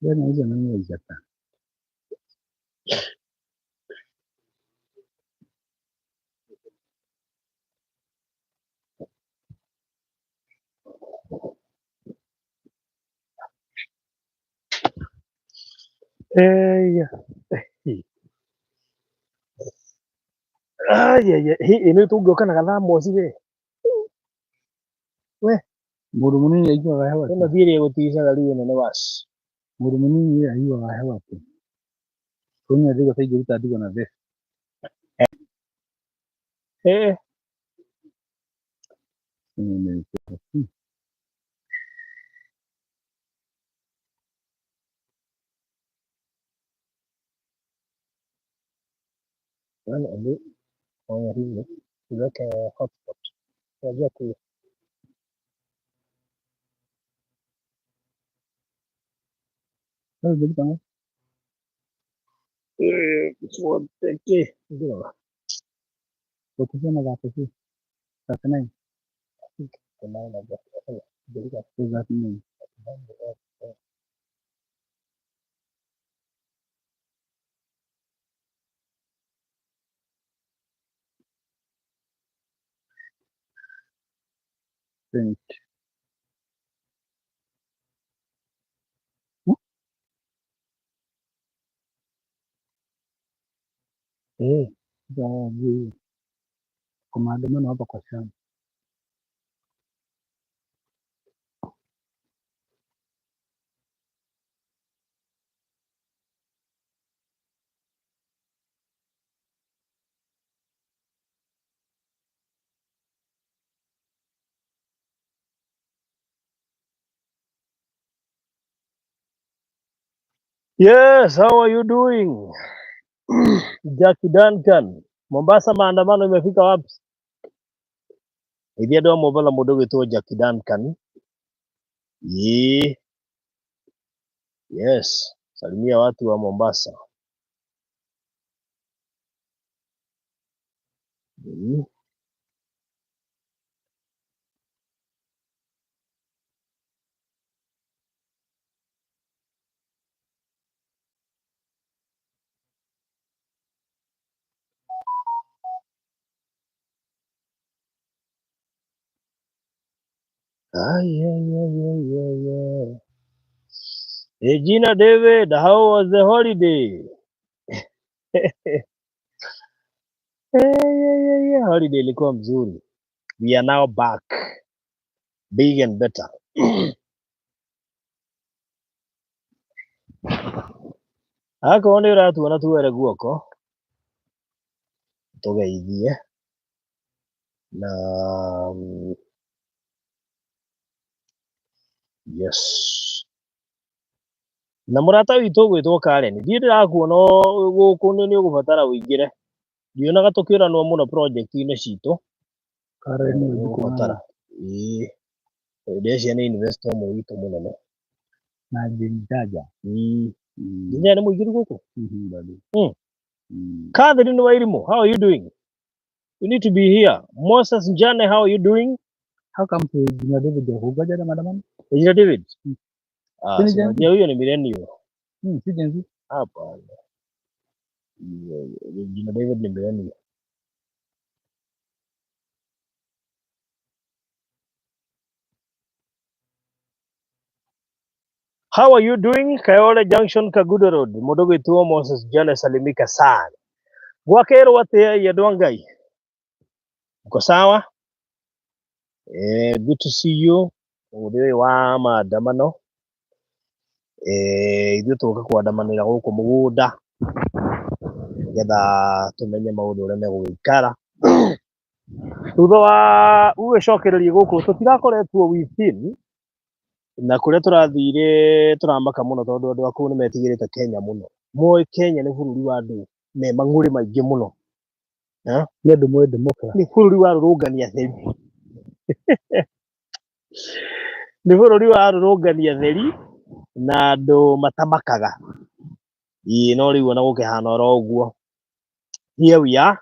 Bwana hizo nani Japan. Eh, Ai, ĩ nĩ tũngĩũka na gathamoci we. We, Mũndũ mũnini aiguaga heho ĩno atĩa? thiĩ ĩrĩa ĩgũticaga riũ ĩno nĩ waci. Mũndũ mũnini aiguaga heho atĩa? Kũnyua ndigwa ta ingĩruta ndigwa na vest. Eh, yani hebu fanya hivi. Tuweke hotspot. Unajua ku Sasa ndio kama fuateke. Ndio. ukisema za pekee za nine Kuna na za nine. Print. Eh, za kwa maandamano hapa kwa shamba. Yes, how are you doing? Jackie Duncan. Mombasa maandamano imefika wapi? Ithia ndo mobala mundu gwitwo Jackie Duncan. Ye, yes. Salimia watu wa Mombasa. Mm. Ay, ay, ay, ay, ay, ay. Regina David, how was the holiday? Hey, yeah, yeah, yeah. Holiday ilikuwa mzuri. We are now back, big and better. Akorwo nĩ ũratuona tuoere guoko tũgeithie na yes na mũrata witũ ũgwĩtwo Karen, ndiĩ ndĩrakuona gũkũ nĩ nĩ ũgũbatara ũingĩre. Ndionaga tũkĩũranwo mũno project-inĩ citũ. Karen Nĩ nĩ ũgũbatara. Ĩĩ, ndĩreciria nĩ investor ũmwe witũ mũnene. na Jane Jaja. Nginya nĩ mũingĩru gũkũ. Bado. Catherine Wairimu, how are you doing? You need to be here. Moses Njane, how are you doing? How come to Jina David ya kugaja na maandamano? Regina David. Ah, Si ni si Gen Z? unajua huyo ni millennial. Si Gen Z. Hapa. Regina David ni millennial. How are you doing? Kayole Junction, Kagudo Road. Mũndũ gwĩtwo Moses Njane salimika sana. Gwakerwo atĩa andũ a Ngai? Mko sawa? Eh, good to see you. Mũthĩ ũyũ wa maandamano. Eh, ithuĩ tũka kwandamanĩra gũkũ mũgũnda nĩgetha tũmenye maũndũ ũrĩa megũgĩikara. Thutha wa gũgĩcokereria gũkũ tũtirakoretwo within na kũrĩa tũrathire tũramaka mũno tondũ andũ a kũu nĩ metigĩrĩte Kenya mũno. Moĩ Kenya nĩ bũrũri wa andũ me mang'ũrĩ maingĩ mũno. Eh? Nĩ andũ moĩ democracy. Nĩ bũrũri wa rũrũngani atheri. Nĩ bũrũri wa rũrũngani atheri na andũ matamakaga. Ĩĩ no rĩu ona gũkĩhana oro ũguo. Here we are.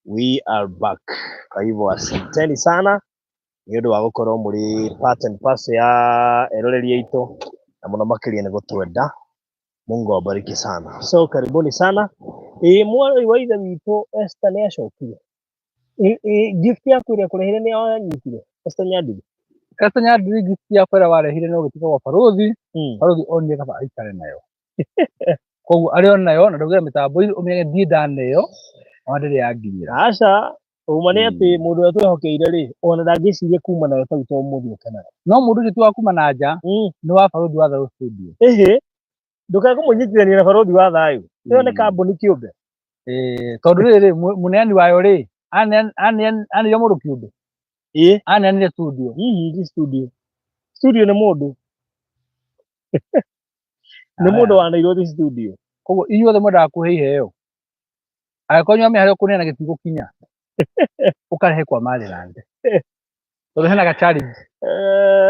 We are back. Kwa hivyo asanteni sana nĩ ũndũ wa gũkorwo mũrĩ part and parcel ya eroreri aitũ. Na mũno makĩria nĩ gũtwenda. Mungu awabariki sana. So karibuni sana. Ĩ mwarĩ wa ithe witũ Esther nĩ acokire. Gift yaku ĩrĩa kũrehire nĩ wanyitire Esther Nyandiri. Esther Nyandiri gift yakwa ĩrĩa warehire no gĩtuĩka gwa barũthi. Barũthi onire kaba aikare nayo. Koguo arĩ o nayo na ndaugĩra mĩtambo-inĩ ũmenye ndiĩ ndaneo ona ndĩrĩ yanginyĩra. Aca, ũma nĩ atĩ mũndũ ũrĩa twehokeire rĩ, ona ndangĩciria kuma nayo tau to mũthĩ oke nayo. No mũndũ ũcio ti wa kuma na nja, nĩ wa barũthi wa Thayũ Studio. Ĩhĩ, ndũkae kũmũnyitithania na barũthi wa Thayũ. Ĩyo nĩ kambuni kĩũmbe. Tondũ rĩrĩ mũneani wayo rĩ, aneanire mũndũ kĩũmbe. Ĩĩ. Aneanire studio. Hihi ti studio. Studio nĩ mũndũ. Nĩ mũndũ waneirwo ti studio. Koguo inyuothe mwendaga kũhe iheo. Angĩkorwo nĩ wamenya harĩa ũkũneana gĩtigũkinya, ũkarehe kwa Maryland. Tondũ hena ga challenge.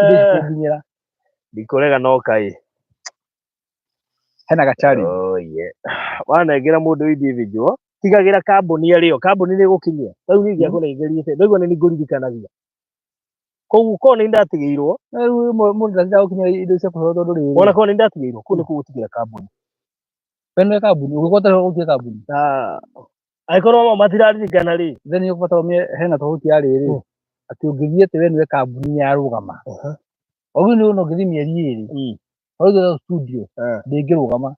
Indo itikũnginyĩra. Ndikũrega no kaĩ. Hena ga challenge. Oh, yeah. Wanengera mũndũ individual, tigagĩra kambuni arĩo, kambuni nĩ ĩgũkinyia. Rĩu niĩ ingĩakũnengerire, ndaigua nĩ ngũririkanagia. Koguo korwo nĩ ndatigĩirwo, Rĩu mũndũ ndatindaga gũkinyĩra indo cia kũheo tondũ rĩrĩ. Ona korwo nĩ ndatigĩirwo, kũu nĩkuo gũtigĩra kambuni. We nĩwe kambuni, ũngĩkorwo ũtarĩ gũtigĩra kambuni. Angĩkorwo amwe matiraririkana rĩ. Then nĩ ũkũbatara ũmenye hena tofauti ya rĩrĩ, atĩ ũngĩthiĩ atĩ we nĩwe kambuni yarũgama. Ũguo nĩ ũna ũngĩthiĩ mĩeri ĩrĩ, ũrauga studio ndĩngĩrũgama.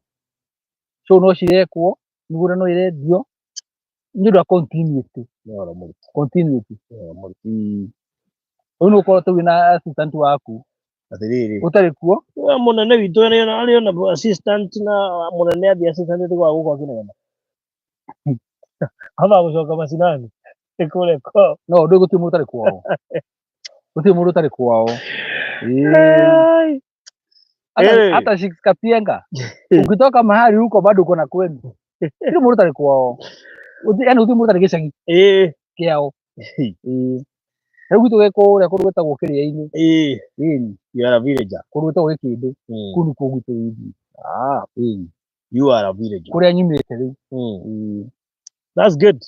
Show no cirekwo, mĩgũnda no ĩrendio, nĩ ũndũ wa continuity. Nĩ ũhoro mũritũ. Continuity. Nĩ ũhoro mũritũ. Rĩu nĩ ũkorwo ta wĩna assistant waku. Atĩrĩrĩ. Ũtarĩ kuo. We mũnene witũ arĩ ona assistant na mũnene athiĩ assistant nĩ gwa gũkũ akĩnegena. Amba gũcoka macinani. Nĩ kũrĩa kwao. No, ndũĩ gũtirĩ mũndũ ũtarĩ kwao. Gũtirĩ mũndũ ũtarĩ kwao. Ĩĩ. Hata Shix Kapienga. Ukitoka mahali huko bado uko na kwenu. Gũtirĩ mũndũ ũtarĩ kwao. Yaani gũtirĩ mũndũ ũtarĩ gĩcagi kĩao. Ĩĩ. Rĩu gwitũ gwĩ kũrĩa kũndũ gwĩtagwo Kĩrĩa-inĩ. Ĩĩ. You are a villager. Kũndũ gwĩtagwo Gĩkĩndũ. Kũu nĩkuo gwitũ ĩĩ. Ĩĩ. You are a villager. Kũrĩa nyumĩte rĩu. Ĩĩ. That's good.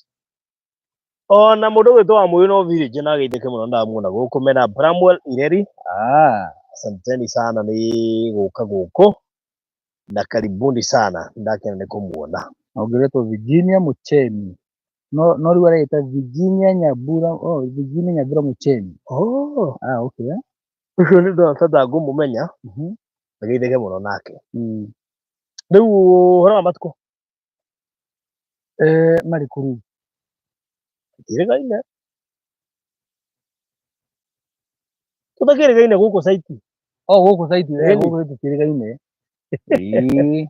Ona mũndũ ũgwĩtwo Wamũyũ no village na ageithĩke mũno ndamuona gũkũ mena Bramwell Ireri. Asanteni sana nĩ gũka gũkũ na karibuni sana, ndakena nĩ kũmuona. Ongeretwo Virginia Muchemi. No, no rĩu areita Virginia Nyambura, oh, Virginia Nyambura Muchemi. Oh. Okay. Ũcio nĩ ndona ngũmũmenya. Ageithĩke mũno nake. Rĩu ũhoro wa matukũ? Marĩkũ rĩu? Tũtiĩrĩgaine. Tũtakĩrĩgaine gũkũ saiti. Oh, gũkũ saiti, Ĩni. gũkũ tũtiĩrĩgaine. Ĩĩ.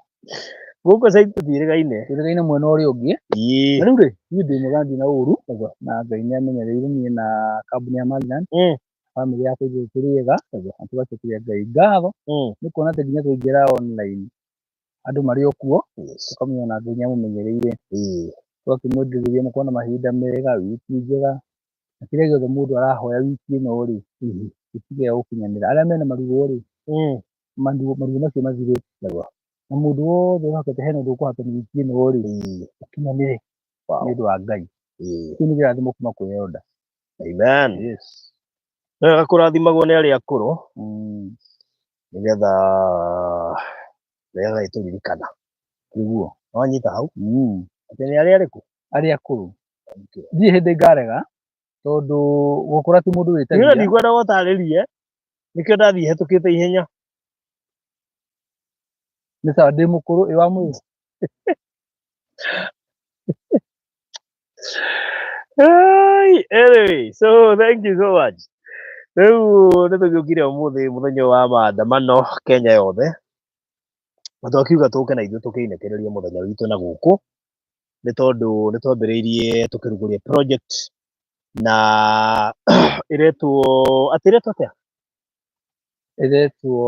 Gũkũ saiti tũtiĩrĩgaine. Tũtiĩrĩgaine mwena ũrĩa ũngĩ. Ĩĩ. Na rĩu rĩ, niĩ ndĩ mwega ndirĩ na ũru, na Ngai nĩ amenyereire niĩ na kambuni ya Maryland. Bamĩrĩ yakwa ithuĩ tũrĩ ega, na tũgacokeria Ngai ngatho. Nĩ kuona atĩ nginya twaingĩra online, andũ marĩ o kuo, tũkamenya ona Ngai nĩ amũmenyereire. Tũgakĩmwendereria mũkorwo na mahinda mega, wiki njega, na kĩrĩa gĩothe mũndũ arahoya wiki ĩno rĩ, gĩtige gũkinyanĩra. Arĩa mena maruo rĩ, maruo macio mathire. Na mũndũ wothe wĩhokete hena ũndũ ũkũhappen wiki ĩno rĩ, ũkinyanĩre nĩ ũndũ wa Ngai. Kĩu nĩ kĩrathimo kuma kwĩ Elder. Amen. Yes. Nĩ wega kũrathimagwo nĩ arĩa akũrũ. Nĩgetha nĩgetha ĩtũririkana. Nĩguo. Wanyita hau? Atĩ nĩ arĩa arĩkũ? Arĩa akũrũ. Ndirĩ hĩndĩ ngarega, tondũ gũkũra ti mũndũ wĩtagia. Niĩ ndikwenda gũtarĩrie, nĩkĩo ndathiĩ hetũkĩte ihenya. Nĩ sawa, ndĩ mũkũrũ, ĩ wa mwĩrĩ. Ai, anyway, so thank you so much. Rĩu nĩ tũgĩũkire ũmũthĩ mũthenya wa maandamano Kenya yothe. Na twakiuga tũke na ithuĩ tũkĩinĩkĩrĩrie mũthenya witũ na gũkũ. Nĩ tondũ nĩ twambĩrĩirie tũkĩrugũria project na ĩretwo atĩ ĩretwo atĩa? Ĩretwo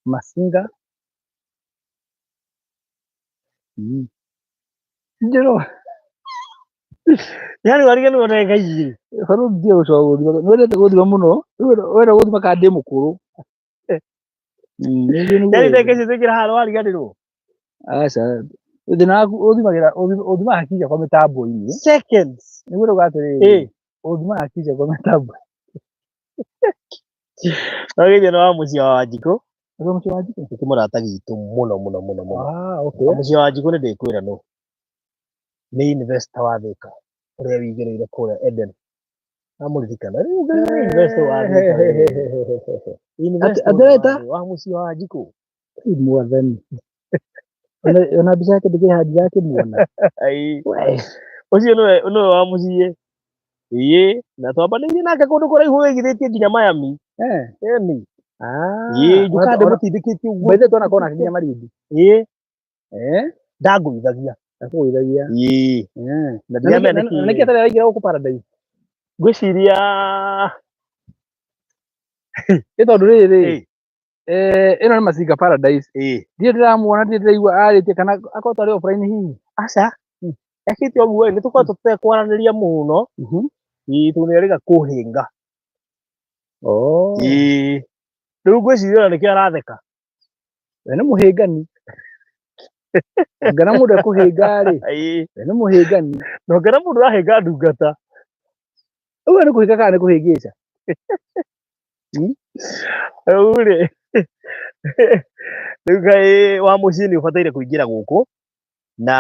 Masinga. Njĩrwo. Yaani wariganĩrwo ndagĩka igĩrĩ. Bado ndiye gũcoka gũthima. Nĩwendete gũthima mũno. Wenda gũthima kana ndĩ mũkũrũ. Yaani ndagĩka icio ciaingĩra haha wariganĩrwo. Aca. Thĩna waku ũthimagĩra ũthimaga hakiri ciakwa mĩtambo-inĩ. Seconds. Nĩguo ndauga atĩrĩrĩ. Ũthimaga hakiri ciakwa mĩtambo. Twageithio nĩ wa mũciĩ wa Wanjikũ. Nĩguo mũciĩ wa Wanjikũ? Nĩ mũrata witũ mũno mũno mũno mũno. Ah, okay. Wa mũciĩ wa Wanjikũ nĩ ndĩkwĩra nũ. Nĩ investor wa Thika ũrĩa wĩigĩrĩire kũrĩa Eden. Amũririkana. Rĩu nĩ investor wa Thika. Investor Atĩ- wa mũciĩ wa Wanjikũ. Ĩ mwathani. Ona mbica yake ndĩkĩrĩ handũ ndĩrakĩmuona. Ai. Ũcio nĩwe nĩwe wa mũciĩ. Ĩĩ, na twambanĩirie nake kũndũ kũraihu wĩgithĩtie nginya Miami. Eh. Ĩni. Ah. Ĩĩ, njũkaga ndĩmũtindĩkĩtie ũguo. By the way twanakorwo nake nginya Malindi. Ĩĩ, Eh? ndangũithagia. Akũgũithagia. Ĩĩ. Eh. Na ndiramenya Na nĩkĩ. nĩkĩ atarĩ araingĩra gũkũ Paradise? Ngwĩciria Ĩ tondũ rĩrĩ, Ĩĩ. eh, ĩno nĩ Masinga Paradise. Ĩĩ. Ndirĩ ndĩramuona, ndirĩ ndĩraigua arĩtie kana akorwo tarĩ offline hihi. Aca. Ekĩte ũguo ĩ, nĩ tũkoretwo tũtekwaranĩria mũno. Ĩĩ, tondũ nĩ erĩga kũhĩnga. Oh. Ĩĩ. Rĩu ngwĩciria ona nĩkĩo aratheka. We nĩ mũhĩngani. Ũngĩona mũndũ ekũhĩnga rĩ, Ĩĩ. we nĩ mũhĩngani. Na ũngĩona mũndũ ũrahĩnga ndungata. Ũguo nĩ kũhĩnga kana nĩ kũhĩngĩca? Rĩu rĩ, rĩu kaĩ wa mũciĩ nĩ ũbataire kũingĩra gũkũ na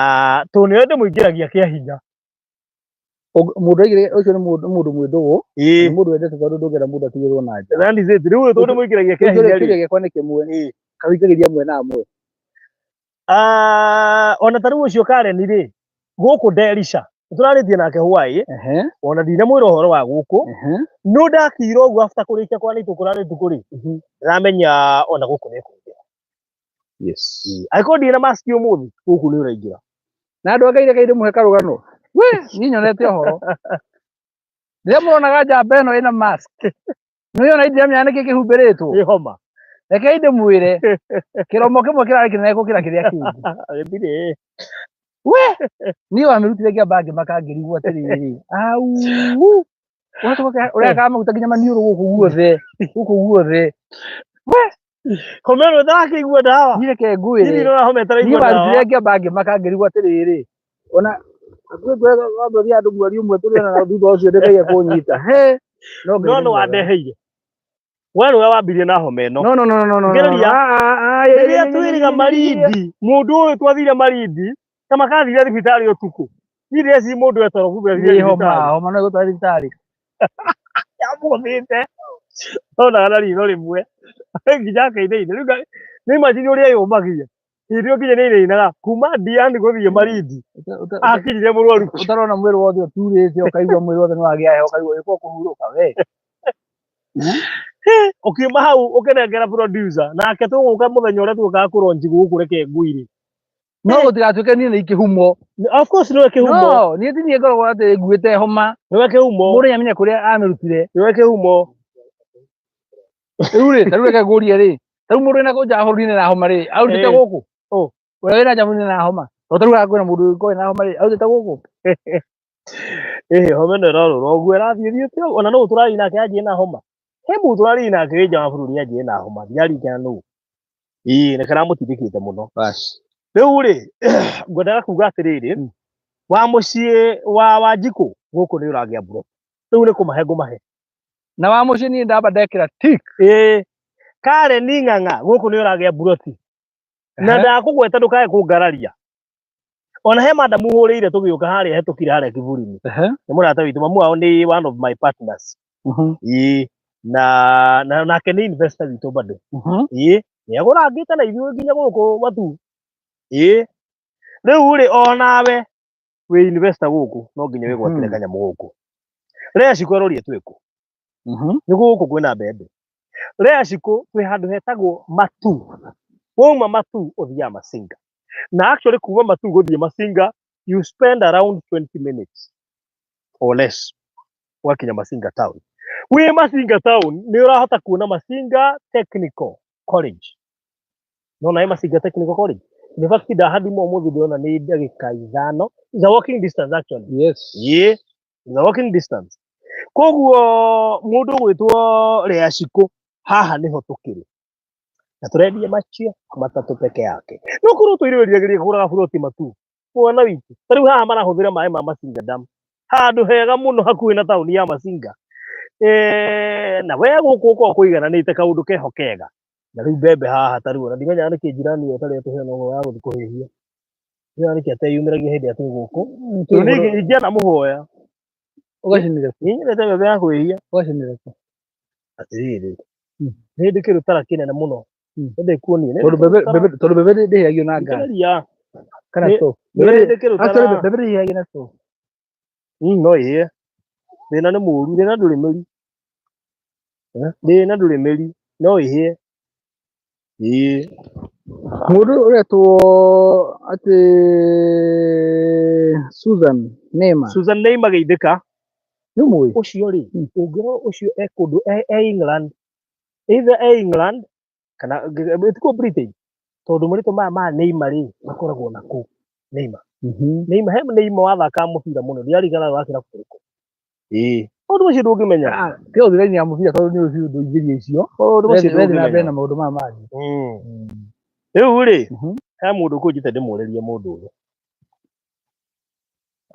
tondũ nĩwe ndĩmũingĩragia kĩa hinya. Mũndũ aigire ũcio nĩ mũndũ mũndũ mwĩ ndũgũ, Ĩĩ. nĩ mũndũ wendete tondũ ndũngĩenda mũndũ atigĩrwo na nja. That is it. Rĩu ũyũ tondũ ndĩmũingĩragia kĩa hinya rĩ. Kĩũria gĩakwa nĩ kĩmwe, kawĩingagĩria amwe na amwe. Ah, ona ta rĩu ũcio Karen rĩ, gũkũ Derisha nĩtũrarĩtie nake hwaĩ, Ehe, ona ndinamwĩra ũhoro wa gũkũ, ehe. no ndakira ũguo after kũrĩkia kwanĩtwo kũrarĩ ũtukũ rĩ, ndĩramenya ona gũkũ nĩ ekũingĩra. Yes. Angĩkorwo ndirĩ na mask ũmũthĩ, gũkũ nĩ ũraingĩra. Na andũ a Ngai reke ndĩmũhe karũgano. We, niĩ nyonete ũhoro. Rĩrĩa mũronaga njamba ĩno ĩna mask, nĩ ona indiramenya nĩkĩ kĩhumbĩrĩtwo. Nĩ homa. Rekei ndĩmwĩre, kĩromo kĩmwe kĩrarĩ kĩnene gũkĩra kĩrĩa kĩngĩ. Gĩtirĩ. We, niĩ wamĩrutire ngĩamba ngĩmaka ngĩrigwo atĩrĩrĩ, au ũgacoka ũreka maguta nginya maniũrũ gũkũ guothe, gũkũ guothe. We, Homa ĩno ĩtarakĩigua ndawa. niĩ reke ngwĩre, Niĩ ndĩrona homa niĩ ĩtaraigua warutire ndawa. ngĩamba ngĩmaka ngĩrigwo atĩrĩrĩ, ona hakuhĩ ngwĩra wambĩrĩria andũ mweri ũmwe tũrĩ ona thutha ũcio ndĩkaige kũnyita. He, no Ngai No nĩ nĩ mwega. wandeheire. We nĩwe wambirie na homa ĩno. No, no, no, no, no, no, no, Ngĩrĩria. ah, ah, ah, yeah, Rĩrĩa yeah, yeah, twĩrĩga yeah, yeah, yeah. Malindi, mũndũ ũyũ twathire Malindi, ta makathire thibitarĩ ũtukũ. Niĩ ndĩreciria mũndũ etoro kumbe athire Nĩ homa, thibitarĩ. homa no ĩgũtware thibitarĩ. Yamũthĩte. Onaga na ritho rĩmwe. Nginya akainaina. Rĩu nĩ imagine ũrĩa yũmagia. Hĩndĩ ĩyo nginya nĩ ainainaga kuma Diani gũthiĩ Malindi. Akinyire mũrwaru. Ũtarona mwĩrĩ wothe ũturĩte ũkaigua mwĩrĩ wothe nĩ wagĩa heho ũkaigua ũgĩkorwo kũhurũka we. Ũkiuma hau ũkĩnengera producer nake tũgũka mũthenya ũrĩa tũkaga kũronji gũkũ reke ngwĩre. No gũtigatuĩke niĩ nĩ ikĩhumo. Of course nĩwe kĩhumo. No, niĩ ti niĩ ngoragwo atĩ nguĩte homa. Nĩwe kĩhumo. Mũndũ nĩamenye kũrĩa amĩrutire. Nĩwe kĩhumo. Rĩu rĩ, ta rĩu reke ngũrie rĩ, ta rĩu mũndũ wĩna kũu nja wa bũrũri-inĩ na homa rĩ, arutĩte Ĩĩ. gũkũ? Ũ, ũrĩa wĩna nja bũrũri-inĩ na homa. To ta rĩu haha kwĩna mũndũ ũkoragwo wĩna homa rĩ, arutĩte gũkũ? Ĩhĩ, homa ĩno ĩrorũra ũguo ĩrathiĩ ĩthiĩte ũguo. Ona nũũ tũrathiĩ nake anjie na homa? He mũndũ tũrathiĩ nake wĩ nja wa bũrũri anjie na homa, ndiraririkana nũũ. Ĩĩ, na karamũtindĩkĩte mũno. Rĩu rĩ, ngwendaga kuga atĩrĩrĩ, wa mũciĩ wa Wanjikũ gũkũ nĩ ũragĩa mbura. Rĩu nĩ kũmahe ngũmahe. Na wa mũciĩ niĩ ndamba ndekĩra tick. Ĩĩ, Karen Ng'ang'a gũkũ nĩ ũragĩa mburoti. Na ndakũgweta ndũkae kũngararia. Ona he madam hũrĩire tũgĩũka harĩa hetũkire harĩa kiburi-inĩ. Nĩ mũrata witũ, mamu wao nĩ one of my partners. Ĩĩ, na nake nĩ investor witũ bado. Ĩĩ, nĩ agũrangĩte na ithuĩ nginya gũkũ Matu. Ĩĩ, rĩu rĩ onawe wĩ investor gũkũ no nginya wĩgwatĩre kanyamũ gũkũ. Rea Shiko aroria twĩkũ. Nĩ gũkũ kwĩna mbembe. Rea Shiko twĩ handũ hetagwo Matu. Wauma Matu ũthiaga Masinga. Na actually kuma Matu gũthiĩ Masinga you spend around 20 minutes or less ũgakinya Masinga town. Wĩ Masinga town nĩ ũrahota kuona Masinga Technical College. Nona ĩ Masinga Technical College. In fact ndahathimwo ũmũthĩ ndĩrona nĩ ndagĩka ithano. It's a walking distance actually. Yes. Yeah. It's a walking distance. Koguo mũndũ ũgwĩtwo Rea Shiko haha nĩho tũkĩrĩ. Na tũrendia macio matatũ peke yake. No korwo tũire wĩriragĩria kũgũraga buroti Matu. Mwana witũ. Ta rĩu haha marahũthĩra maĩ ma Masinga Dam. Handũ hega mũno hakuhĩ na taũni ya Masinga. Na we gũkũ ũkoragwo kũigananĩte kaũndũ keho kega. Na rĩu mbembe haha ta rĩu ona ndimenyaga nĩkĩ njirani ĩyo ĩtarĩ ĩtũhe ona ũhoro wa gũthiĩ kũhĩhia. Ndimenyaga nĩkĩ ateyumĩragia hĩndĩ ĩrĩa twĩ gũkũ. Tondũ niĩ ingĩanamũhoya. Ũgacinĩre kũ? Niĩ nyendete mbembe ya kũhĩhia. Ũgacinĩre kũ? Atĩrĩrĩ, nĩ ndĩ kĩrũtara kĩnene mũno. Nĩ ndĩkuonia. Tondũ mbembe mbembe tondũ mbembe ndĩhĩagio na gas Ria. kana stove. Nĩ ndĩ kĩrũtara. Actually mbembe ndĩhĩagio na stove. No ĩhĩe. Thĩna nĩ mũũru, thĩna ndũrĩ mĩri. Thĩna ndũrĩ mĩri, no ĩhĩe. Ĩĩ. Mũndũ ũretwo atĩ Susan Neema. Susan Neema geithĩka. Nĩ ũmũĩ? Ũcio rĩ, ũngĩrora ũcio e kũndũ e England, either e England kana tikuo Britain, tondũ marĩtwa maya ma Neymar rĩ, makoragwo na kũu. Neymar. Neymar, he Neymar wathakaga mũbira mũno, ndirarigana wa kĩrabu kĩrĩkũ. Ĩĩ. Maũndũ macio ndũngĩmenya. Tiga gũthiĩ raini ya mũbira tondũ nĩ ũĩ biũ ndũingĩria icio. Maũndũ macio Wethe na mbere ndũngĩmenya. na maũndũ maya mangĩ. Rĩu rĩ, he mũndũ ũkũnjĩte ndĩmũrĩrie mũndũ ũyũ.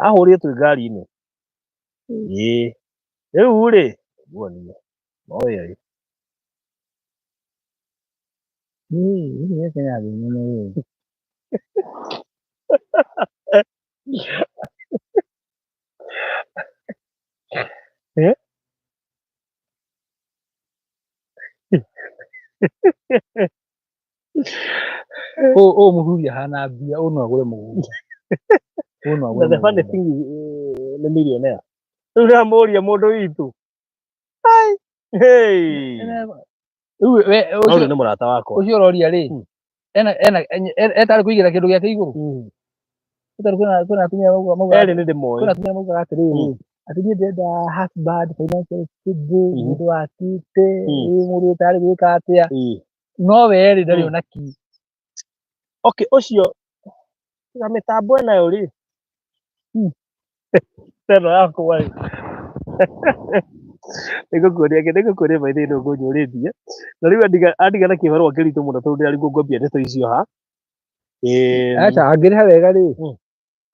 Ahũrire twĩ ngari-inĩ. Ĩĩ. Rĩu rĩ, nguonie. No ĩ. Ũyũ mũthuri ahana mbia, ũyũ no agũre mũgũnda. Ũyũ no agũre Na the funny mũgũnda. thing is, nĩ millionaire. Rĩu ndĩramũria mũndũ witũ. Ai. Hey. Rĩu we No ũcio ũyũ nĩ mũrata wakwa. ũcio ũroria rĩ, ena ena etarĩ kũigĩra kĩndũ gĩake igũrũ. Etarĩ kwĩna kwĩna atumia maugaga maugaga Erĩ nĩ ndĩmoĩ. kwĩna atumia maugaga atĩrĩrĩ, atĩ niĩ ndĩrenda husband financially stable, mũndũ wakĩte, ĩ mũndũ ũtarĩ gwĩka atĩa. No we rĩ ndarĩ ona ki. Okay, ũcio tiga mĩtambo ĩnayo rĩ. Ĩno yakwa rĩ. Nĩngũkuonia nĩngũkuonia by the way nĩ ũkũnjũrĩtie. Na rĩu andiga andiga na kĩbarũa kĩritũ mũno tondũ ndĩrarigwo ngwambia ndeto icio ha. Aca angĩrĩha wega rĩ,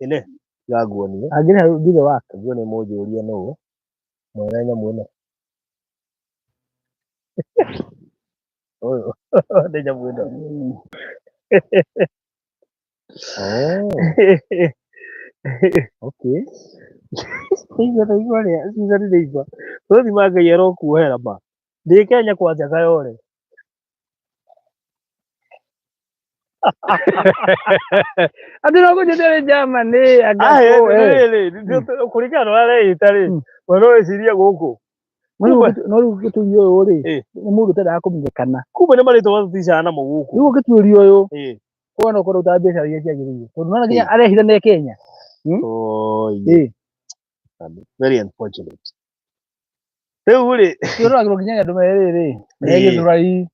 Ĩne tiga nguonie. Angĩrĩha thutha wake. Nguonie mũnjũrie nũũ mwene nyamũ ĩno. Ũyũ nĩ nyamũ ĩno. Oh, okay. Igua igua rĩa Susan Neymar. Rũthi ma Ngai arokuohera ma. Ndĩ Kenya kwanja Kayole. Atĩ no kũnjĩte nĩ Germany anga kũ, eh. Kũringana na ũrĩa areĩta rĩ, we no wĩcirie gũkũ. No rĩu no rĩu ũngĩtuĩria ũyũ rĩ, Eh. nĩ mũndũ ũtendaga kũmenyekana. Kumbe nĩ marĩtwa matuticaga namo gũkũ. Rĩu ũngĩtuĩria ũyũ, ũyũ no ũkorwo ũrutaga biacara iria ciagĩrĩire. Tondũ nĩwona nginya arehitha me Kenya. Oi. Eh. Very unfortunate. Rĩu rĩ, Kĩroragĩrwo nginya nĩ andũ me rĩrĩ, me Eh. Gĩthũrai.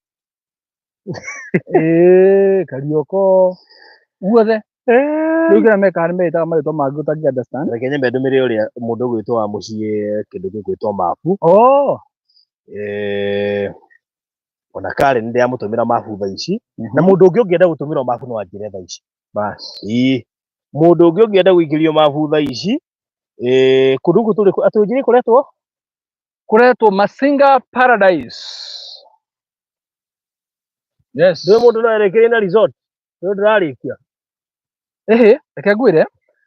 Eh, Karioko. Guothe. Rĩu kĩrĩa mekaga nĩ metaga marĩtwa mangĩ ũtangĩ understand. Reke nyambe ndũmĩre ũrĩa mũndũ ũgwĩtwo wa mũciĩ kĩndũ gĩgwĩtwo mabu. Oh. Ona Karen nĩ ndĩramũtũmĩra mabu thaa ici. Na mũndũ ũngĩ ũngĩenda gũtũmĩrwo mabu no anjĩre thaa ici. Bas. Ĩĩ. Mũndũ ũngĩ ũngĩenda gũikĩrio mabu thaa ici, kũndũ gũkũ tũrĩ atĩ ũnjĩre kũretwo? Kũretwo Masinga Paradise. Yes. Ndũĩ mũndũ no erĩkĩrie na resort. Ndũĩ ndũrarĩkia. Ĩhĩ, reke ngwĩre.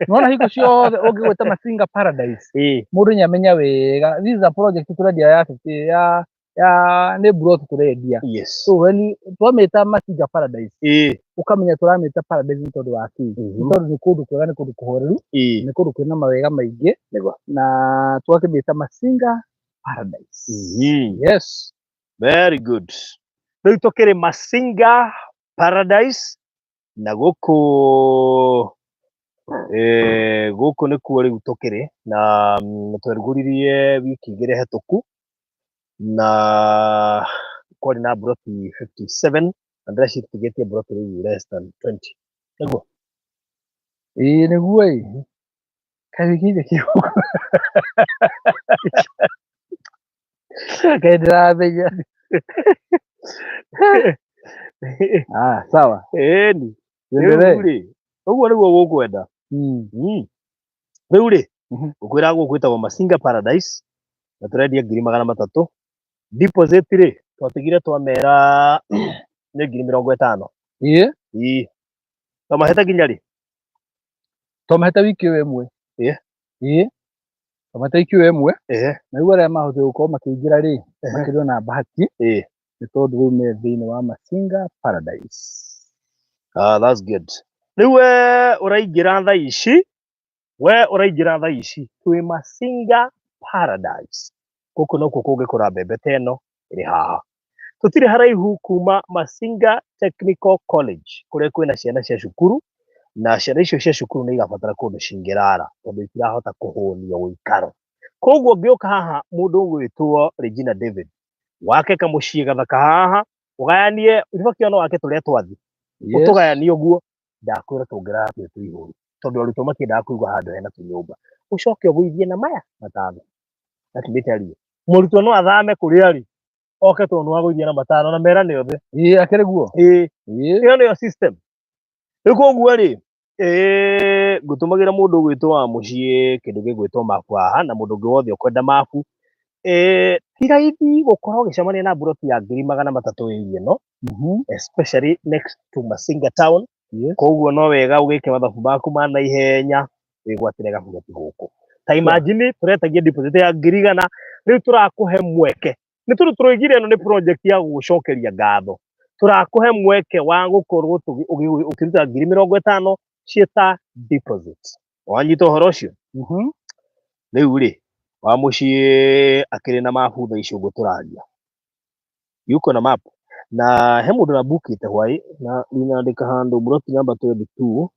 Nĩwona hingo ciothe ũngĩgwĩta Masinga Paradise, mũndũ nĩamenya wega. This is a project tũrendia ya 50 ya ya nĩ plot tũrendia. Yes. So when twamĩta Masinga Paradise, ũkamenya tũramĩta Paradise nĩ tondũ wa kĩ? Nĩ tondũ nĩ kũndũ kwega, nĩ kũndũ kũhoreru, nĩ kũndũ kwĩna mawega maingĩ. Nĩguo. Na twakĩmĩta Masinga Paradise. Yes. Very good. Rĩu tũkĩrĩ Masinga Paradise na gũkũ gũkũ nĩkuo rĩu tũkĩrĩ na twerugũririe wiki igĩrĩ hetũku na kwarĩ na mburoti 57 na ndĩreciria tũtigĩtie mburoti rĩu less than 20. Nĩguo? Ĩĩ nĩguo ĩ. Kaĩ wĩkĩire kĩo? Kaĩ ndĩramenya. Ah, sawa. Ĩni. Tuendelee. Rĩu rĩ, ũguo nĩguo gũkwenda. Rĩu rĩ, ngũkwĩra gũkũ gwĩtagwo Masinga Paradise. Na tũrendia 300,000. Deposit rĩ, twatigire twamera nĩ 50,000. Ĩĩ. Ĩĩ. Twamahete nginya rĩ? Twamahete wiki ĩyo ĩmwe. Ĩĩ. Ĩĩ. Twamahete wiki ĩyo ĩmwe. Ehe. Na rĩu arĩa mahotire gũkorwo makĩingĩra rĩ, makĩrĩ ona bahati Ĩĩ. nĩ tondũ rĩu me thĩinĩ wa Masinga Paradise. Ah, that's good. Rĩu we ũraingĩra thaa ici, we ũraingĩra thaa ici twĩ Masinga Paradise. Gũkũ nokuo kũngĩkũra mbembe ta ĩno ĩrĩ haha. Tũtirĩ haraihu kuma Masinga Technical College kũrĩa kwĩna ciana cia cukuru na ciana icio cia cukuru nĩ igabatara kũndũ cingĩrara tondũ itirahota kũhũnio gũikaro. Koguo ngĩũka haha mũndũ ũgwĩtwo Regina David wake kamũciĩ gathaka haha ũgayanie ũbaki ona wake tũrĩa twathi ũtũgayanie ũguo ndakwĩra tũngĩrara twĩ tũihũru tondũ arutwo matiendaga kũigua handũ hena tũnyũmba ũcoke ũgũithie na maya matano. Let me tell you, mũrutwo no athame kũrĩa arĩ oke tondũ nĩwagũithia na matano na merane othe. Ĩĩ, akĩrĩ guo. Ĩĩ. Ĩĩ. Ĩyo nĩyo system. Rĩu koguo rĩ, ngũtũmagĩra mũndũ ũgwĩtwo wa mũciĩ kĩndũ gĩgwĩtwo mabu haha na mũndũ ũngĩ wothe ũkwenda mabu. Ti raithi gũkorwo ũgĩcemania na mburoti ya 300,000 area ĩno, especially next to Masinga town. Koguo no wega ũgĩke mathabu maku ma naihenya wĩgwatĩre gaburoti gũkũ. Ta imagine tũretagia deposit ya 100,000, rĩu tũrakũhe mweke. Nĩ tondũ tũroigire ĩno nĩ project ya gũgũcokeria ngatho. Tũrakũhe mweke wa gũkorwo ũkĩruta 50,000 ciĩ ta deposit. Wanyita ũhoro ũcio? Rĩu rĩ, wa mũciĩ akĩrĩ na mabu thaa ici ũguo tũraria. Yuko na map. Na he mũndũ ũrambukĩte hwaĩ na ndinandĩka handũ mburoti namba 22.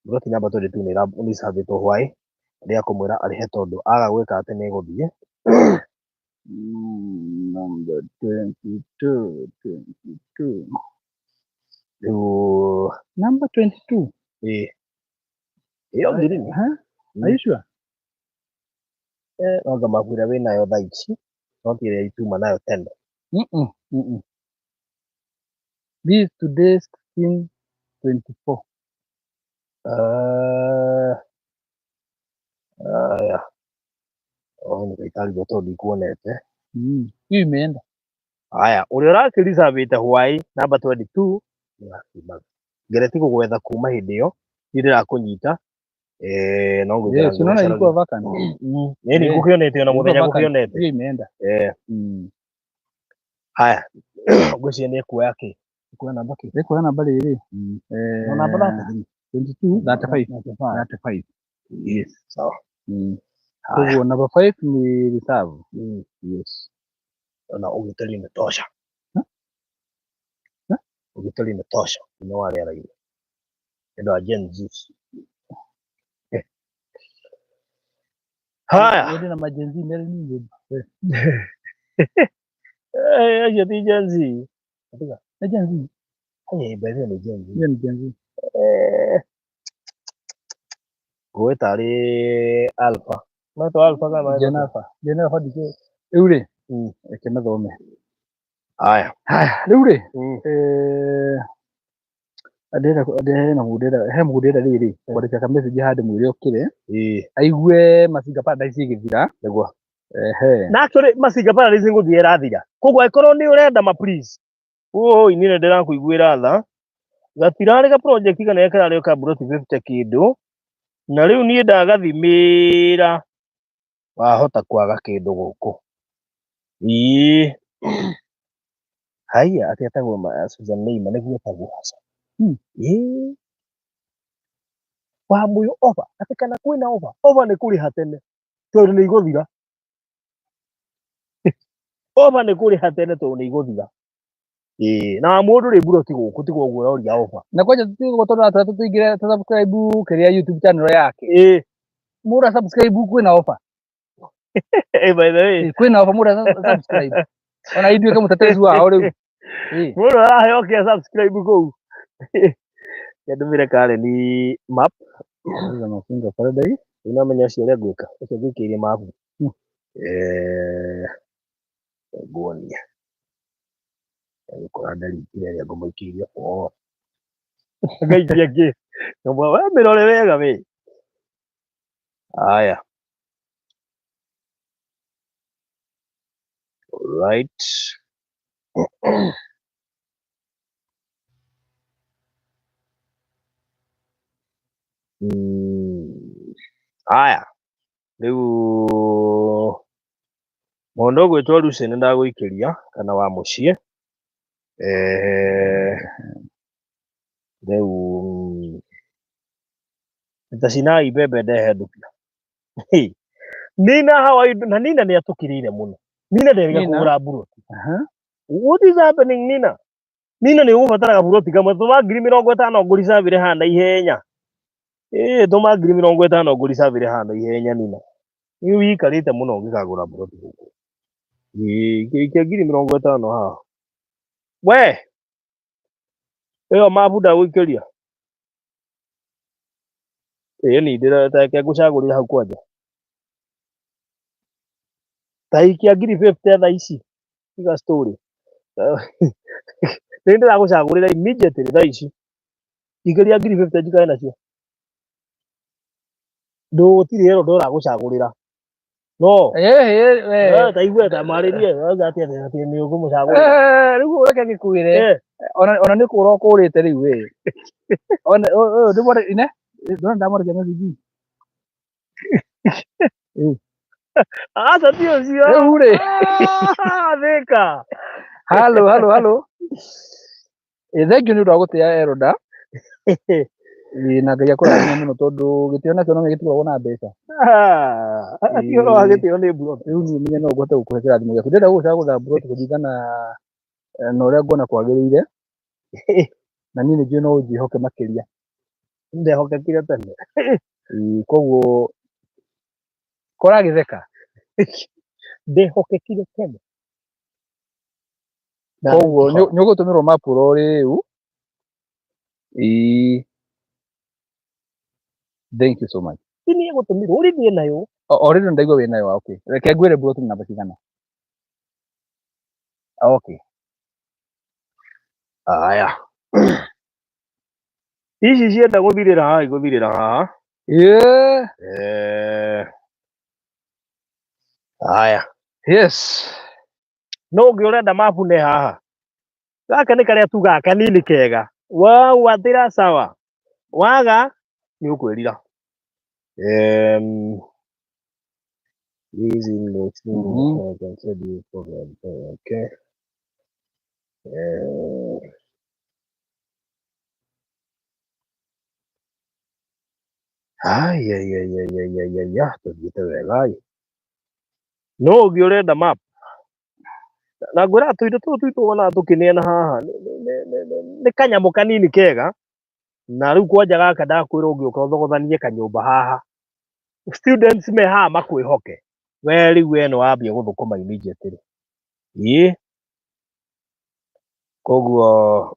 Mburoti namba 22 nĩ icabĩtwo hwaĩ. Ndĩrĩa kũmwĩra arĩhe tondũ aga gwĩka atĩ nĩ ĩgũthiĩ. Number 22, 22. Rĩu Number 22. Ĩĩ. Ĩyo ngirini. Huh? Are you sure? No mabu ĩrĩa wĩnayo thaa ici, no ti ĩrĩa ituma nayo tene. This today 16:24. Aya. Oh, nĩ tondũ ndikuonete. Hiyo imeenda. Aya, ũrĩa ũrakĩreservĩte hwaĩ namba 22 nĩwakiumaga. Ngereti gũgwetha kuma hĩndĩ ĩyo, niĩ ndĩrakũnyita. No ngũikara Yes, unaona ilikuwa vacant. Nĩ Eh, ngũkĩonete ona Ilikuwa mũthenya vacant. ngũkĩonete. Hiyo imeenda. Haya, ngwĩciria nĩ ekuoya kĩ? Ekuoya namba kĩ? Ekuoya namba rĩrĩ. No namba 33. 22, 35. 35. Yes, sawa. Haya. Koguo number 5 ni reserve. Yes. Ona ũgitĩri nĩ tosha. Huh? Huh? Ũgitĩri nĩ tosha nĩ wa rĩera-inĩ. Nĩ ũndũ wa Gen Z. Haya. Nĩ na ma Gen Z merĩ ni nyũmba. Acio ti Gen Z. Nĩ Gen Z. By the way nĩ Gen Z. Hiyo ni Gen Z. Ngũĩ tarĩ Alpha. Metwo Alpha kana metwo Gen Alpha. Gen Alpha ndikĩ. Rĩu rĩ, reke mathome. Haya. Haya, rĩu rĩ, ndĩrenda hena mũndũ ndĩrenda he mũndũ ndĩrenda rĩrĩ kwandĩka ka message handũ mwĩre okĩre aigue Masinga Paradise ĩgĩthira. Nĩguo. Ehe. Na actually Masinga Paradise ngũthiĩ ĩrathira. Koguo angĩkorwo nĩ ũrenda ma please. Oi, niĩ nĩndĩrakũiguĩra tha. Gatirarĩ ga project kana kararĩ ka mburoti 50 kĩndũ. Na rĩu niĩ ndagathimĩra wahota kwaga kĩndũ gũkũ. Ĩĩ. Haiya, atĩ etagwo Susan Neima nĩguo etagwo aca. Ĩĩ. Wa mũyũ over, atĩ kana kwĩna over. Over nĩ kũrĩha tene tondũ nĩ igũthira. Over nĩ kũrĩha tene tondũ nĩ igũthira. Ĩĩ, na mũndũ rĩ mburoti gũkũ tiga ũguo ũroria over. Na kwanja tũtigũkorwo tondũ atũra tũingĩre tũ subscribe kĩrĩa YouTube channel yake. Ĩĩ. Mũndũ a subscribe kwĩna offer. By the way. Ĩĩ, kwĩna offer mũndũ a subscribe. Ona ithuĩ kamũtetezi wao rĩu. Ĩĩ. Mũndũ araheo kĩa subscribe kũu. Ndũmĩre Karen map. Masinga Paradise. Rĩu namenya ũcio ũrĩa ngwĩka. Ũcio ngũikĩirie mabu. Nguonia. Ngũkora ndarikire ĩrĩa ngũmũikĩirie. Oh. Ngaikia kĩ? Ngũmwĩra, we mĩrore wega we. Haya. Right. Aya, rĩu mũndũ ũgwĩtwo Lucy nĩ ndagũikĩria kana wa mũciĩ. Eh, rĩu ta cinai mbembe ndehe ndukia. Hey, Nina, how are you? Na Nina nĩ atũkĩrĩire mũno. Nina nderĩga Nina? kũgũra mburoti. Aha. What is happening, Nina? Nina nĩ ũgũbataraga buroti kamwe tũma 50,000 ngũricabĩre haha na ihenya. Ĩĩ tũma 50,000 ngũricabĩre haha na ihenya Nina. Nĩ wĩikarĩte mũno ũngĩkagũra buroti gũkũ. Ĩĩ ikia 50,000 haha. We ĩyo mabu ndagũikĩria. Ĩĩ ni ndĩreke ngũcagũrĩre hau kwanja. Ta ikia 50,000 thaa ici. Tiga story. Nĩ ndĩragũcagũrĩra immediately thaa ici. Ikĩria 50,000 njikare nacio. Ndũgũtirĩ ĩro ndũragũcagũrĩra. No. Eh, Ta igue ta marĩrie wauga atĩ atĩ nĩ ũkũmũcagũrĩra. Rĩu reke ngĩkwĩre ona nĩ kũra ũkũrĩte rĩu ĩ. Ona ũyũ ndĩmwandĩ ine ndona ndamwandĩkĩra message. Aca ti ũcio. Rĩu rĩ. Ah, thĩka. Halo halo halo. Ĩ thank you nĩ ũndũ wa gũtĩa Eroda. Ĩ na Ngai akũrathime mũno tondũ gĩtĩo nakĩo no gĩtigagwo na mbeca. Ah, ti ũhoro wa gĩtĩo nĩ mburoti. Rĩu niĩ menye no ngũhote gũkũhe kĩrathimo gĩaku. Ndĩrenda gũgũcagũrĩra mburoti kũringana na ũrĩa nguona kwagĩrĩire na niĩ nĩ njũĩ no ũnjĩhoke makĩria. Ndehokekire tene. Ĩ koguo koragĩtheka. Ndehokekire tene. Koguo nĩ ũgũtũmĩrwo mapuro rĩu. Ĩ thank you so much. Ti niĩ gũtũmĩrwo ũrĩ niĩ nayo. Already ndaigua wĩ nayo, okay. Reke ngwĩre mburoti nĩ namba cigana. Okay. Aya. Ici cienda gũthirĩra haha igũthirĩra haha. Yeah. Eh. Aya. Yes. No ũngĩ ũrenda mabu nĩ haha. Gaka nĩ karĩa tugaga kanini kega. Wagwatĩra sawa. Waga nĩ ũkwĩrira. These in the I can send you program. Okay. Ai ai ai ai ai ai ai ai tũthiĩte wega ĩ. No ũngĩ ũrenda map. Na ngwĩra tũindo tũtũ twitũ wonaga tũkĩneana haha nĩ kanyamũ kanini kega. Na rĩu kwanja gaka ndakwĩra ũngĩũka ũthogothanie kanyũmba haha. Students me haha makwĩhoke. We rĩu we nĩ wambia gũthũkũma immediately. Ĩĩ. Koguo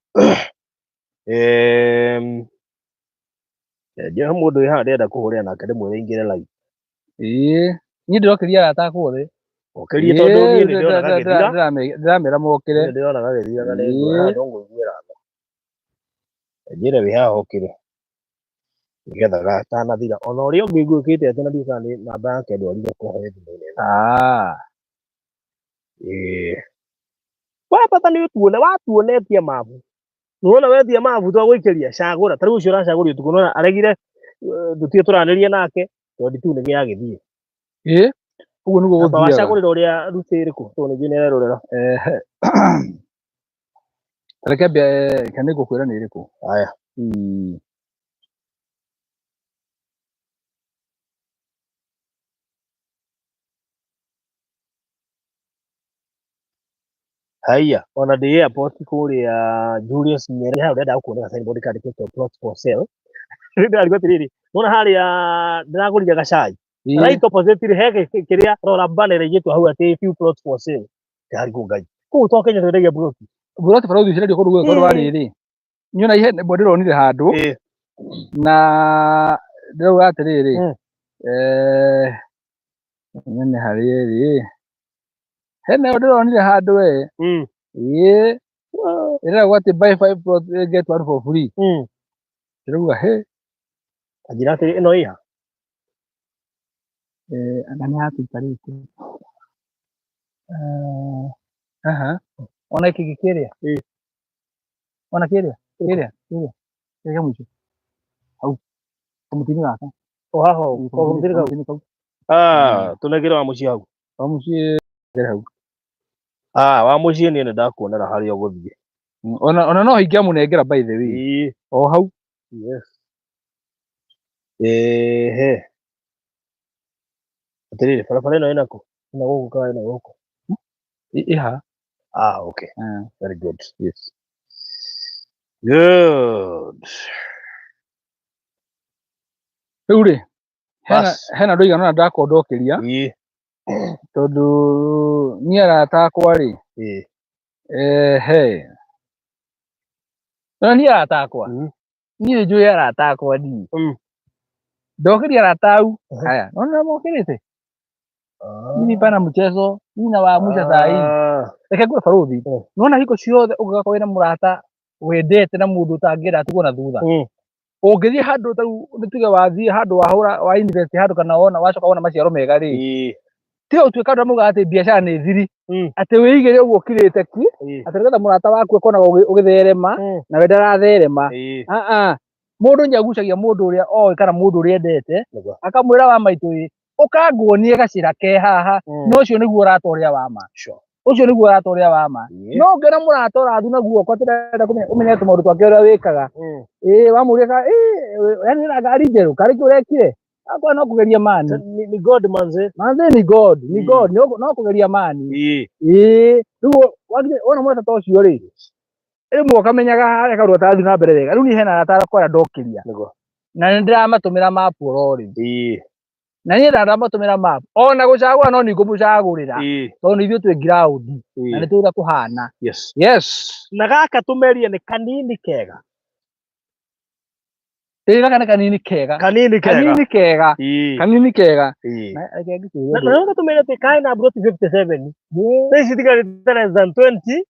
ndio mũndũ wĩ haha ndĩrenda kũhũrĩra nake ndĩmwĩre aingĩre live. Ĩĩ. Niĩ ndĩrokĩria arata akwa othe. Ũkĩrie tondũ niĩ nĩ ndĩrona gagĩthira. Ndĩramera mokĩre. Niĩ ndĩrona gagĩthira na nĩ no ngũiguĩra tha. Njĩre wĩ haha ũkĩre. Nĩgetha gatanathira. Ona ũrĩa ũngĩ ngwĩkĩte atĩ na ndiũĩ kana nĩ namba yake ndwarire kũhe thimũ-inĩ. Ah. Ĩĩ. Wa bata nĩ ũtuone, watuonetie mabu. Nĩwona wetia mabu twagũikĩria cagũra. Ta rĩu ũcio ũracagũria ũtukũ nĩwona aregire tũtige tũranĩrie nake tondũ tu nĩ gĩagĩthiĩ. Ĩĩ. Ũguo nĩguo Namba gũthiaga. wacagũrĩra ũrĩa Lucy ĩrĩkũ tondũ ningĩ nĩ arerorera. Reke mbia kana nĩ ngũkwĩra nĩ ĩrĩkũ. Aya. Haiya, ona ndĩ airport kũrĩa Julius Nyerere hau ndĩrenda kuonera signboard kandĩkĩtwo plot for sale. Rĩu ndĩrarigwo atĩrĩrĩ, nĩwona harĩa ndĩragũrire gacai. Right opposite rĩ, he kĩrĩa rora banner ĩigĩtwo hau atĩ few plots for sale. Ndĩrarigwo Ngai. Kũu to Kenya twendagia plot. Buroti barũthi cirendio kũndũ guothe tondũ wa rĩrĩ. Niĩ ona ihe mbwa ndĩronire handũ na ndĩrauga atĩrĩrĩ nyone harĩa ĩrĩ. Hena ĩyo ndĩronire handũ we. Ĩĩ. Ĩreragwo atĩ buy 5 plots get 1 for free. Ndĩrauga he. Anjĩra atĩrĩ ĩno ĩha? Anga nĩ hatũikarĩte. Aha. Ona gĩkĩ kĩrĩa. Ĩĩ. Ona kĩrĩa. Kĩrĩa. Kĩrĩa. Kĩrĩa kĩa mũico. Hau. Kamũtĩ-inĩ gaka. O haha ũguo, o kamũtĩ-inĩ kau. Kamũtĩ-inĩ kau. Ah, tũnengere wa mũciĩ hau. Wa mũciĩ kĩrĩa hau. Ah, wa mũciĩ niĩ nĩndakuonera harĩa ũgũthiĩ. Ona no ingĩamũnengera by the way. Ĩĩ. O hau. Yes. Ehe. Atĩrĩrĩ, barabara ĩno ĩna kũ? Ĩna gũkũ kana ĩna gũkũ? Ĩha. Ah, okay. Ah. Very good. Yes. Good. Rĩu rĩ, hena Bas. hena andũ aigana ũna ndakondokeria Ĩĩ. tondũ niĩ arata akwa rĩ, Ĩĩ. ehe. No niĩ arata akwa. Niĩ nĩ njũĩ arata akwa niĩ. Ndokeria arata au. Haya, naona mokĩrĩte. Mimi pana mchezo, mimi nawaamsha saa hii. Ah. Reke ngwĩre barũthi. Nĩwona hingo ciothe ũngĩgakorwo wĩna mũrata wendete na mũndũ ũtangĩenda atigwo na thutha. Ũngĩthiĩ handũ ta rĩu nĩ tuge wathiĩ handũ wahũra wa invest handũ kana wona wacoka wona maciaro mega rĩ. Tiga gũtuĩka andũ arĩa maugaga atĩ biacara nĩ thiri. Atĩ wĩigĩre ũguo ũkirĩte ki, atĩ nĩgetha mũrata waku akonaga ũgĩtherema na we ndaratherema. Ah ah. Mũndũ nĩ agucagia mũndũ ũrĩa oĩ kana mũndũ ũrĩa endete, akamwĩra wa maitũ ĩ, ũka nguonie gacĩra ke haha, na ũcio nĩguo ũrata ũrĩa wa ma. Ũcio nĩguo ũrata ũrĩa wa ma. No ũngĩona mũrata ũrathuna guoko atĩ ndarenda kũmenya ũmenye tũmaũndũ twake ũrĩa wĩkaga. Ĩĩ wamũria ka ĩĩ yaani wĩna ngari njerũ karĩ kĩ ũrekire? Akwa no kũgeria mani. Ni God manze. Manze ni God, ni God, no kũgeria mani. Ĩĩ rĩu wona mũrata ta ũcio rĩ, rĩmwe ũkamenyaga harĩa kaũndũ gatarathiĩ na mbere wega. Rĩu niĩ hena arata akwa arĩa ndokĩria. Na nĩ ndĩramatũmĩra map oro rĩu. Na niĩ ndamatũmĩra map. Ona gũcagũra no niĩ ngũmũcagũrĩra. Tondũ nĩ ithuĩ twĩ ground. Na nĩ tũĩ ũrĩa kũhana. Yes. Yes. Na gaka tũmerie nĩ kanini kega. Ĩĩ gaka nĩ kanini kega. Kanini kega. Kanini kega. Kanini kega. Ĩĩ. Na reke ngĩkwĩre Na ũndũ. na tũmerie atĩ kaĩ na broti 57. Thaa ici itigarĩte less than 20,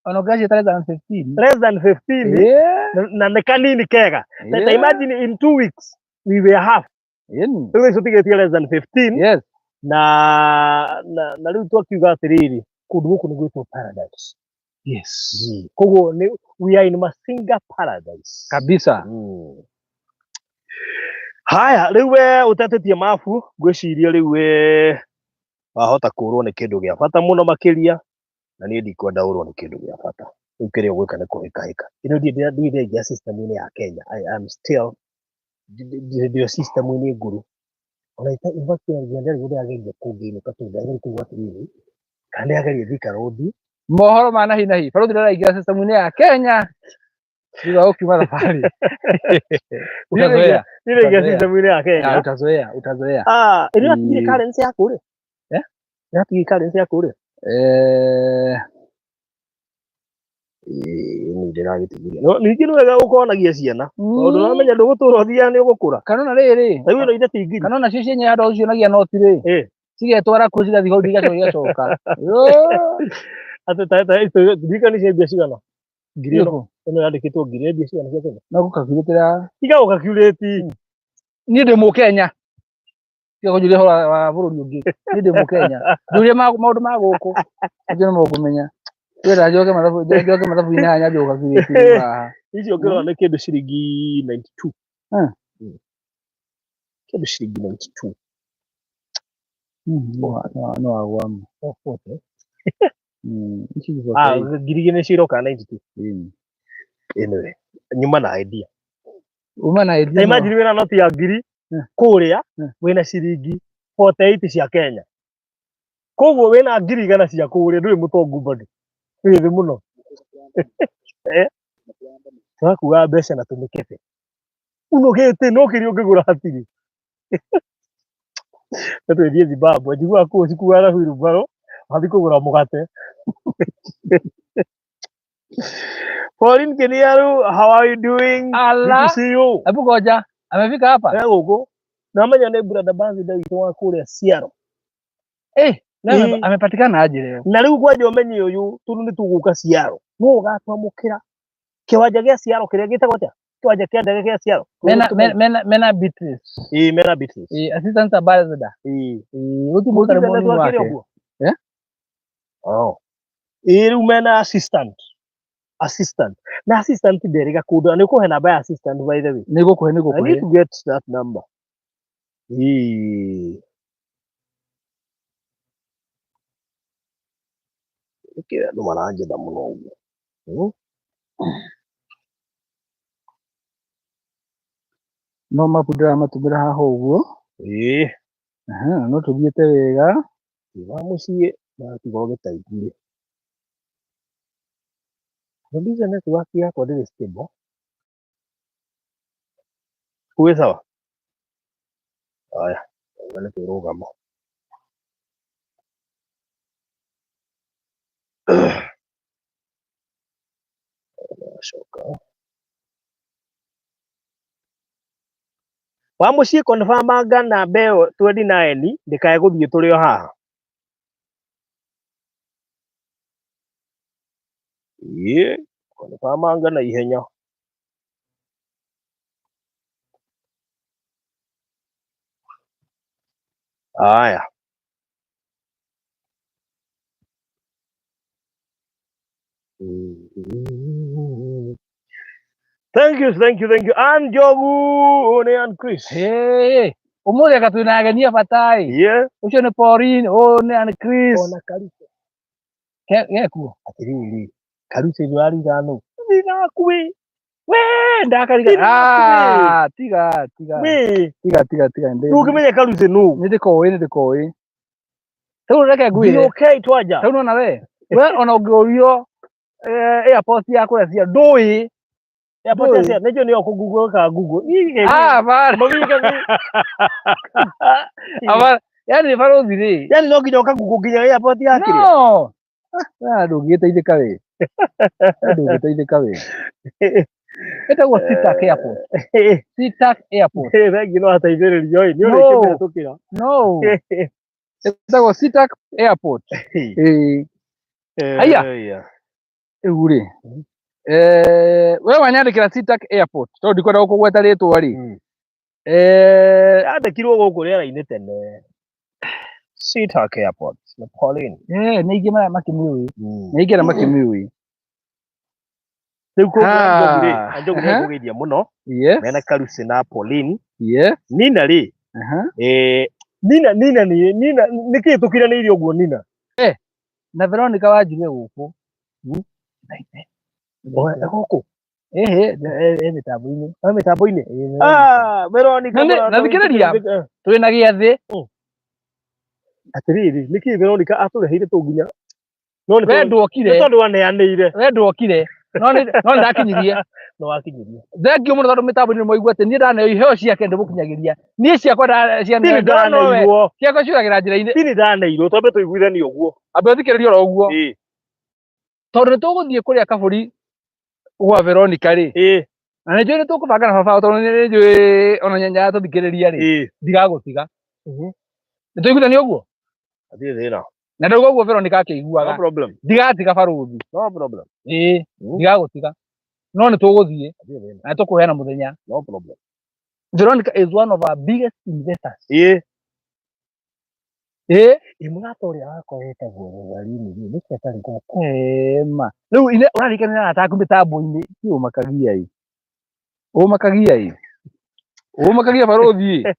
Ona ũngĩgaciĩta less than 15. less than 15. Ĩĩ. Na nĩ kanini kega. Ta Ĩĩ. imagine in 2 weeks we were half. Ĩni. Rĩu icio tigĩtie less than 15. Yes. Na rĩu twakiuga atĩrĩrĩ, kũndũ gũkũ nĩ gwĩtwo paradise. Yes. Koguo nĩ we are in Masinga paradise. Kabisa. Haya, rĩu we ũtetĩtie mabu, ngwĩciria rĩu we wahota kũrwo nĩ kĩndũ gĩa bata mũno makĩria, na niĩ ndikwenda ũrwo nĩ kĩndũ gĩa bata. Rĩu kĩrĩa ũgwĩka nĩ kũhĩkahĩka. Ĩno ndirĩ ndĩraingĩra system-inĩ ya Kenya. I am still ndĩ system-inĩ ngũrũ. Ona in fact nginya ndĩrarigwo ndĩrageria kũngĩinũka tondũ ndĩrageria kũigua atĩrĩrĩ, kana ndĩrageria Thika Road. Mohoro ma nahi nahi. Barũthi ndaraingĩra system-inĩ ya Kenya. Thutha wa gũkiuma thabarĩ. Utazoea. Ndĩraingĩra Utazoea. system-inĩ ya Kenya. Utazoea, utazoea. Ah, ĩno ĩratigire currency ya kũrĩa? Eh? Ĩratigire currency ya kũrĩa? Eh. Ĩĩ, niĩ ndĩragĩtigire. No, ningĩ nĩ wega ũkonagia ciana. Tondũ ũramenya ndũgũtũra ũthiaga nĩ ũgũkũra. Kana ona rĩrĩ. Rĩu ĩno ithe ti ngiri. Kana ona cio cienyewe handũ cionagia noti rĩ. Cigetwara kuo cigathiĩ holiday igacoka igacoka. Atĩ ta ndirikani cia mbia cigana? Ngiri ĩno. Ĩno yandĩkĩtwo ngiri ĩ mbia cigana cia Kenya? No gũkakurĩtĩra. Tiga gũkakurĩti. Niĩ ndĩ Mũkenya. Tiga kũnjũria ũhoro wa bũrũri ũngĩ. Niĩ ndĩ Mũkenya. Njũria maũndũ ma gũkũ. Acio nĩmo ũkũmenya. Wenda njoke mathabu, njoke mathabu-inĩ haha nyambie gũkakurĩti haha. Icio ũngĩrora nĩ kĩndũ ciringi 92. Kĩndũ ciringi 92. No wagwama. Ici nĩ Ah, ngiri igĩrĩ nĩcio iroka 92. Anyway, nyuma na idea. Uma na idea. Ta imagine wĩna noti ya ngiri kũrĩa wĩna ciringi 48 cia Kenya. Koguo wĩna ngiri igana cia kũrĩa ndũrĩ mũtongu bado. Wĩ thĩ mũno. Tũrakuaga mbeca na tũmĩkebe. Unũkĩte no kĩrĩa ũngĩgũra hatirĩ. Na twĩthiĩ Zimbabwe, njiguaga kũu cikuaga na wheelbarrow, wathiĩ kũgũra mũgate. Pauline Kiniaru, how are you doing? Good Ala. to see you. Hebu ngoja. Amefika hapa? Eh, gũkũ. Namenya nĩ brother Banzi witũ wa kũrĩa Ciaro. Eh, na amepatikana aje leo? Na rĩu kwanja ũmenye ũyũ tondũ nĩ tũgũka Ciaro. Nũ ũgatwamũkĩra? Kĩwanja gĩa Ciaro kĩrĩa gĩtagwo atĩa? Kĩwanja kĩa ndege gĩa Ciaro. Mena Beatrice. Ĩĩ, Mena Beatrice. Ĩĩ, assistant ambassador. Ĩĩ. Ĩĩ, gũtirĩ mũndũ ũtarĩ Mũtithe moni twakĩre wake. ũguo? Eh? Oh. Ĩĩ rĩu mena assistant. Assistant. Na assistant nderĩga kũndũ na nĩ ũkũhe namba ya assistant by the way. Nĩ gũkũhe, nĩ I gũkũhe. need to get that number. Ĩĩ. Nĩkĩ andũ maranjetha mũno ũguo? Hmm? No mapu ndĩramatũmĩra haha ũguo. Ĩĩ. Aha, no tũthiĩte wega. Wa mũciĩ ndatiga ũgĩtaiguire. Producer network yakwa ndĩrĩ stable. Kwĩ sawa? Aya, nĩ kwĩrũgama. Acoka. Wa mũciĩ confirmanga namba ĩyo 29 ndĩkae gũthiĩ tũrĩ o haha. Ĩĩ, confirmanga na ihenya. Aya. Thank you, thank you, thank you. Ann Njogu nĩ Ann Chris. Hey, ũmũthĩ anga twĩna ageni a bata ĩ. Yeah. Ũcio nĩ Pauline, ũyũ nĩ Ann Chris. Ona Karuce. Gekuo. Atĩrĩrĩ, Karuce ndũrariga nũ? Thina we. We, ndakariga. Thina Ah, tiga, tiga. We, Tiga, tiga, tiga. ndũngĩmenya Karuce nũ? Nĩ ndĩkoĩ, nĩ ndĩkoĩ. Rĩu reke ngwĩre. Okay, twanja. Rĩu nona we. We ona ũngĩũrio airport ya kũrĩa cia ndũĩ. Airport Ndũĩ. cia nĩnjũĩ nĩyo kũ Google ka Google. Ah, bara. Aba, yani barothi rĩ. Yani no nginya ũka Google nginya airport ya kĩrĩa. No. Ah, ndũngĩgĩteithĩka we. Ndũngĩteithĩka we. Ĩtagwo SeaTac Airport. SeaTac Airport. Thengi no ateithĩrĩrio ĩ, nĩ No. ũrĩkĩmĩhetũkĩra. No. Ĩtagwo SeaTac Airport. Ĩĩ. Haiya. Rĩu rĩ. We wanyandĩkĩra SeaTac Airport. Tondũ ndikwenda gũkũgweta rĩtwa rĩ. Yandĩkirwo gũkũ rĩera-inĩ tene. SeaTac Airport na Pauline. Nĩ aingĩ maya makĩmĩũĩ. Nĩ aingĩ arĩa makĩmĩũĩ. Rĩu koguo Ah. Njogu rĩ, Njogu nĩ ngũgeithia mũno. Yes. Mena Karuce na Pauline. Yes. Nina rĩ, Aha. Nina Nina nĩ Nina nĩkĩĩ tũkiranĩirie ũguo Nina? Na Veronica Wanjiru e gũkũ. Gũkũ? Ĩhĩ, e mĩtambo-inĩ. E mĩtambo-inĩ? Ah, Veronica. Na thikĩrĩria, twĩna gĩathĩ. Atĩrĩrĩ, nĩkĩĩ Veronica atũreheire tũ nginya? No nĩ We ndwokire. Nĩ tondũ aneanĩire. We ndwokire. No nĩ no ndakinyirie. No wakinyirie. Thank you mũno tondũ mĩtambo-inĩ nĩ mwaigua atĩ niĩ ndaneo iheo ciake ndĩmũkinyagĩria. Niĩ ciakwa cianeo ndaneirwo. Ciakwa ciũragĩra njĩra-inĩ. Tini ndaneirwo, twambe tũiguithanie ũguo. Ambe ũthikĩrĩrie oro ũguo. Tondũ nĩ tũgũthiĩ kũrĩa kabũri gwa Veronica rĩ. Na nĩ njũĩ nĩ tũkũbanga na baba tondũ nĩ njũĩ ona nyanya tũthikĩrĩria rĩ. Ndigagũtiga. Nĩ tũiguithanie ũguo? Hatirĩ thĩna. Na ndauga ũguo Veronica akĩiguaga. No problem. Ndigatiga barũthi. No problem. Ĩĩ, ndigagũtiga. No nĩ tũgũthiĩ. Na nĩ tũkũheana mũthenya. No problem. Veronica is one of our biggest investors. Ĩĩ. Ĩĩ. Ĩ mũrata ũrĩa wakwa wetagwo Rosalini rĩ, nĩkĩ atarĩ gũkũ? Ema. Rĩu ine ũrarikana arata aku mĩtambo-inĩ, ti ũmakagia ĩ. Ũmakagia ĩ. Ũmakagia barũthi ĩ.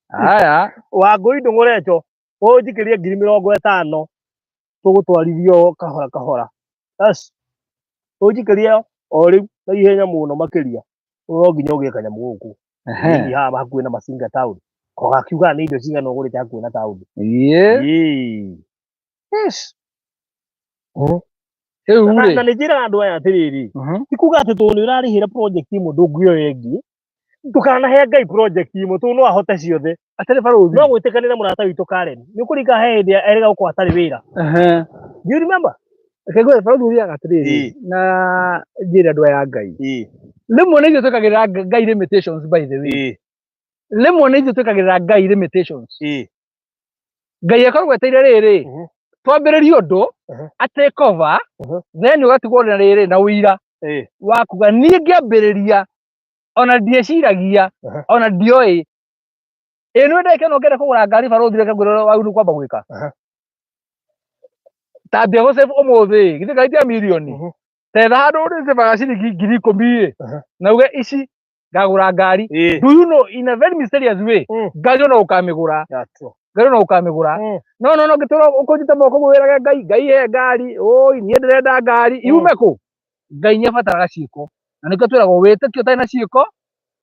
Haya. Wangũi ndũng'ũrecho, ũnjikĩrie 50,000 tũgũtwarithio kahora kahora. Yes. Ũnjikĩrie o rĩu na ihenya mũno makĩria. No nginya ũgĩe kanyamũ gũkũ. Hihi haha hakuhĩ na Masinga town. Kogakiuga nĩ indo cigana ũgũrĩte hakuhĩ na town. Ĩĩ. Yes. Rĩu rĩ. Na nĩ njĩraga andũ aya atĩrĩrĩ. Ti kuga atĩ tondũ nĩ ũrarĩhĩra project ĩmwe ndũngĩoya ĩngĩ. Ndũkanahe Ngai project ĩmwe tondũ no ahote ciothe. Atĩrĩ barũthi. No gwĩtĩkanĩra mũrata witũ Karen. Nĩ ũkũringa he hĩndĩ erĩga gũkorwo atarĩ wĩra. Do you remember? Reke ngwĩre barũthi ũrĩaga atĩrĩrĩ na njĩre andũ aya a Ngai. Rĩmwe nĩ ithuĩ twĩkagĩrĩra Ngai limitations by the way. Rĩmwe nĩ ithuĩ twĩkagĩrĩra Ngai limitations. Ngai akoragwo eteire rĩrĩ twambĩrĩrie ũndũ a take over then ũgatigwo na rĩrĩ na ũira wa kuga niĩ ngĩambĩrĩria ona ndieciragia ona ndioĩ. Ĩ nĩ ndagĩka ĩno ũngĩenda kũgũra ngari barũthi reke ngwĩre wagĩrĩirwo kwamba gwĩka. Tambia gũ save ũmũthĩ, githĩ ngari ti ya mirioni? Tetha handũ ũrĩsavaga ciringi 10,000 ĩ, na uge ici ngagũra ngari. Do you know, in a very mysterious way, ngari no ũkamĩgũra. Yeah, true. Ngari no ũkamĩgũra. No no no ngĩtũra ũkũnjita moko mwĩrage Ngai, Ngai he ngari, ũi niĩ ndĩrenda ngari, yume kũ? Ngai nĩ abataraga ciĩko. Na nĩkĩo twĩragwo wĩtĩkio ũtarĩ na ciĩko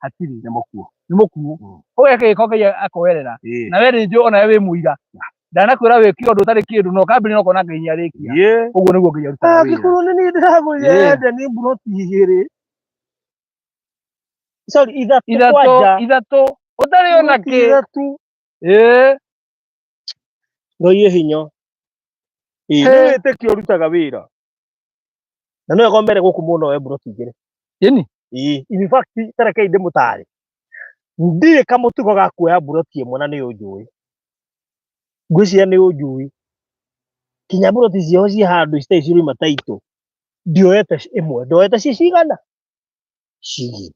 hatirĩ. Nĩ mũkuũ. Nĩ mũkuũ. Ũgeka gĩko Ngai akoerera. Na we nĩ njũĩ onawe wĩ mũira. Ndanakwĩra wĩke ũndũ ũtarĩ kĩndũ na ũkambĩrĩria ũkona Ngai nĩ arĩkia. Ũguo nĩguo Ngai arutaga wĩra. Angĩkorwo nĩ niĩ ndĩragũrire Eden mburoti igĩrĩ. Sorry, ithatũ Ithatũ, kwanja. ithatũ. Ũtarĩ ona Mburoti kĩ. ithatũ. Ngai ĩ hinya. Ĩĩ, nĩ wĩtĩkio ũrutaga wĩra. Na no egomere gũkũ mũno we mburoti igĩrĩ. Ĩni. Ĩĩ, in fact ta rekei ndĩmũtare. Ndirĩ kamũtugo ga kuoya mburoti ĩmwe na nĩ ũnjũĩ. Ngwĩciria nĩ ũnjũĩ. Kinya mburoti ciao ciĩ handũ citarĩ cirauma taitũ. Ndioete ĩmwe, ndoete ciĩ cigana? Cigĩrĩ.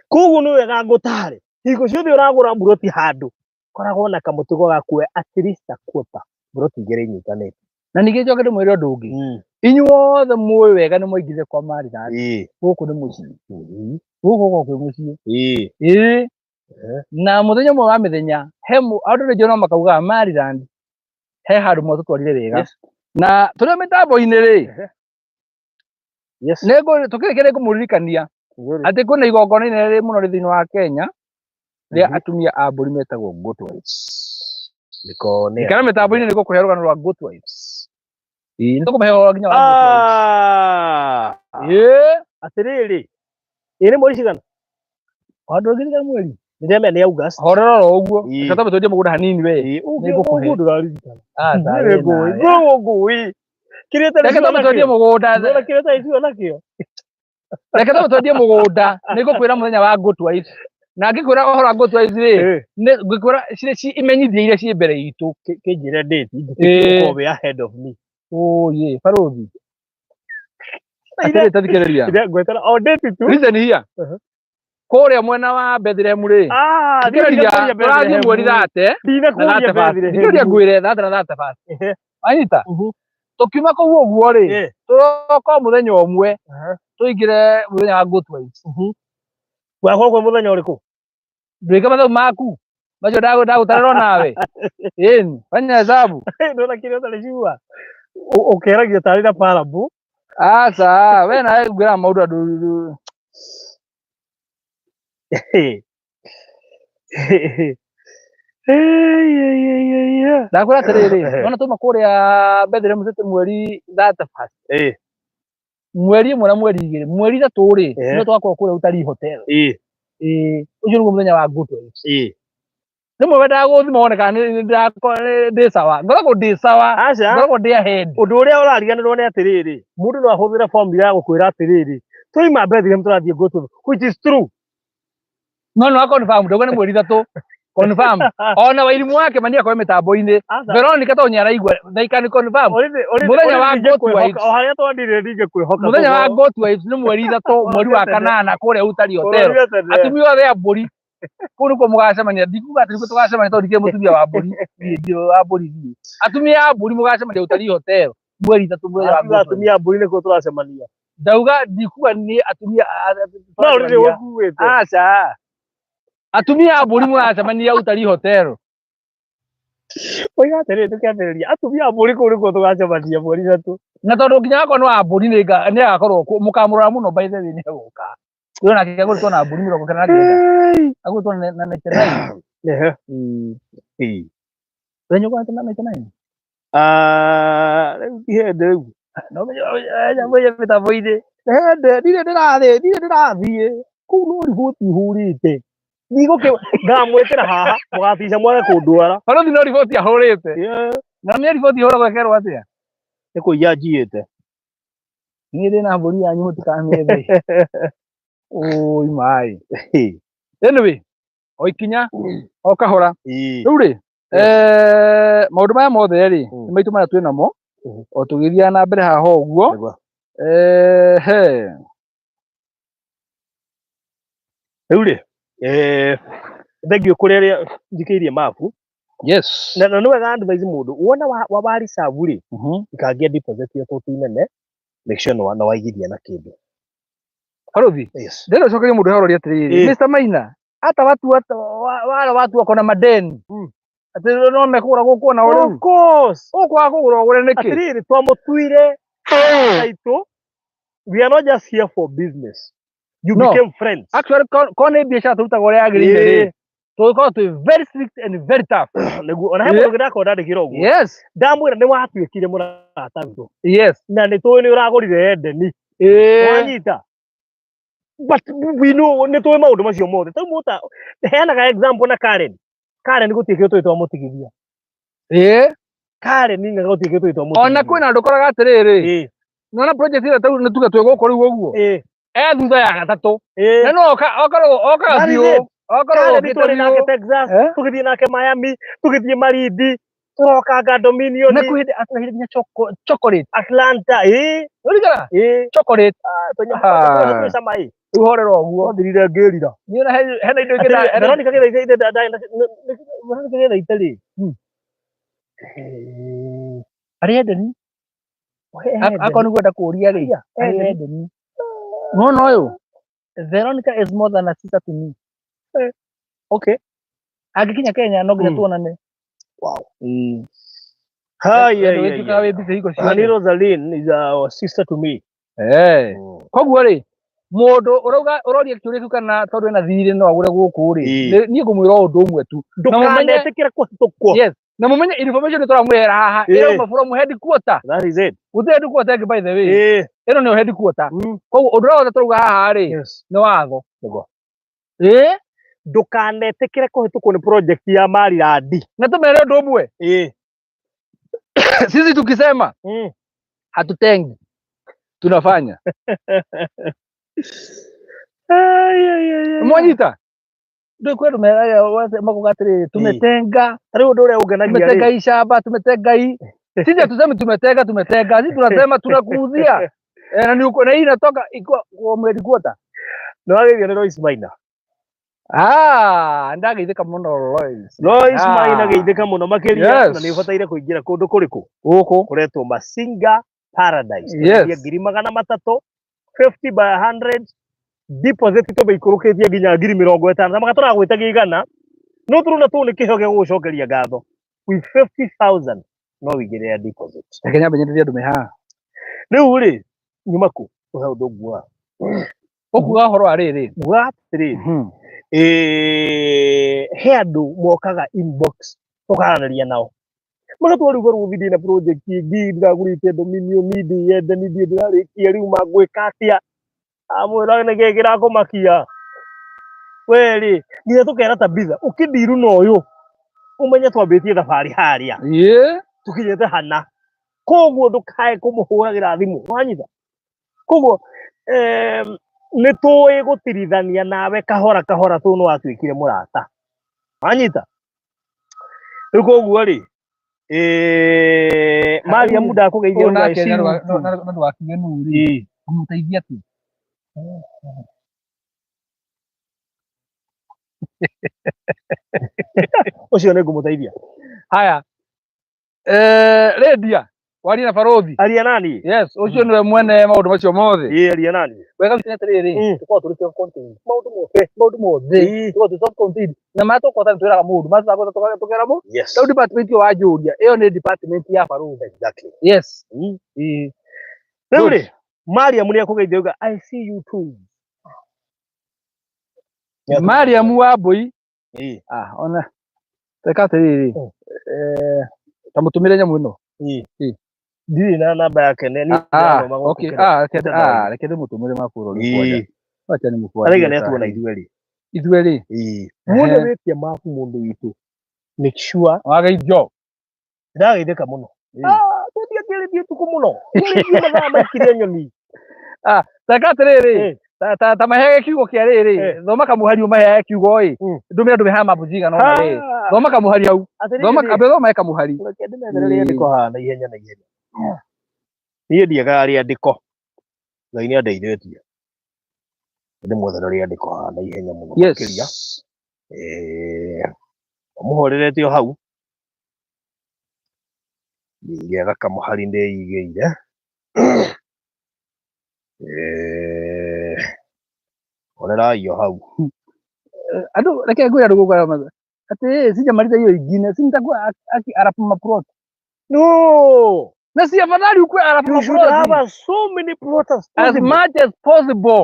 Koguo nĩ wega ngũtare. Hingo ciothe ũragũra mburoti handũ, koragwo na kamũtugo ga kuoya at least a quarter mburoti igĩrĩ inyitanĩte. Na ningĩ njoke ndĩmwĩre ũndũ ũngĩ. Inyuothe mũĩ wega nĩ mwaingĩrire kwa Maridad. Gũkũ nĩ mũciĩ. Gũkũ gũkoragwo kwĩ mũciĩ. Ĩĩ. Na mũthenya ũmwe wa mĩthenya, he andũ rĩngĩ no makaugaga Maryland he handũ mwatũtwarire wega. Na tũrĩ o mĩtambo-inĩ rĩ, tũkĩrĩkia nĩ ngũmũririkania atĩ kwĩna igongona inene rĩ mũno rĩ thĩinĩ wa Kenya rĩa atumia a mbũri metagwo Goat Wives. Nĩko nĩ Ikara mĩtambo-inĩ nĩ ngũkũhe rũgano rwa Goat Wives. Ĩĩ, nĩ tũkũmũhe ũhoro nginya wa Goat Wives. Ĩĩ. Atĩrĩrĩ, ĩ nĩ mweri cigana? Handũ ũngĩririkana mweri? Nĩndĩramenya nĩ August. Horera oro ũguo. Ĩĩ. Reke twambe twendie mũgũnda hanini we. Ĩĩ, Nĩ ngũkũhe. ũguo ndũraririkana. Aca, Nĩ wĩ ngũĩ, nawe. ngũĩ, ngũĩ. Kĩrĩa ũtarĩ Reke sure twambe twendie nakĩo. mũgũnda. Ndũrona kĩrĩa ũtarĩ sure nakĩo. Reke twambe twendie mũgũnda. Nĩ ngũkwĩra mũthenya wa Goat Wives. Na ngĩkwĩra ũhoro wa Goat Wives rĩ, nĩ ngĩkwĩra cirĩ imenyithia iria ciĩ mbere itũ. Kĩnjĩre date, Ĩĩ. ũkorwo wĩ ahead of me. Ũyĩ, barũthi. Atĩrĩ, tathikĩrĩria. Ngwetera o date tu. Listen here. Kũrĩa mwena wa Bethlehem rĩ, thikĩrĩria, tũrathiĩ mweri thate na Ndinakũria thate basi. Bethlehem. Thikĩrĩria ngwĩre thate na thate basi. Wanyita? Tũkiuma kũu ũguo rĩ, tũroka o mũthenya ũmwe, tũingĩre mũthenya wa Goat Wives. Gwakorwo kwĩ mũthenya ũrĩkũ? Ndwĩke mathabu maku. Macio ndagũtarĩra nawe. Ĩni, fanya hesabu. Ndona kĩrĩa ũtarĩ sure. Ũkĩaragia tarĩ na parable. Aca, we nawe ngwĩraga maũndũ andũ. Ndakwĩra atĩrĩrĩ, wona twauma kũrĩa Bethlehem City mweri 31st. Mweri ĩmwe na mweri igĩrĩ, mweri ithatũ rĩ, nĩguo tũgakorwo kũrĩa Utalii Hotel. Ĩĩ, ũcio nĩguo mũthenya wa Goat Wives. Rĩmwe wendaga gũthima wone kana ndĩ sawa. Ngoragwo ndĩ sawa. Aca. Ngoragwo ndĩ ahead. Ũndũ ũrĩa ũrariganĩrwo nĩ atĩrĩrĩ, mũndũ no ahũthĩre formula ya gũkwĩra atĩrĩrĩ, twauma Bethlehem tũrathiĩ Goat Wives, which is true. No no confirm, ndauga nĩ mweri ithatũ. Confirm. Ona Wairimũ wake mani akorwo mĩtambo-inĩ. Veronica tondũ nĩ araigua, they can confirm. Mũthenya wa Goat Wives. O harĩa twandire ndingĩkwĩhoka. Mũthenya wa Goat Wives nĩ mweri ithatũ, mweri wa kanana kũrĩa Utalii Hotel. Atumia othe a mbũri. Kũu nĩkuo mũgacemania. Ndikuga atĩ nĩkuo tũgacemania tondũ ndikĩrĩ mũtumia wa mbũri. Niĩ ndirĩ wa mbũri niĩ. Atumia a mbũri mũgacemania Utalii Hotel mweri ithatũ mũthenya wa Goat Wives. Atumia a mbũri nĩkuo tũracemania. Ndauga ndikuga niĩ atumia No rĩrĩ ũkuĩte. Aca. Atumia a mbũri mũracemania Utalii Hotel. Oiga atĩrĩrĩ tũkĩambĩrĩria atumia a mbũri kũu nĩkuo tũgacemania mweri ithatũ. Na tondũ nginya akorwo nĩ wa mbũri nĩ agakorwo kuo, mũkamũrora mũno by the way nĩ egũka. Ũyũ nake agũrĩtwo na mbũri 99. Agũrĩtwo na 99. Ehe. Ũrĩa nyũkwa na 99. Rĩu ti hĩndĩ rĩu. No menye nyamũ ĩyo mĩtambo-inĩ. Hĩndĩ ndirĩ ndĩrathiĩ, ndirĩ ndĩrathiĩ. Kũu no riboti hũrĩte. Ndigũkĩ ngamwĩtĩra haha mũgatica mwage kũndwara. Barũthi no riboti ahũrĩte. Na nĩ riboti ihũragwo ĩkerwo atĩa? Nĩ kũiya njiyĩte. Niĩ ndĩna mbũri yanyu mũtikamĩethe. Ũi maĩ. Anyway, o ikinya o kahora. Rĩu rĩ, maũndũ maya mothe rĩ, nĩ maitũ marĩa twĩ namo o tũgĩthiaga na mbere haha ũguo. He. Rĩu rĩ, thengiũ kũrĩ arĩa njikĩirie mabu. Yes. Na nĩ wega advise mũndũ wona wa reserve rĩ, ikangia deposit ĩyo tũ ti nene, make sure nĩ waigithia na kĩndũ. Barothi. Yes. Ndĩrenda ũcokerie mũndũ ũroria atĩrĩrĩ, Mr. Maina, hata watu wale watu wako na madeni atĩ no mekũgũra gũkũ ona Of rĩu course. ũkwaga kũgũra ũgũre nĩkĩ? Atĩrĩrĩ, twamũtuire aitũ, we are not just here for business, you No. became friends. Actually, ko nĩ biacara tũrutaga ũrĩa yagĩrĩire rĩ, tũgĩkorwo twĩ very strict and very tough. Nĩguo ona he mũndũ ũngĩ ndakorwo ndandĩkĩra ũguo, ndamwĩra nĩ watuĩkire mũrata witũ na nĩ tũĩ nĩ ũragũrire Edeni, wanyita, but we know nĩ tũĩ maũndũ macio mothe. Tau mũta heanaga example na Karen. Karen gũtirĩ kĩndũ tũĩ twamũtigithia. Karen nĩ gũtirĩ kĩndũ tũĩ twamũtigithia. Ona kwĩna andũ ũkoraga atĩrĩrĩ, nona project ĩrĩa tarĩu nĩ tuge twĩ gũkũ rĩu ũguo, e thutha ya gatatũ na no okoragwo okaga That is biũ it. okoragwo Karen okĩte twarĩ nake biũ. Texas, Eh? tũgĩthiĩ nake Miami, tũgĩthiĩ Malindi, tũrokanga Dominion, Na kwĩ hĩndĩ atũrehire nginya chocolate. Atlanta, ĩ. Ũririkana? Ĩ. Chocolate. Tũnyamũ cama ĩ. Rĩu horera ũguo. Twathirire ngĩrira. Niĩ ona hena indo ingĩ Atĩrĩrĩ, Veronica Veronica Gĩthaitĩ rĩ. Arĩ Edeni. Akorwo nĩ gwenda kũũria rĩ, arĩ Edeni. Nĩwona ũyũ? Veronica is more than a sister to me. Okay. Angĩkinya Kenya no nginya tuonane. Wow. Hai, Wendo wĩtuĩkaga wĩ busy hingo Honey ciothe. Rosaline is our sister to me. Koguo rĩ, mũndũ ũrauga ũroria kĩũria kĩu kana tondũ ena thirĩ no agũre gũkũ rĩ, niĩ ngũmwĩra o ũndũ ũmwe tu. Na mũmenye Ndũkanetĩkĩre kũhĩtũkwo. Yes. Na mũmenye information tũramũrehera haha ĩrauma from headquarter. That is it. Gũtirĩ headquarter ĩngĩ by the way. Ĩno nĩyo headquarter. Koguo ũndũ ũrĩa wothe tũrauga haha rĩ, nĩ watho. Nĩguo. Ĩ Ndũkanetĩkĩre kũhĩtũkwo nĩ project ya Marilandi. Na tũmere ũndũ ũmwe. Sisi tukisema hatutengi, tunafanya. Mwanyita? Ndũĩ kwĩ andũ meraga makuga atĩrĩrĩ, tumetenga, Rĩu ũndũ ũrĩa ũngenagia tumetenga rĩ, hii shamba, tumetenga hii. Sisi hatusemi tumetenga, tumetenga. Sisi tunasema tunakuuzia. Na ni uko na hii inatoka iko kwa headquarter. Nĩ wageithio nĩ Lois Maina. Ah, ndageithĩka mũno Lois. Lois Maina geithĩka mũno makĩria, Yes. na nĩ ũbataire kũingĩra kũndũ kũrĩkũ? Gũkũ. Kũretwo Masinga Paradise. Yes. Twendia 300,000, 50 by 100, deposit tũmĩikũrũkĩtie nginya 50,000, na maka tũragwĩtagia 100, no tũrona tũũ nĩ kĩheo gĩa gũgũcokeria ngatho. With 50,000 no wĩigĩrĩre deposit. Reke nyambe nyenderie andũ me haha. Rĩu rĩ, nyuma kũ? Ũhe ũndũ nguoa. Ũkuga ũhoro wa rĩrĩ. Nguga atĩrĩrĩ, he andũ mokaga inbox tũkaranĩria nao, magatwara rĩu barũthi, ndĩna project ĩngĩ ndĩragũrĩte Dominion, ndĩyende nĩ ndiĩ ndĩrarĩkia, rĩu mangwĩka atĩa? Amwĩra nĩkĩ kĩrakũmakia we rĩ, nginya tũkera Tabitha ũkĩndiru na ũyũ ũmenye twambĩtie thabarĩ harĩa tũkinyĩte hana, koguo ndũkae kũmũhũragĩra thimũ, wanyita. Koguo nĩ tũĩ gũtirithania nawe kahora kahora tũ nĩ watuĩkire mũrata, wanyita. Rĩu koguo rĩ, Mariamu ndakũgeithia. Ũyũ Rĩu nake I see you too. na ũndũ wa kĩgenu rĩ, ngũmũteithia atĩa? Ũcio nĩ ngũmũteithia. Haya. Lydia, warie na barothi. Aria nani. Yes, ũcio nĩwe mwene maũndũ macio mothe. Ĩ, aria nani. Wega witũ nĩ atĩrĩrĩ, tũkoragwo tũrĩ self contained. Maũndũ mothe, maũndũ mothe. Tũkoragwo twĩ self contained. Na marĩa tũkũhota nĩ twĩraga mũndũ, marĩa tũtakũhota tũkera mũndũ. Rĩu department ĩyo wanjũria, ĩyo nĩ department ya barothi. Exactly. Yes. Rĩu Good. rĩ, Mariamu nĩ akũgeithia auga, "I see you too." Mariamu wa Mbui. Ah, ona reka atĩrĩrĩ, ta mũtũmĩre nyamũ ĩno. Ndirĩ na namba yake nĩ niĩ Ah, ndĩrathoma gũkũ okay. kĩrĩa. Ah, reke Ndĩrathoma. ah, reke ndĩmũtũmĩre mabũrũri kwanja. Wacha nĩ Araiga nĩ atuona ithuerĩ. Ithuerĩ. Muone wĩtie mapu mũndũ witũ, make sure Wageithio. Ndĩrageithĩka mũno. Ah, tũtiakĩrĩtie ũtukũ mũno. Twarĩtie mathaa maikirie nyoni. Reka atĩrĩrĩ, ta maheage kiugo kĩa rĩrĩ, thoma kamũhari ũmaheage kiugo ĩ, ndũmĩre ndũme haha mabu cigana ũna rĩ, thoma kamũhari hau, thoma Atĩrĩrĩ, ambe thoma kamũhari. Reke ndĩmethere rĩandĩko haha na ihenya na ihenya. Niĩ ndiagaga rĩandĩko. Ngai nĩ andeithĩtie. Ndĩmwethere rĩandĩko haha na ihenya mũno makĩria. Ũmũhorerete o hau. Ndingĩaga kamũhari ndĩigĩire. Eh, Horerai o hau. Andũ reke ngwĩre andũ gũkũ arĩa atĩ sijamaliza hiyo ingine si nitakuwa aki arap maplot No! Na si afadhali ukuwe arap You should maplot have as so many plots as as possible. much as possible.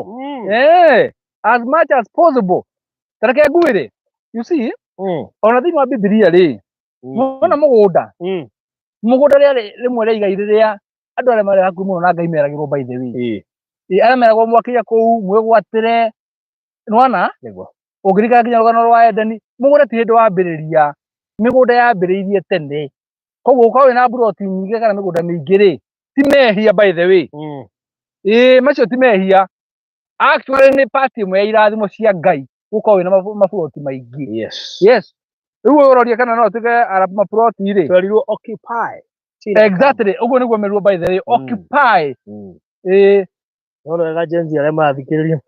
As much as possible. Ta reke ngwĩre, you see, ona thĩinĩ wa Bibilia rĩ, wona mũgũnda, mũgũnda rĩarĩ rĩmwe rĩa igai rĩrĩa andũ arĩa marĩ hakuhĩ mũno na Ngai meragĩrwo, by the way. Ĩ, arĩa meragwo mwakinya kũu mwĩgwatĩre, nĩwona? Nĩguo. Ũngĩririkana nginya rũgano rwa Edeni, mũgũnda ti hĩndĩ wambĩrĩria, mĩgũnda yambĩrĩirie tene. Koguo gũkorwo wĩna mburoti nyingĩ kana mĩgũnda mĩingĩ rĩ, ti mehia, by the way. Ĩĩ, macio ti mehia. Actually nĩ part ĩmwe ya irathimo cia Ngai gũkorwo wĩna maburoti maingĩ. Yes, rĩu ũroria kana no ũtuĩke arab maburoti rĩ? Twerirwo occupy. Exactly, ũguo nĩguo merirwo, by the way. Occupy. Ĩĩ. No wega Gen Z arĩa marathikĩrĩria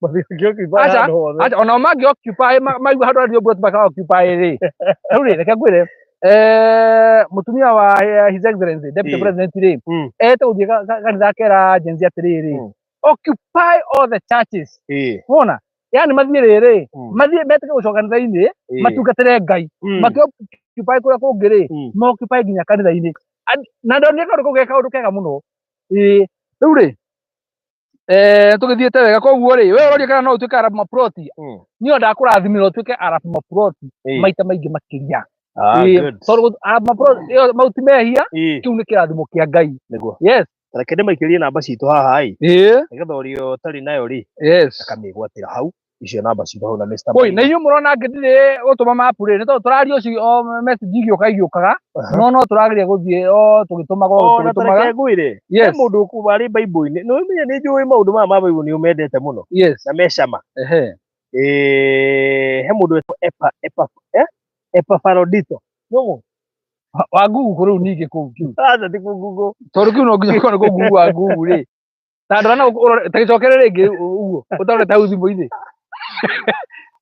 mathikĩrĩria occupy Acha, handũ hothe. Acha, ona mangĩ occupy maigua handũ harĩa mburoti maka occupy rĩ, rĩu rĩ, reke ngwĩre, mũtumia wa His Excellency Deputy President rĩ, ete gũthiĩ kanitha akera Gen Z atĩrĩrĩ, occupy all the churches. Wona, yani mathiĩ rĩrĩ, mathiĩ metĩke gũcoka kanitha-inĩ, matungatĩre Ngai. Makĩ occupy kũrĩa kũngĩ rĩ, ma occupy nginya kanitha-inĩ. Na ndonire kaũndũ kau ge kaũndũ kega mũno. Ĩĩ, rĩu rĩ, tũgĩthiĩte wega. Koguo rĩ, we ũroria kana no ũtuĩke arab maploti, niĩ ndakũrathimĩra ũtuĩke arab maploti maita maingĩ makĩria. Ah, Ĩĩ, good. tondũ arab maploti ĩyo mau ti mehia, kĩu nĩ kĩrathimo kĩa Ngai. Nĩguo. Yes. Reke ndĩmaikĩrie namba citũ haha ĩ, nĩgetha ũrĩa ũtarĩ nayo rĩ, akamĩgwatĩra hau icio namba citũ hau na Mr. Oi, na Maina. inyuĩ mũrona ngĩndirĩ gũtũma mapu rĩ, nĩ tondũ tũraria ũcio o message igĩũka igĩũkaga, no tũrageria gũthiĩ o tũgĩtũmaga o Ona tũgĩtũmaga. tareke ngwĩre, he mũndũ warĩ Bible-inĩ, nĩ ũmenye nĩ njũĩ maũndũ maya ma Bible nĩ ũmendete mũno na me cama. He mũndũ wetwo Epafrodito. Nũũ? Wa Google rĩu ningĩ kũu kĩu. Aca, ti kũ Google. Tondũ kĩu no nginya ũkorwo nĩ kũ Google wa Google rĩ. Ta ndora no ũrore, ta gĩcokere rĩngĩ ũguo, ũtarorete hau thimũ-inĩ.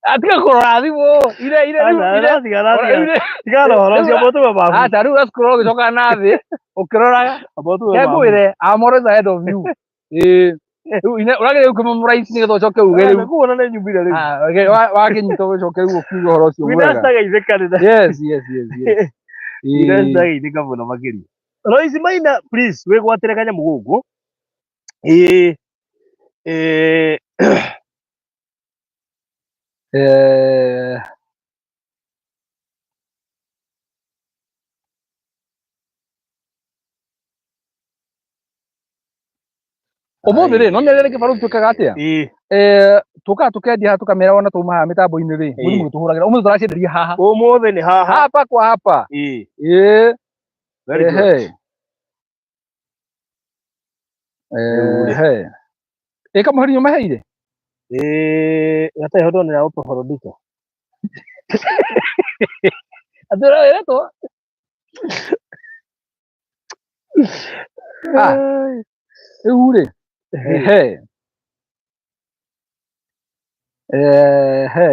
Atiga kũrora thimũ, ire ire rĩu Aca, ire tiga tiga ire tiga na ũhoro ũcio, rĩu amba ũtũme mabu. Acha, rĩu ũracikũrora ũgĩcokaga na thĩ ũkĩroraga. Amba ũtũme Ke mabu. ngwĩre, I'm always ahead of you. Ĩĩ. Rĩu ũrageria kũmemorize nĩgetha ũcoke uge rĩu. Aca, kuona nĩ nyumire rĩu. Ah, wakĩnyita ũcoke rĩu ũkiuge ũhoro ũcio Wina wega. citageithĩka nĩ Yes. Wina Ĩĩ. citageithĩka mũno makĩria. Lois Maina, please wĩgwatĩre kanyamũ gũkũ. Ĩĩ. Ũmũthĩ rĩ, no nĩ rĩrĩ kĩbarũthi twĩkaga atĩa? Ĩĩ. Tũkaga tũkendia haha, tũkamera wona twauma haha mĩtambo-inĩ rĩ, mũrimũ gĩtũhũragĩra. Ũmũthĩ tũracienderia haha. Ũmũthĩ nĩ haha. Hapa kwa hapa. Ĩĩ. Ĩĩ. Very good. Rĩu rĩ. Ehe. Ĩ kamũheri ũmaheire? Ĩĩ, gatarĩ ho ndonera Epafrodito. Atĩ ũretwo? Ah, rĩu rĩ. Ehe. Ehe.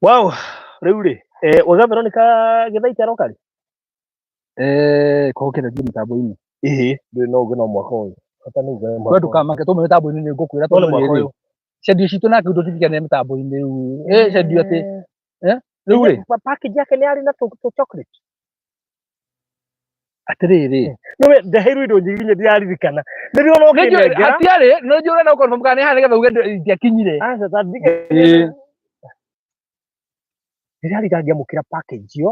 Wow, rĩu rĩ, wega Veronica Gĩthaita aroka rĩ? Koguo kĩrĩa mĩtambo-inĩ. Ĩhĩ, ndũrĩ no uge no mwaka ũyũ. Bata nĩ uge We mwaka ũyũ. ndũkamake twauma mĩtambo-inĩ nĩ ngũkwĩra No nĩ tondũ mwaka rĩrĩ, ũyũ. cendio citũ nake tũtingĩkenera mĩtambo-inĩ rĩu. Ĩ cendio atĩ rĩu rĩ, Package yake nĩ yarĩ na tũ chocolate. Atĩrĩrĩ. Nĩwe ndeheirwo indo nyingĩ nginya ndiraririkana. Nĩ ndĩrona Nĩnjũĩ ũkĩnengera. hatiarĩ, nĩ njũĩ ũrenda gũconfirm kana nĩ haha nĩgetha uge itiakinyire. Aca, ta Ĩĩ. Ndĩrariga ngĩamũkĩra package ĩyo.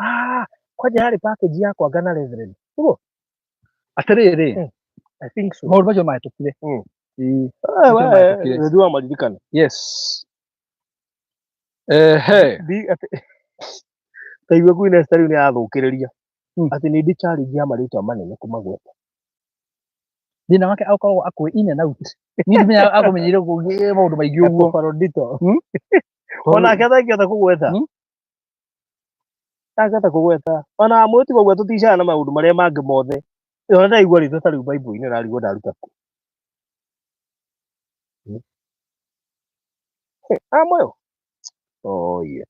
Ah, kwanja yarĩ package yakwa ngana Reverend. Ũguo? Atĩrĩrĩ, I think so. Maũndũ macio mahĩtũkire. Ĩĩ. Eh, Macio we, mahĩtũkire. nĩ wa maririkana. Yes. Ehe. Ta igua Queen Esther rĩu nĩ arathũkĩrĩria. Atĩ nĩ ndĩ challenge ya marĩtwa manene kũmagweta. Thĩna wake akoragwo akũĩ in and out. Niĩ ndimenyaga akũmenyeire maũndũ maingĩ ũguo. Epafrodito. Onake atangĩhota kũgweta. Ndangĩhota kũgweta. Ona amwe tiga ũguo tũticaga na maũndũ marĩa mangĩ mothe. Ona ndaigua rĩtwa ta rĩu Bible-inĩ ũrarigwo ndaruta kũ. Amoyo. Oh yeah.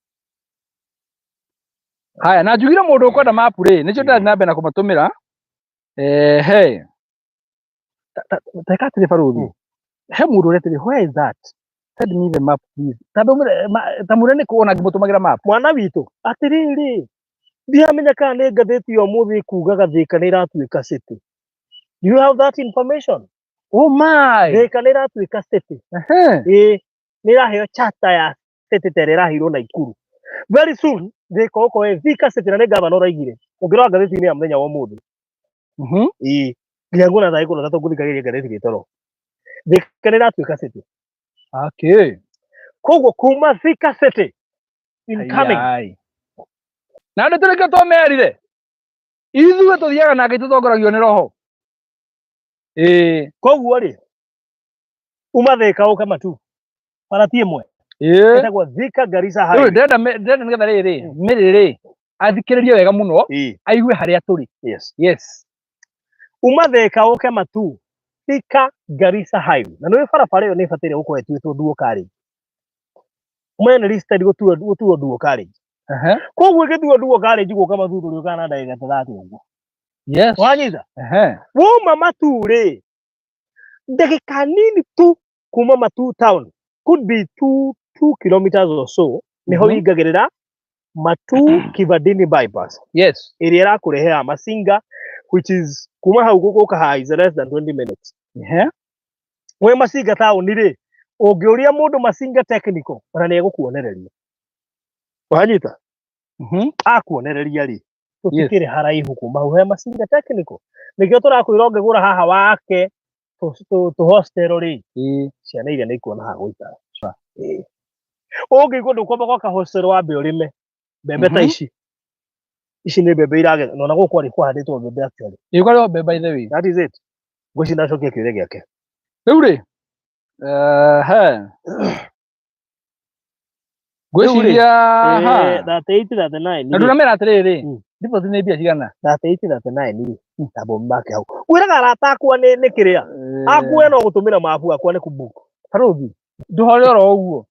Haya, na njugire mũndũ ũkwenda mapu rĩ, nĩcio ndĩrathiĩ na mbere na kũmatũmĩra. Ehe. Teka atĩrĩ barũthi. He mũndũ ũrĩa atĩrĩ, where is that? Send me the map please. Ta mwĩre nĩ kũ ona ngĩmũtũmagĩra map. Mwana witũ atĩrĩrĩ, ndiramenya kana nĩ ngathĩti ya ũmũthĩ ĩkugaga Thika nĩ ĩratuĩka city. Do you have that information? Oh my. Thika nĩ ĩratuĩka city. Ehe. Ĩĩ, nĩ ĩraheo charter ya city ta ĩrĩa ĩraheirwo Naikuru. Very soon Thika ũkorwo ĩ Thika city, na nĩ gavana ũraigire. Ũngĩrora ngathĩti-inĩ ya mũthenya wa ũmũthĩ. Ĩĩ, nginya nguona thaa 13 ngũthikagĩrĩria ngathĩti gĩtoro. Thika nĩ ĩratuĩka city. Okay. Koguo kuma Thika city incoming. Ai. Na nĩ tũrĩkĩo twamerire. Ithuĩ tũthiaga na Ngai tũtongoragio nĩ roho. Ĩĩ. Koguo rĩ, uma Thika ũke Matu. Bara ti ĩmwe. Ĩĩ. Ĩtagwo Thika Garissa Rĩu Highway. ndĩrenda nĩgetha rĩrĩ, mĩrĩ rĩ, athikĩrĩrie wega mũno, aigue harĩa tũrĩ. Yes. Yes. Uma Thika ũke Matu. Thika Garissa Highway. Na nĩ barabara ĩyo nĩ ĩbataire gũkorwo ĩtuĩtwo dual carriage. Ũmenye nĩ listed gũtuo dual carriage. Ehe. Koguo ĩgĩtuo dual carriage gũka Matu tũrĩũkaga na ndagĩka ta 30 ũguo. Yes. Wanyita? Ehe. Wauma Matu rĩ, ndagĩka nini tu kuma Matu town, could be 2 kilometers or so, niho wingagĩrĩra Matu Kivandini bypass. Yes. Ĩrĩa ĩrakũrehera Masinga, which is kuma hau gũka haha is less than 20 minutes. Ehe. Wĩ Masinga town rĩ, ũngĩũria mũndũ Masinga technical, ona nĩ egũkuonereria. Wanyita? Akuonereria rĩ, tũtikĩrĩ haraihu kuma hau he Masinga technical. Nĩkĩo tũrakwĩra ũngĩgũra haha wake tũ hostel rĩ, ciana iria nĩ ikuona ha gũikara. Ĩĩ. Ũngĩigua ndũkwamba gwaka hostel, wambe ũrĩme mbembe ta ici. Ici nĩ mbembe iragetha, na ona gũkũ kwarĩ kũhandĩtwo mbembe actually. Ĩĩ, kwarĩ o mbembe by the way. That is it. Ngwĩciria ndacokia kĩũria gĩake. Rĩu rĩ, ehe. Ngwĩciria ha. 38 39. Na ndũramera atĩrĩrĩ, deposit nĩ mbia cigana? 38 39 rĩ, tamba make hau. Ngwĩraga arata akwa nĩ kĩrĩa. Akue no gũtũmĩra mabu akwa nĩ kũbook. Barũthi, ndũhore oro ũguo.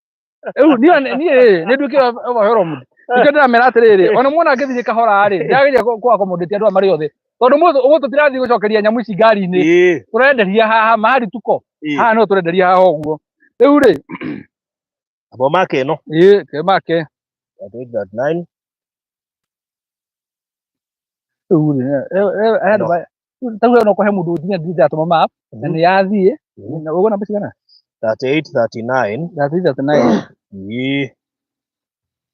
Rĩu niĩ nĩ nduĩkire overwhelmed. Nĩkĩo ndĩramera atĩrĩrĩ, ona muona ngĩthiĩ kahora rĩ, ndĩrageria kũ accommodate andũ aya marĩ othe. Tondũ ũmũthĩ tũtirathiĩ gũcokeria nyamũ ici ngari-inĩ. Tũrenderia haha mahali tuko. Haha no tũrenderia haha ũguo. Rĩu rĩ, Amba make ĩno. Ĩĩ, ke make. 38 39. Rĩu rĩ, No. tau no kũhe mũndũ nginya ndĩratũma map na nĩ yathiĩ. Na ũguo namba cigana? 38 39. 38 39. Ĩĩ.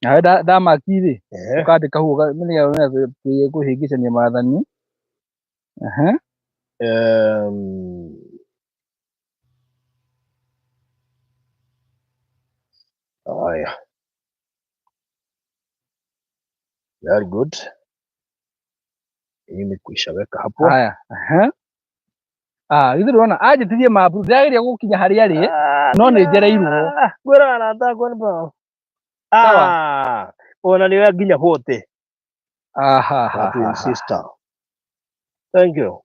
Nawe ndamaki rĩ, ũkandĩka hau nĩgetha kũhĩngĩcania maathani. Ehe. Haya. Very good. Hii imekwisha weka hapo. Haya. Ehe. Ah, githĩ ndũrona anjĩtirie mapu, ndĩrageria gũkinya harĩa arĩ, no nĩ njereirwo. Ngwĩra arata akwa nĩ bao. Sawa. Ah, ona nĩ nginya 40. Aha, ha, Twin ha, ha. sister. Thank you.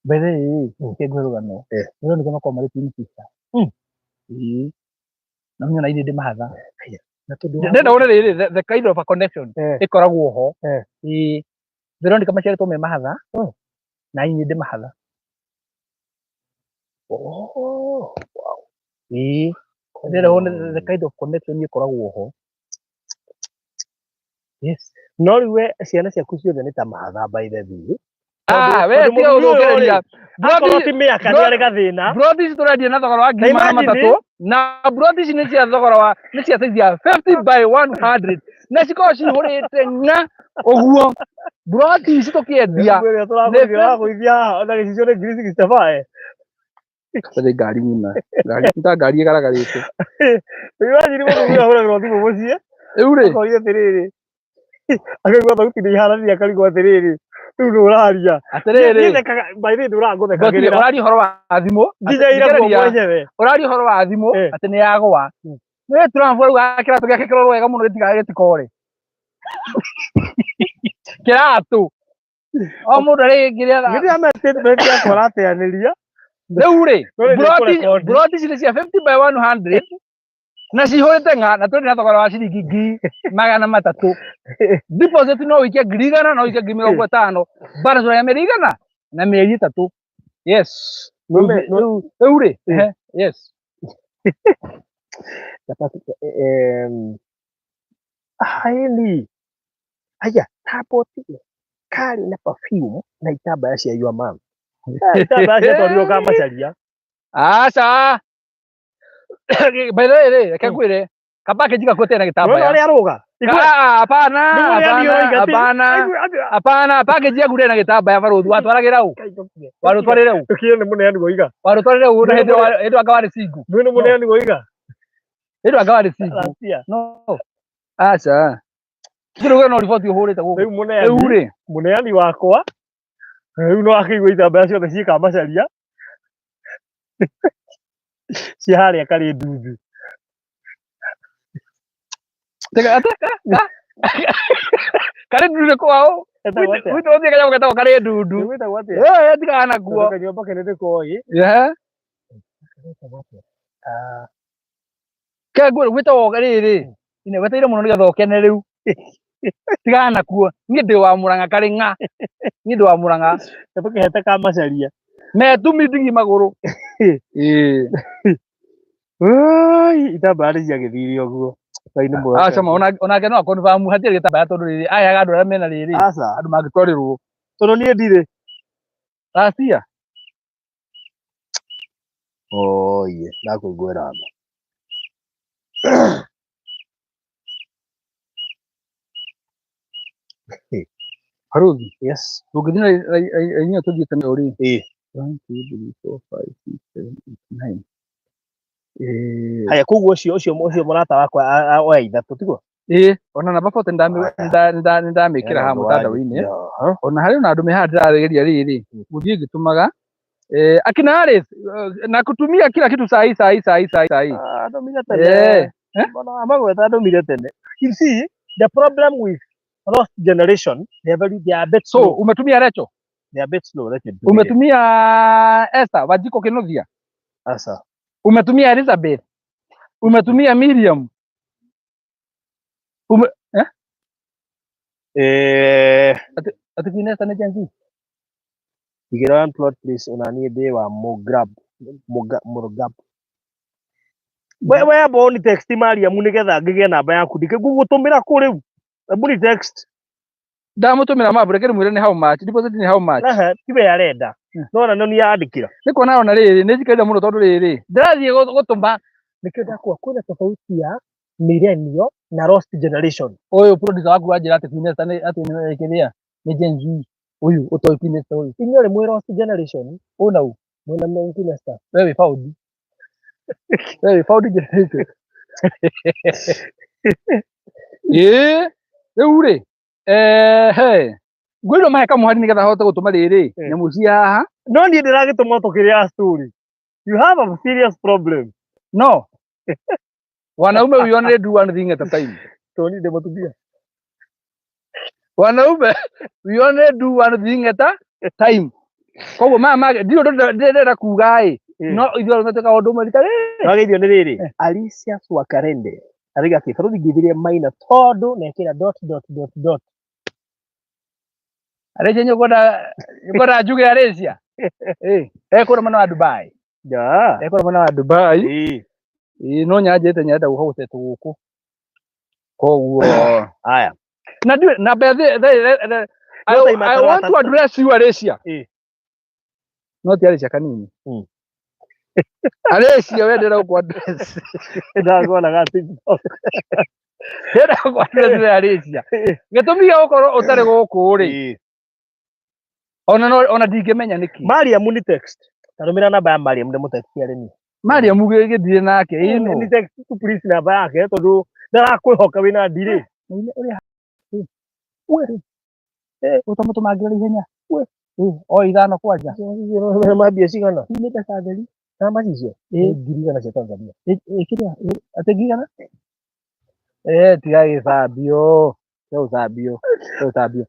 By the way, reke ngũhe rũgano. Nĩũroneka makoragwo marĩ twin sister. Ĩĩ. Na menya ona ithuĩ ndĩ mahatha. Na tondũ wa Ndĩrenda wone rĩrĩ, the kind of a connection ĩkoragwo ho. Ĩĩ. Veronica maciarĩtwo me mahatha na inyuĩ ndĩ mahatha. Oh, wow. Ĩĩ. Ndĩrenda wone the kind of connection ĩkoragwo ho. Yes. No rĩu we ciana ciaku ciothe nĩ ta mahatha by the way. Ah, we Tondũ tiga mũthuri ũyũ gũthũkĩrĩria. rĩ, akorwo ti mĩaka nĩ arĩ gathĩna. Broti ici tũrendia na thogora wa ngiri Na magana imagine- matatũ na broti ici nĩ cia thogora wa nĩ cia size ya 50 by 100 na cikoragwo cihũrĩte ng'a ũguo. Broti ici tũkĩendia Ĩrĩa tũragũithia ũragũithia haha na gĩcicio nĩ ngiri 65. Tarĩ ngari ng'ima. Ngari ta ngari ĩgaragarĩte. Imagine mũthuri ũyũ ahũragĩrwo thimũ mũciĩ. Rĩu rĩ, Akoria atĩrĩrĩ. Akaigua thauti nĩ iharanire akarigwo atĩrĩrĩ. Rĩu nĩ ũraria. Atĩrĩrĩ. Niĩ thekaga, by the way ndũraga Ngotire, ngũthekagĩrĩra. ũraria ũhoro wa thimũ. Nginya ira guo Thikĩrĩria, mwenyewe. ũraria ũhoro wa thimũ atĩ nĩ yagũa. Nĩ Trump rĩu kĩratũ gĩake kĩrorwo wega mũno gĩtikore. Kĩratũ. O mũndũ arĩ kĩrĩa Githĩ ama statement yakwa ũrateanĩria. Rĩu rĩ, No rĩ, nĩ kũrekondi. broti ici nĩ cia 50 by 100. Na cihũrĩte ng'a na tũrĩ na thogora wa ciringi 300,000. Deposit no ũikie 100,000, no ũikie 50,000. Balance ya mĩeri igana na mĩeri 3. Yes. Rĩu rĩ, yes. Haini. Aya, taboti kari na perfume na itambaya cia your mom. Itambaya ciatwarirwo Kamacharia. Aca. By the way rĩ, reke ngwĩre, ka package gakuo na gĩtambaya. Ũrona ũrĩa arũga? Hapana, hapana, hapana, package yaku ndĩrĩ na gĩtambaya barũthi, watwaragĩra ũ? Warũtwarĩre ũ? Ũkĩre nĩ mũneani woiga. Warũtwarĩre ũ na hĩndĩ anga warĩ single? Nĩ mũneani woiga. Hĩndĩ anga warĩ single. No. Aca. Kĩrĩ no riboti ũhũrĩte gũkũ. Rĩu mũneani. Rĩu rĩ. Mũneani wakwa. Rĩu no akĩigua itambaya ciothe ciĩ Kamacharia. Cia harĩa karĩ ndundu. Karĩ ndundu nĩ kwao. Gwitũ gũtirĩ kanyamũ getagwo karĩ ndundu. Eh, tigana nakuo. Kanyũmba kene ndĩkoĩ. Ehe. Ke gwĩtagwo rĩrĩ. Ine wetereire mũno nĩgetha ũkene rĩu. Tigana nakuo. Niĩ ndĩ wa Mũrang'a karĩ ng'a. Niĩ ndĩ wa Mũrang'a. Tũkĩhete Kamacharia. Metumi ndigi magũrũ. Ĩĩ. Itambaya nĩ ciagĩthire ũguo. Ngai nĩ mwega. Aca ma onake no akonfirm hatirĩ gĩtambaya tondũ rĩrĩ aheaga andũ arĩa mena rĩrĩ. Aca. Andũ mangĩtwarĩrwo. Tondũ niĩ ndirĩ. Racia. Oye, ndakũiguĩra tha. Barũthi. Yes. Tũngĩthiĩ na raini ĩyo tũthiĩte nayo rĩ. Ĩĩ. 1 2 3 4 5 6 7 8 9. Eh. Haya, koguo ũcio ũcio ũcio mũrata wakwa oya ithatũ tiguo? Ĩĩ, ona namba 40 nĩndamĩkĩra haha mũtandao-inĩ. Ona harĩ ona andũ me haha ndĩrageria rĩrĩ gũthiĩ ngĩtũmaga akina Alice na kutumia kila kitu sahi sahi sahi sahi sahi. Andũmire tene. Amagweta andũmire tene. You see, the problem with lost generation, they are a bit slow. So, umetumia Recho? They are a bit slow. Umetumia Esther Wanjiko Kinuthia? Asa. Umetumia Elizabeth? Umetumia Miriam? Eh? Ati Queen Esther nĩ Gen Z? Igĩra one plot please ona niĩ ndĩ wa Mũgrab. Mũrgab. We amba ũni text Mariamu nĩgetha ngĩgĩe namba yaku ndike ngũgũtũmĩra kũ rĩu? Hebu ni text. Ndamũtũmĩra mabu reke ndĩmwĩre nĩ how much, deposit nĩ how much. Ehe, tiwe arenda. No ona no nĩyandĩkĩra. Nĩ kuona ona rĩrĩ nĩ njikarire mũno tondũ rĩrĩ ndĩrathiĩ gũtũma. Nĩkĩo ndakua kwĩna tofauti ya millennial na lost generation. Ũyũ producer waku wanjĩra atĩ Queen Esther nĩ atĩ nĩ kĩrĩa nĩ Gen Z. Ũyũ ũtoĩ Queen Esther ũyũ. Inyuĩ mwĩ lost generation. Ũũ na ũ. Mwĩna Queen Esther. We wĩ found. We wĩ found generation. Ĩĩ, rĩu rĩ, ehe, ngwĩrwo mahe kamũhari nĩgetha hote gũtũma rĩrĩ nyamũ cia haha. No niĩ ndĩragĩtũma tũkĩrĩa story. You have a serious problem. No. Wanaume we only do one thing at a time. Tony ndĩ mũtumia. Wanaume we only do one thing at a time. Koguo maya mangĩ ndirĩ ũndũ ndĩrenda kuga ĩ, no ithuĩ arũme twĩkaga ũndũ ũmwe rita rĩrĩ. Wageithio nĩ rĩrĩ, Alicia Swakarende arauga atĩ bũrũri ngĩthirie maina tondũ nekĩra dot dot dot dot. Alicia nyũkwenda njuge Alicia? Ĩ, ekũrĩa mwena wa Dubai. Ja. Ekũrĩa mwena wa Dubai. Ĩ. Ĩ, no nyanjĩte nyenda gũka gũtetwo gũkũ. Koguo. Haya. Na ndiũĩ, na mbere I want to address you Alicia. Ĩ. No ti Alicia kanini. Alicia we ndĩrenda gũkũ address. Ndakuonaga TikTok. Ndĩrenda gũkũ address we Alicia. Gĩtũmi gĩa gũkorwo ũtarĩ gũkũ rĩ. Ona ona ndingĩmenya nĩkĩ. Mariamu ni text. Tarũmĩra namba ya Mariamu ndĩmũtext arĩ niĩ. Mariamu gĩthiĩ nake ĩno. Ni text tu please namba yake tondũ ndarakwĩhoka wĩna ndirĩ. Ũrĩa we ũtamũtũmangĩra ihenya. We o ithano kwanja. Mambia cigana? Nĩ mbeca theri. Na macicio? Ĩ 1,000 cia Tanzania. Ĩ kĩrĩa? Atĩ 1,000? Tiga gĩcambio. Tiga gũcambio. Tiga gũcambio.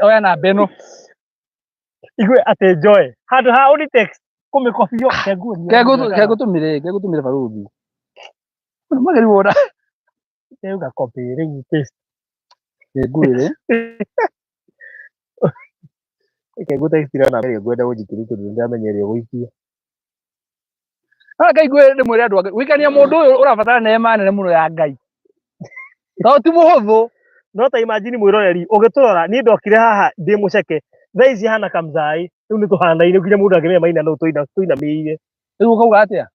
Oya namba ĩno. Igue atĩ njoe. Handũ ha ũni text kũmĩkobio. Kegũtũmire barũthi. Magĩrĩirwo na Rĩu gacopy rĩu paste. Ngwĩre. Reke ngũtextire na ĩrĩa ngwenda ũnjikĩrie tondũ nĩndamenya ĩrĩa ũgũikia. Ah, Ngai ngwĩre ndĩmwĩre andũ a Ngai gũikania mũndũ ũyũ ũrabatara neema nene mũno ya Ngai tondũ ti mũhũthũ. No ta imagine mwĩroreri ũgĩtũrora, niĩ ndokire haha ndĩ mũceke, thaa ici hana kamzai, rĩu nĩ tũhanaine nginya mũndũ angĩmenya Maina nũ tũinamĩrĩire. Rĩu ũkauga atĩa?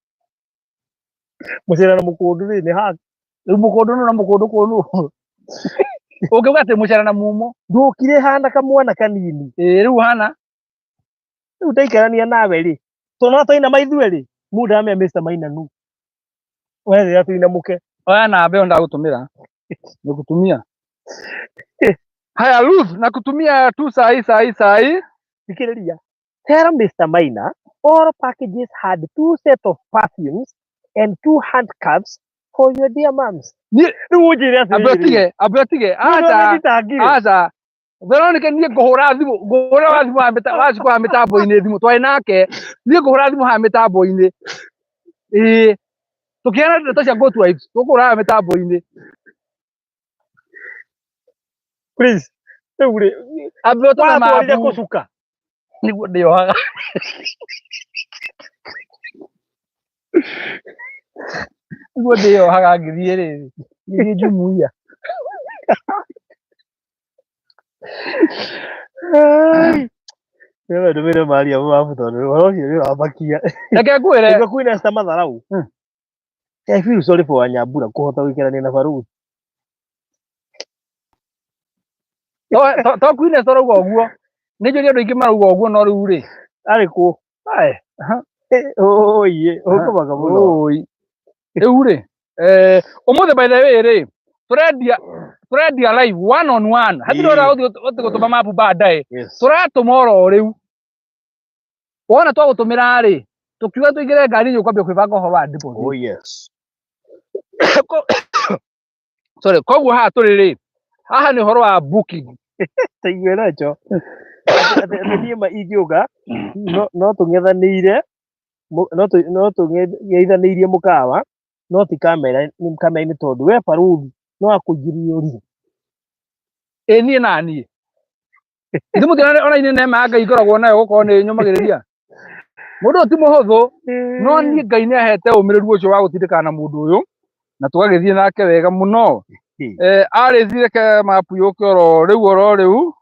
Mũcere na mũkũndũ rĩ nĩ haka. Rĩu mũkũndũ nũ na mũkũndũ kũnũ? Ũngĩuga atĩ mũcere na mumo. Ndũkire hana kamwana kanini. Ĩĩ rĩu hana. Rĩu ndaikarania nawe rĩ, tondũ twainama ithuĩ rĩ, mũndũ aramenya Mr Maina nũ. We rĩrĩa tũinamũke. Oya namba ĩyo ndagũtũmĩra. Nĩgũtumia. Haya Ruth, nakutumia tu sahi sahi sahi. Thikĩrĩria. Tell Mr Maina all packages had two set of perfumes and two handcuffs for your dear moms. Rĩu ũnjĩre Ambe atĩrĩrĩ. ũtige, ambe ũtige. Rĩu Aca, nĩũthitangire. aca. Veronica niĩ ngũhũra thimũ, ngũhũra wa thimũ haha wa thimũ haha mĩtambo-inĩ thimũ twarĩ nake. Niĩ ngũhũra thimũ haha mĩtambo-inĩ. Ĩĩ. Tũkĩheana ndeto cia Good Vibes, tũkũhũra haha mĩtambo-inĩ. Please. Rĩu rĩ, Ambe ũtũme watwarire mabu. kũcuka. Nĩguo ndĩyohaga. Nĩguo ndĩyohaga ngĩthiĩ rĩrĩ. Ngĩthiĩ jumuiya. Nĩwe ndũmĩre Mariamu wabu tondũ ũhoro ũcio nĩ ũramakia. Reke ngwĩre. Nĩguo Queen Esther matharau. I feel sorry for Wanyambura kũhota gũikarania na Barũthi. To Queen Esther ũrauga ũguo. Nĩ njũria andũ aingĩ marauga ũguo no rĩu rĩ. Arĩ kũ? Ae. Ũũi, ũkũmaka mũno. Ũũi. Rĩu rĩ, ũmũthĩ by the way rĩ, tũrendia tũrendia live one on one. Hatirĩ ũrĩa ũthiĩ gũtũma mapu baadaye. Tũratũma oro rĩu. Wona twagũtũmĩra rĩ, tũkiuga tũingĩre ngari-inĩ ũkwambia kwĩbanga ũhoro wa deposit. Oh yes. Sorry, koguo haha tũrĩ rĩ, haha nĩ ũhoro wa booking. Taiguĩra njo. Atĩ niĩ ma ingĩũka no tũng'ethanĩire no tũng'ethanĩirie mũkawa no ti kamera kamera-inĩ tondũ we Barũthi no akũingĩrie ũrigũ. Ĩ niĩ na niĩ. Ithuĩ mũtiona ona inyuĩ neema ya Ngai ngoragwo nayo gũkorwo nĩ nyũmagĩrĩria. Mũndũ ũyũ ti mũhũthũ, no niĩ Ngai nĩ ahete ũmĩrĩru ũcio wa gũtindĩkana na mũndũ ũyũ na tũgagĩthiĩ nake wega mũno. Arĩthi reke mapu yũke oro rĩu oro rĩu.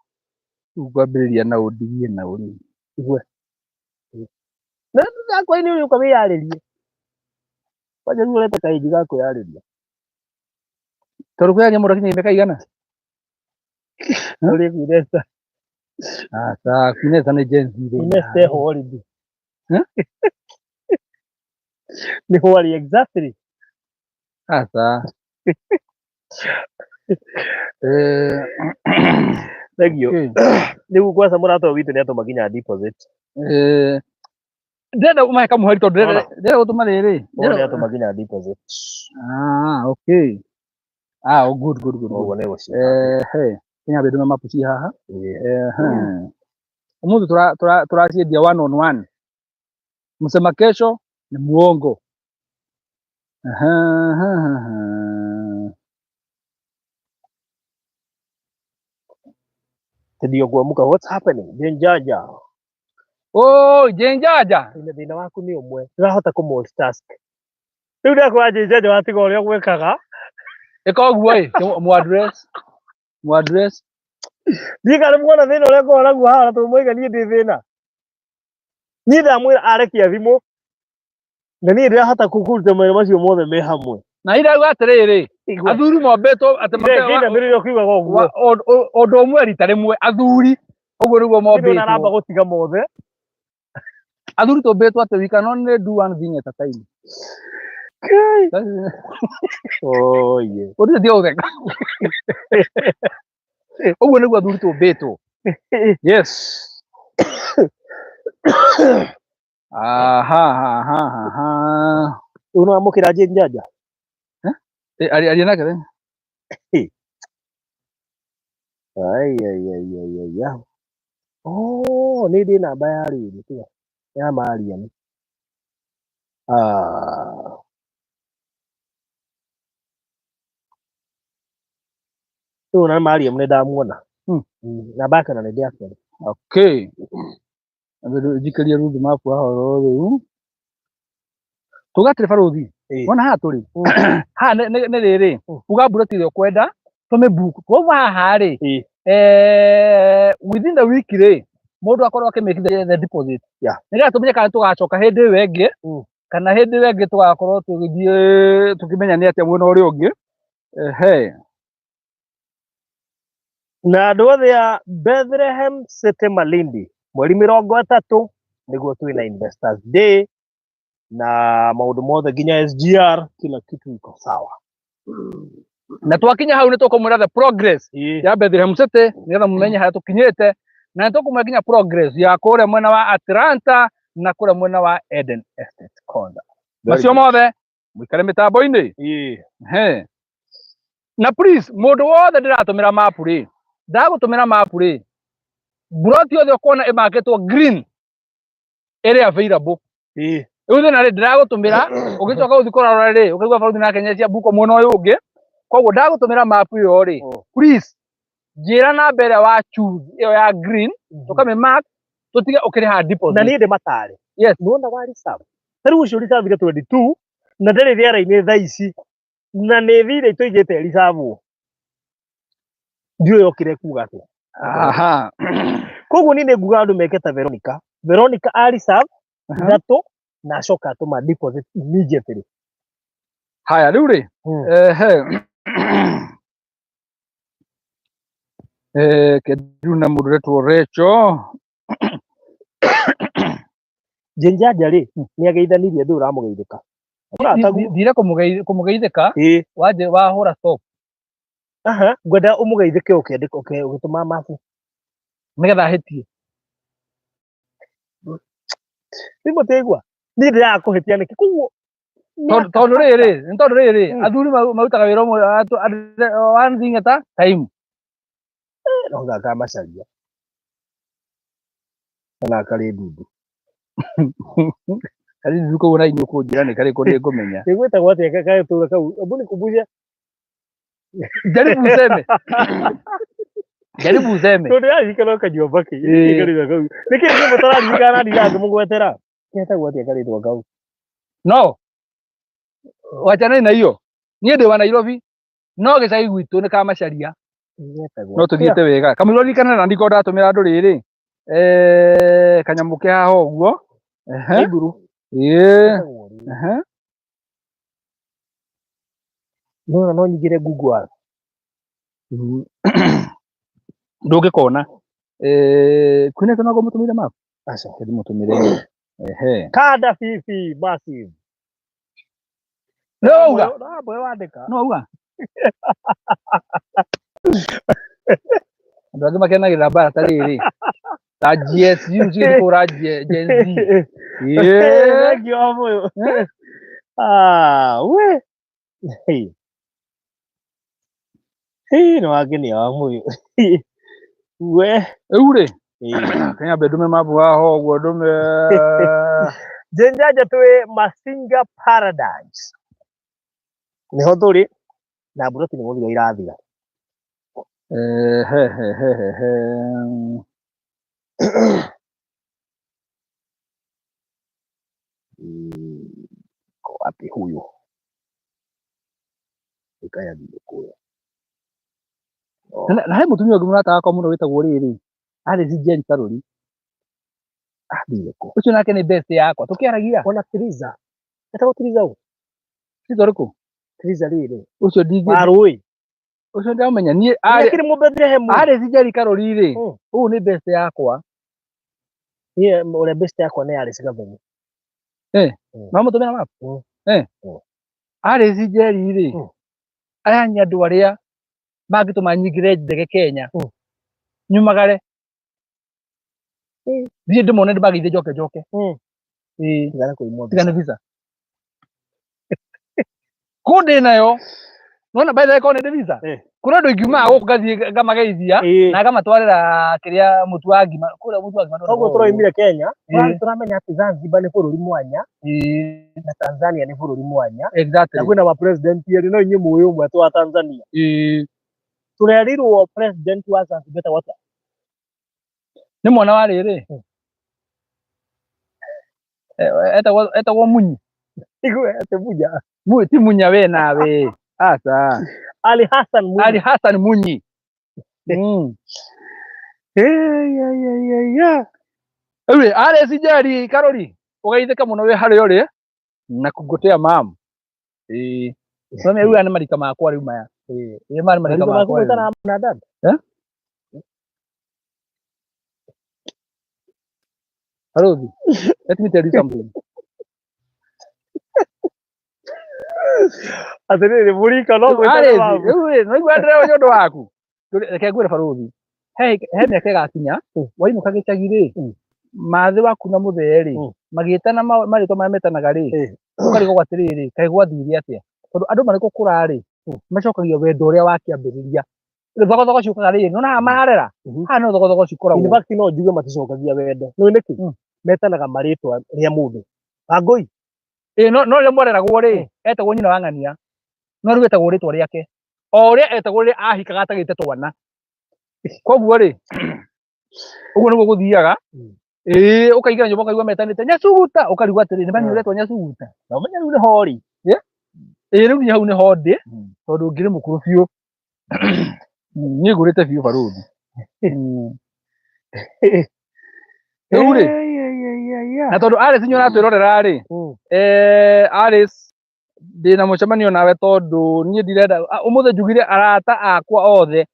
Rĩu ngwambĩrĩria na ũndigie na ũrĩu. Igwe. Na ndakwa nĩ ũrĩũka wĩyarĩrie. Kwanja rĩu ũreta kahinda ga kwĩyarĩria. Tondũ kwĩyaria mũndũ akinyia mĩaka igana? Ũrĩ Queen Esther. Aca, Queen Esther nĩ Gen Z rĩ. Queen Esther eho already. Nĩ hwari exactly. Aca. Thank you. Rĩu kwanza mũrata ũyũ witũ nĩ atũma nginya deposit. Ndĩrenda ũmahe kamũhari tondũ ndĩrenda gũtũma rĩrĩ. Ũyũ nĩ atũma nginya deposit. Ah, okay. Ah, oh, good, good, good. Ũguo nĩ gũciĩka. He, Kenya mbere mapu ci haha. Ũmũthĩ tũraciendia one on one. Msema kesho ni muongo. Ndio kuamuka, what's happening? Jenjaja. Oh, Jenjaja. Ina thĩna waku nĩ ũmwe. Ndũrahota kũ multitask. Rĩu ndakora Jenjaja watiga ũrĩa gwĩkaga. Ĩka ũguo ĩ, mu address. Mu address. Ndiĩ kana muona thĩna ũrĩa ngoragwo naguo haha na tũmũiga niĩ ndĩ thĩna. Niĩ ndamwĩra arekia thimũ na niĩ ndĩrahota kũruta mawĩra macio mothe me hamwe. Na irauga atĩrĩrĩ, athuri mombĩtwo atĩ Ngĩinamĩrĩra ũkiugaga ũguo. Ũndũ ũmwe rita rĩmwe athuri ũguo nĩguo Nĩ aramba mombĩtwo. gũtiga mothe. Athuri tũmbĩtwo atĩ we can only do one thing at a time. Oh yeah. Ũndũ ũcio ti wa gũtheka. Ũguo nĩguo athuri tũmbĩtwo. Yes. Aha, aha, aha. Rĩu nĩ wamũkĩra Jenjaja? Aria nake rĩ. Ai ai ai ai ai ai. Oh, nĩ ndĩ namba ya rĩrĩ tiga ya Mariam. Ah. Rĩu ona Mariam nĩ ndamuona. Namba yake ona nĩ ndĩakĩona. Okay. Njikĩrie Ruth mapu haha oro rĩu. Tuge atĩrĩ barũthi, wona haha tũrĩ haha nĩ rĩrĩ, uga mburoti ĩrĩa ũkwenda tũmĩ book. Twauma haha rĩ, within the week rĩ, mũndũ akorwo akĩmĩkithia the deposit. Nĩgetha tũmenye kana tũgacoka hĩndĩ ĩyo ĩngĩ, kana hĩndĩ ĩyo ĩngĩ tũgakorwo tũgĩthiĩ tũkĩmenya nĩ atĩa mwena ũrĩa ũngĩ. Ehe. Na andũ othe a Bethlehem City Malindi mweri 30 nĩguo twĩna Investors Day na maũndũ mothe nginya SGR kila kitu iko sawa. Na twakinya hau nĩ tũkũmwĩra the progress ya Bethlehem City nĩgetha mũmenye harĩa tũkinyĩte, na nĩ tũkũmwĩra nginya progress ya kũrĩa mwena wa Atlanta na kũrĩa mwena wa Eden Estate Konza. Macio mothe mũikare mĩtambo-inĩ. Ehe. Na please mũndũ wothe ndĩratũmĩra mapu rĩ, ndagũtũmĩra mapu rĩ, mburoti yothe ũkuona ĩmakĩtwo green ĩrĩ available. Rĩu thĩna rĩ, ndĩragũtũmĩra ũgĩcoka gũthiĩ kũrora rĩ, ũkaigua barũthi nake nĩecia mbuko mwena ũyũ ũngĩ. Koguo ndagũtũmĩra mapu ĩyo rĩ, please njĩra namba ĩrĩa wa choose ĩyo ya green, tũkamĩ mark tũtige ũkĩrĩha deposit. Na niĩ ndĩmatare. Yes. Nĩwona wa reserve. Ta rĩu ũcio reserve 22 na ndarĩ rĩera-inĩ thaa ici na nĩ thirĩ tũigĩte reserve. Ndiũĩ okire kuga atĩa. Aha. Koguo niĩ nĩnguga andũ meke ta Veronica. Veronica a reserve ithatũ na acoka atũma deposit immediately. Haya rĩu rĩ, ehe. Kendiru na mũndũ ũretwo Rachel. Jenjanja rĩ, nĩ ageithanirie ndũĩ ũramũgeithĩka. Thire kũmũgeithĩka, wanjĩ wahũra stop. Aha, ngwenda ũmũgeithĩke ũkĩandĩka ũgĩtũma mabu. Nĩgetha ahĩtie. Rĩu mũtiaigua? Niĩ ndĩraga kũhĩtia nĩkĩ? Koguo Tondũ rĩrĩ, nĩ tondũ rĩrĩ, athuri marutaga wĩra ũmwe, one thing at a time. No gaka macaria. Kana karĩ ndundu. Karĩ ndundu kau na inyuĩ kũnjĩra nĩ karĩkũ nĩ ngũmenya. Ĩgwĩtagwo atĩa gagĩtũra kau? Hebu nikumbushe. Jaribu useme. Jaribu useme. Tondũ ndĩraririkana ũkanyua mbakĩ. Nĩkĩ kau? Nĩkĩ inyuĩ mũtararirikana ndirangĩmũgwetera? Getagwo atĩa karĩtwa kau? No. Wachanai na hiyo. Niĩ ndĩ wa Nairobi. No gĩcagi gwitũ nĩ kamacaria. No tũthiĩte wega. Kamũira ririkana na ndiko ndatũmĩra andũ rĩrĩ. Kanyamũ ke haha ũguo. Ehe. Ĩĩ. Ehe. No no nyingĩre Google Earth. Ndũngĩkona. Kwĩna kana ngũmũtũmĩire map? Aca. Ndimũtũmĩre. Ehe. Kada fifi massive. No uga. No wandĩka. No uga. Andũ angĩ makenagĩrĩra mbara ta rĩrĩ. Ta GSU cigĩthiĩ kũhũra Gen Z. Ĩĩ. Thank you Amoyo. Ah, we. Hii nĩ wangenia Wamuyu. We. Rĩu rĩ, kanyambe ndume mabu haha ũguo ndume. Jenjanja twĩ Masinga Paradise. Nĩho tũrĩ na mburoti nĩ gũthira irathira. He he he he he. Ko wapi huyu? Ikayathiĩ kũrĩa. Na he mũtumia ũngĩ mũrata wakwa mũno wĩtagwo rĩrĩ, Alice Jane Karuri. Athire kũ? Ũcio nake nĩ best yakwa. Tũkĩaragia. Ona Tiriza. Etagwo Tiriza ũ? Tiriza ũrĩkũ? Tiriza rĩrĩ. Ũcio ndingĩ. Wa rũĩ. Ũcio ndamenya niĩ Akĩrĩ mũ Bethlehem. Alice Jane Karuri rĩ, ũyũ nĩ best yakwa. Niĩ ũrĩa best yakwa nĩ Alice Gathoni. No mũtũmĩra map? Alice Njeri rĩ, aya nĩ andũ arĩa mangĩtũma nyingĩre ndege Kenya. Nyumagare. Thiĩ ndĩmone ndĩmageithie njoke njoke. Ĩĩ. Tigana kũimwo Tigana visa. Kũ ndĩ nayo. Nona by the way korwo nĩ ndĩ visa. Kũrĩ andũ ingiumaga gũkũ ngathiĩ ngamageithia na ngamatwarĩra kĩrĩa mũtu wa ngima. Kũrĩa mũtu wa ngima Koguo tũroimire Kenya, tũramenya atĩ Zanzibar nĩ bũrũri mwanya na Tanzania nĩ bũrũri mwanya. Exactly. Na kwĩna ma president erĩ no inyuĩ mũĩ ũmwe tu wa Tanzania. Tũrerirwo president wa Zanzibar etagwo atĩa? Nĩ mwana wa rĩrĩ. Etagwo Munyi. Igue atĩ Munya. Ti Munya we nawe. Aca. Ali Hassan Mwinyi. Ali Hassan Mwinyi. Rĩu rĩ, Alice Njeri Karori, ũgeithĩke mũno wĩ harĩa ũrĩ na kũngotea mamu. Ĩĩ. No rĩu aya nĩ marika makwa rĩu maya. Ĩĩ maya nĩ marika Marika maku makwa rĩu. mwĩtanaga na dad? Eh? Baruthi, let me tell you something. Atĩrĩrĩ, mũrika no mwĩtane Alice, mamu. rĩu rĩ, nĩwaigua ndĩrerwo nĩ ũndũ waku. Reke ngwĩre baruthi, he mĩaka ĩgakinya, wainũka gĩcagi rĩ, mathĩ waku na mũthee rĩ, magĩtana marĩtwa marĩa metanaga rĩ, ũkarigwo atĩrĩrĩ, kaĩ gwathire atĩa? Tondũ andũ marĩ gũkũra rĩ, macokagia wendo ũrĩa wa kĩambĩrĩria. Rĩu thogothogo ciũkaga rĩ, nĩwona haha mararera? Haha no thogothogo cikoragwo. In fact no njuge maticokagia wendo. Nĩũĩ nĩkĩ? Metanaga marĩtwa rĩa mũndũ. Wangũi. Ĩĩ no rĩrĩa mwareragwo rĩ, etagwo nyina wa ng'ania. No rĩu etagwo rĩtwa rĩake. O ũrĩa etagwo rĩrĩa ahikaga atagĩte twana. Koguo rĩ, ũguo nĩguo gũthiaga. Ĩĩ ũkaingĩra nyũmba ũkaigua metanĩte Nyacuguta, ũkarigwo atĩrĩrĩ, nĩ mami ũretwo Nyacuguta. Na ũmenye rĩu nĩho ũrĩ. Ĩĩ rĩu nginya hau nĩho ndĩ, tondũ ngĩrĩ mũkũrũ biũ. Niĩ ngũrĩte biũ barũthi. Rĩu rĩ, na tondũ Alice inyuĩ ũratwĩrorera rĩ, Alice ndĩna mũcemanio nawe tondũ niĩ ndirenda, ũmũthĩ njugire arata akwa othe,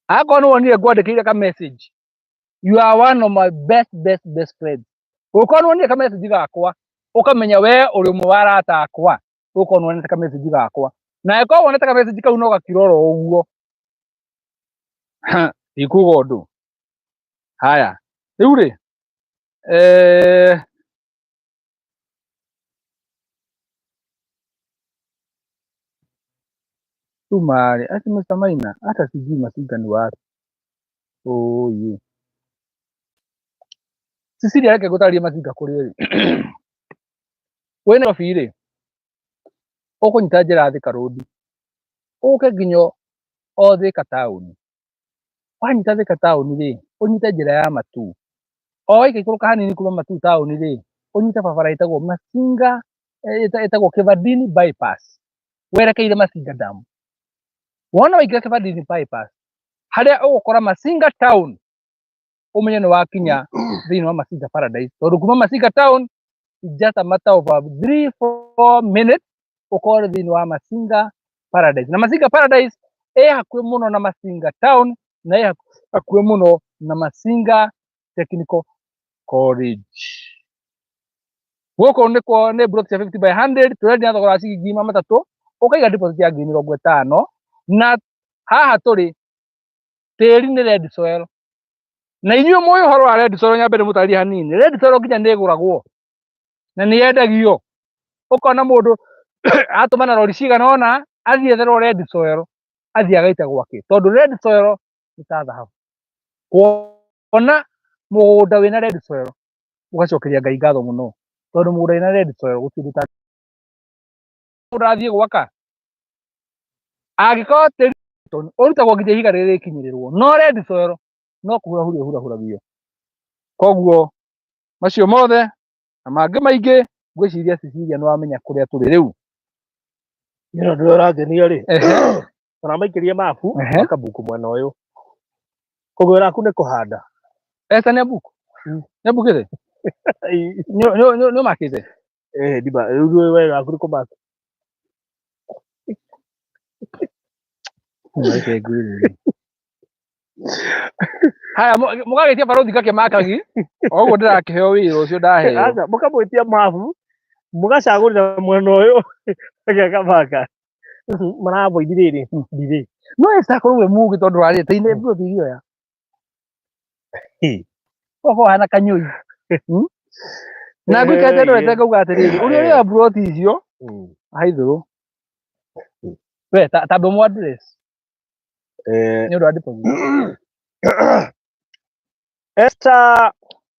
akorwo nĩ wonire ngwandĩkĩire ka message, you are one of my best best best friends. Ũngĩkorwo nĩ wonire ka message gakwa, ũkamenya we ũrĩ ũmwe wa arata akwa, ũgũkorwo nĩ wonete ka message gakwa. Na angĩkorwo wonete ka message kau no gakira oro ũguo, ndikuga ũndũ. Haya, rĩu rĩ, Tuma rĩ, ati Mr. Maina, hata sijui Masinga ni wapi. Oye. Cecilia reke ngũtarĩrie Masinga kũrĩ rĩ. Wĩ Nairobi rĩ, ũkũnyita njĩra ya Thika Road, ũke nginya o Thika taũni. Wanyita Thika taũni rĩ, ũnyite njĩra ya Matuu. O waikaikũrũka hanini kuma Matuu taũni rĩ, ũnyite barabara ĩtagwo Masinga, ĩtagwo Kĩbandini bypass, werekeire Masinga Dam. Wona waingĩra Kĩbandini bypass, harĩa ũgũkora Masinga town, ũmenye nĩ wakinya thĩinĩ wa Masinga Paradise. Tondũ kuma Masinga town, it's just a matter of 3-4 minutes ũkorwo thĩinĩ wa Masinga Paradise. Na Masinga Paradise ĩ hakuhĩ mũno na Masinga town, na ĩ hakuhĩ mũno na Masinga Technical College. Gũkũ nĩkuo nĩ block cia 50 by 100, tũrendia na thogora wa ciringi ngiri magana matatũ, ũkaiga deposit ya ngiri mĩrongo ĩtano, na haha tũrĩ tĩri nĩ red soil. Na inyuĩ mũĩ ũhoro wa red soil, nyambe ndĩmũtarĩrie hanini. Red soil nginya nĩ ĩgũragwo na nĩ yendagio. Ũkona mũndũ atũma na rori cigana ũna athiĩ etherwo red soil, athiĩ agaite gwake, tondũ red soil nĩ ta thahabu. Kuona mũgũnda wĩna red soil ũgacokeria Ngai ngatho mũno, tondũ mũgũnda wĩna red soil gũtirĩ ũndũ mũndũ arathiĩ gwaka. Angĩkorwo tĩri ũrutagwo nginya ihiga rĩrĩ rĩkinyĩrĩrwo, no red soil no kũhurahurio ũhurahuragio. Koguo macio mothe na mangĩ maingĩ ngwĩciria Cecilia nĩ wamenya kũrĩa tũrĩ rĩu. Ĩno ndũ ũrangenia rĩ, ũramaikĩria mabu makabuku mwena ũyũ. Koguo wĩra waku nĩ kũhanda. Esther nĩ abuku? Nĩ abukĩte? Nĩ ũmakĩte? Ndima, rĩu wĩra waku nĩ kũmaka. Reke ngwĩre. Haya, mũgagĩtia barothi gakĩmakagi, o ũguo ndĩrakĩheo wĩra ũcio ndaheo. Aca, mũkamwĩtia mabu, mũgacagũrĩra mwena ũyũ, akamaka. Maravoid rĩrĩ, delay. No Esther akorwo we mũgĩ tondũ warĩte ine plot irioya. Ũkorwo hana kanyũi. Na ngũikarĩte ndorete ngauga atĩrĩrĩ, ũrĩa ũrĩoya plot icio, haithũrũ. We, ta ndũmũ address. Nĩ ũndũ wa deposit. Esther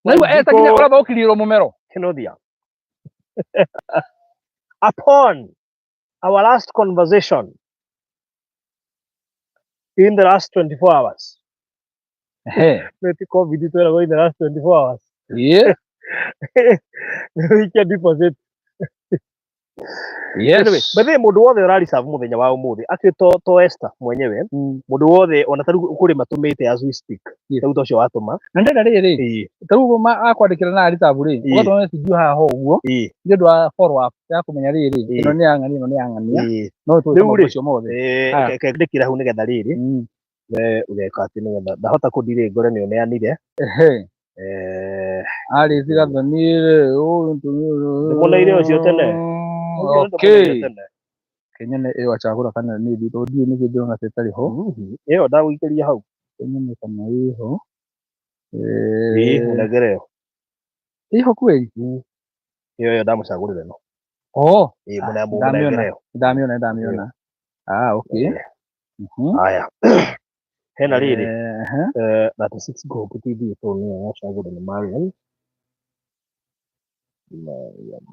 Naigua Esther nginya ũramba ũkiriĩrwo mũmero. Kenothia. Upon our last conversation, In the last 24 hours. Ehe. Nĩ ti COVID tweragwo in the last 24 hours. Yeah. Nĩ ũikia deposit. Yes. Anyway, by the way, mũndũ wothe ũra reserve mũthenya wa ũmũthĩ actually to Esther mwenyewe, mũndũ wothe ona ta rĩu kũrĩ matũmĩte as we speak. Yes. Rĩu ta ũcio watũma. Na ndenda rĩrĩ, ta rĩu ũguo akwandĩkĩra na reserve rĩ, ũgatũma message haha ũguo nĩ ũndũ wa follow up ya kũmenya rĩrĩ, ĩno nĩ ya ng'ania, ĩno nĩ ya ng'ania. No tũĩke Rĩu maũndũ rĩ, macio mothe. Haya. Reke ndĩkĩre hau nĩgetha rĩrĩ we ũgeka atĩ nĩgetha ndahota kũndirĩ ngore nĩ ũneanire. Ehe. Alice Gathoni rĩ, ũyũ Ndĩmũneire ũcio tene. Okay. Kenyone ĩyo acagũra kana nĩ thiĩ tondũ ndiũĩ nĩkĩ ndĩrona ta ĩtarĩ ho. Ĩyo ndagũikĩria hau. Kenyone kana ĩho. Ĩĩ, mũnengere ĩyo. Ĩho kweli? Ĩyo ĩyo ndamũcagũrĩra ĩno. Oh, Ĩĩ, ndamĩona. mũnengere ĩyo. Ndamĩona, ndamĩona. Ah, okay. Haya. Hena rĩrĩ. Ehe. 36 go TV tondũ nĩyo yacagũrwo nĩ Marian. Marian.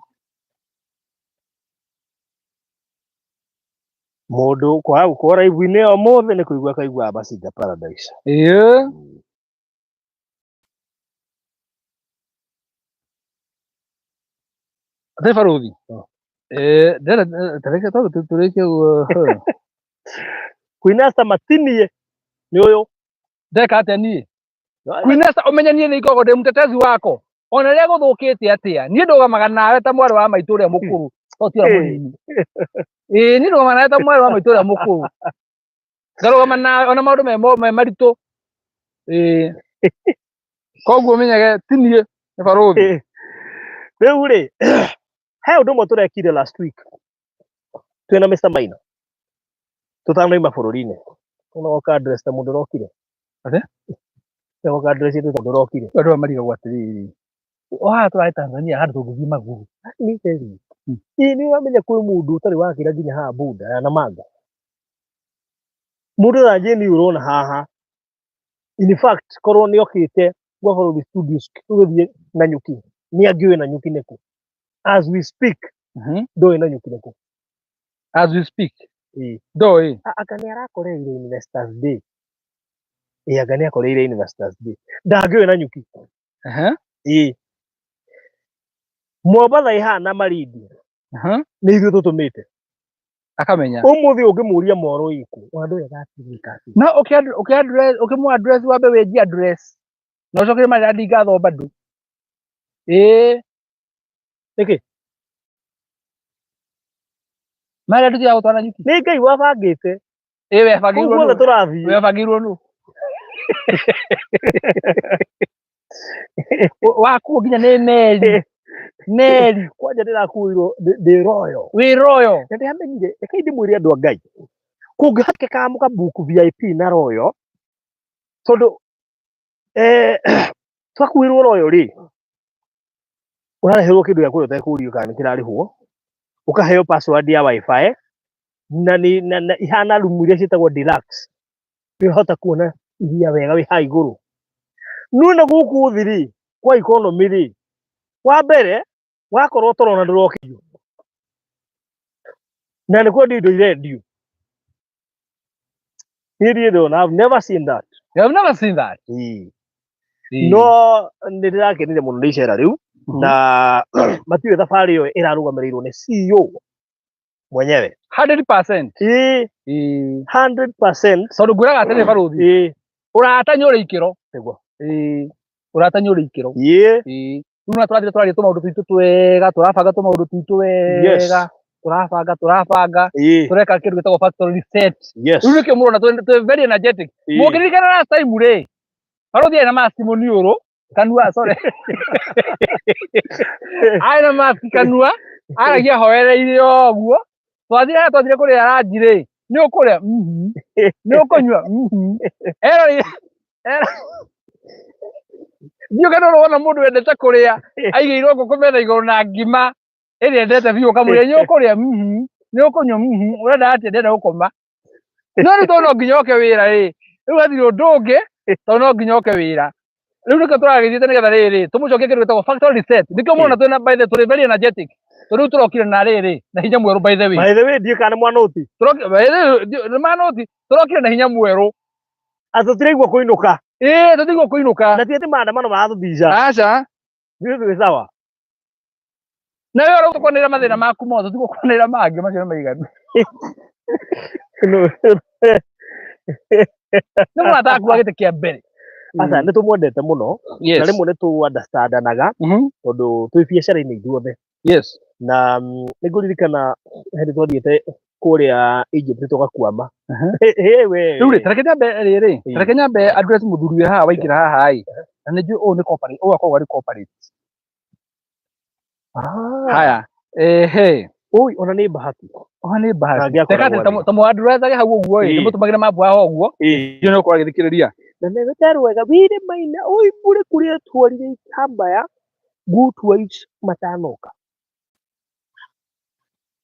Mũndũ kwaga gũkorwo live-inĩ ũmũthĩ nĩ kũigua akaigua Masinga Paradise. Ĩĩ. Atĩ barũthi. Ndĩrenda tareke tondũ tũrĩkie ũguo. Queen Esther Matinie nĩ ũyũ. Ndeka atĩa niĩ? Queen Esther ũmenye niĩ nĩ ngoragwo ndĩ mũtetezi wako. Ona rĩrĩa gũthũkĩte atĩa, niĩ ndũgamaga nawe ta mwarĩ wa maitũ ũrĩa mũkũrũ, to ti ũrĩa mũnini. Ĩĩ, niĩ ndũgamaga nawe ta mwarĩ wa maitũ ũrĩa mũkũrũ. Ngarũgama nawe ona maũndũ me maritũ. Ĩĩ. Koguo ũmenyage ti niĩ, nĩ barũthi. Rĩu rĩ, he ũndũ ũmwe tũrekire last week twĩna Mr. Maina tũtanauma bũrũri-inĩ. Ũnoka address ta mũndũ ũrokire. Atĩa? Ũnoka address ta mũndũ ũrokire. Andũ aya marigagwo atĩrĩrĩ, o haha tũrarĩ Tanzania handũ tũngĩthiĩ magũrũ. Nĩ kweli. Ĩĩ nĩ ũramenya kwĩ mũndũ ũtarĩ wakĩra nginya haha boda ya Namanga. Mũndũ ta Jane ũrona haha. In fact, korwo nĩ okĩte gwa Bũrũri Studios tũgĩthiĩ Nanyuki, nĩ angĩũĩ Nanyuki nĩkũ. As we speak, ndoĩ Nanyuki nĩkũ. As we speak. Ĩĩ. Ndoĩ. Anga nĩ arakoreire Investors Day. Ĩĩ, anga nĩ akoreire Investors Day. Ndangĩũĩ Nanyuki. Ĩĩ. Mombatha ĩ haha na Malindi. Nĩ ithuĩ tũtũmĩte. Akamenya. Ũmũthĩ ũngĩmũria Moro ĩkũ, ona ndũĩ agatirĩka atĩa. No ũkĩmũ address wambe wĩnjie address. Na ũcoke marĩa ngatho bado. Ĩĩ. Nĩkĩ? Marĩa nduthiaga gũtwara Nanyuki. Nĩ Ngai wabangĩte. Ĩĩ, webangĩirwo Kũu guothe nũ? tũrathiĩ. Webangĩirwo nũ? Wakuo nginya nĩ meri. Meri. Kwanja ndĩrakuirwo ndĩ royo. Wĩ royo. Na ndĩramenyire, rekei ndĩmwĩre andũ a Ngai. Kũngĩhotekeka mũkabook VIP na royo, tondũ twakuirwo royo rĩ, ũrareherwo kĩndũ gĩa kũrĩa ũtekũrio kana nĩ kĩrarĩhwo, ũkaheo password ya wifi, na nĩ na ihana rumu iria ciĩtagwo deluxe. Nĩ ũrahota kuona iria wega wĩ haha igũrũ. No na gũkũ thĩ rĩ, kwa economy rĩ, wa mbere wakorwo toro na ndũrokĩrio. Na nĩ kwendio indo irendio. Niĩ ndirĩ ndona, I've never seen that. You have never seen that. Ĩĩ. No nĩ ndĩrakenire mũno nĩ icera rĩu, na matiũĩ thabarĩ ĩyo ĩrarũgamĩrĩirwo nĩ CEO mwenyewe. 100%. Ĩĩ, 100%. Tondũ ngwĩraga atĩrĩ barũthi. Ĩĩ. Ũrata nĩ ũrĩ ikĩro. Nĩguo. Ĩĩ. Ũrata nĩ ũrĩ ikĩro. Ĩĩ. Ĩĩ. Rĩu na tũrathiĩ tũraria tũmaũndũ twitũ twega, tũrabanga tũmaũndũ twitũ wega. Tũrabanga, tũrabanga. Ĩĩ. Tũreka kĩndũ gĩtagwo factory reset. Yes. Rĩu nĩkĩo mũrona twĩ very energetic. Ĩĩ. Mũngĩririkana last time rĩ, barũthi arĩ na mask mũniũrũ, kanua, sorry. Arĩ na mask kanua, aragia ahoereire o ũguo. Twathire harĩa twathire kũrĩa ranji rĩ, nĩ ũkũrĩa? Mhm. Nĩ ũkũnyua? Mhm. Eroreire, Ndiũĩ kana ũrĩ wona mũndũ wendete kũrĩa, aigĩirwo ngũkũ metha igũrũ na ngima ĩrĩa endete biũ, ũkamũria nĩ ũkũrĩa? Mhm. Nĩ ũkũnyua? Mhm. Ũrenda atĩa? Ndĩrenda gũkoma. No rĩu tondũ no nginya oke wĩra rĩ, rĩu hatirĩ ũndũ ũngĩ, tondũ no nginya oke wĩra. Rĩu nĩkĩo tũragĩthiĩte nĩgetha rĩrĩ, tũmũcokie kĩndũ gĩtagwo factory reset. Nĩkĩo mũrona twĩna, by the way, tũrĩ very energetic. Tondũ rĩu tũrokire na rĩrĩ na hinya mwerũ, by the way. By the way, ndiĩ kana nĩ mwanũti. Tũrokire by the way, nĩ manoti, tũrokire na hinya mwerũ. Atĩ tũtiraigua kũinũka. Ĩĩ, tũtigwo kũinũka. Na ti atĩ maandamano maratũthica. Aca. Ithuĩ twĩ sawa. Na wewe ũrauga kwanĩrĩra mathĩna maku mothe, tũtigwo kwanĩrĩra mangĩ macio nĩ maiganu. Nĩ mũrata waku wa gĩtĩ kĩa mbere. Aca, nĩ tũmwendete mũno. Na rĩmwe nĩ tũ understandanaga tondũ twĩ biacara-inĩ ithuothe. Na nĩ ngũririkana hĩndĩ twathiĩte kũrĩa Egypt tũgakwama. Hey, we. Rĩu rĩ, tareke nyambe rĩrĩ, tareke nyambe address mũthuri wĩ haha waingĩra haha ĩ. Na nĩ njũĩ ũyũ nĩ corporate, ũyũ akoragwo arĩ corporate. Haya. Ehe. Oi, ona nĩ bahati. Oha nĩ bahati. Angĩakoragwo Reke atĩ arĩ. ta mũaddressage hau ũguo ĩ, ndĩmũtũmagĩre mapu haha ũguo. Ndiũĩ nĩ ũkorwo agĩthikĩrĩria. Na nĩ wĩte wega wire maina oi mbure kũrĩa twarire itambaya good wives matanoka.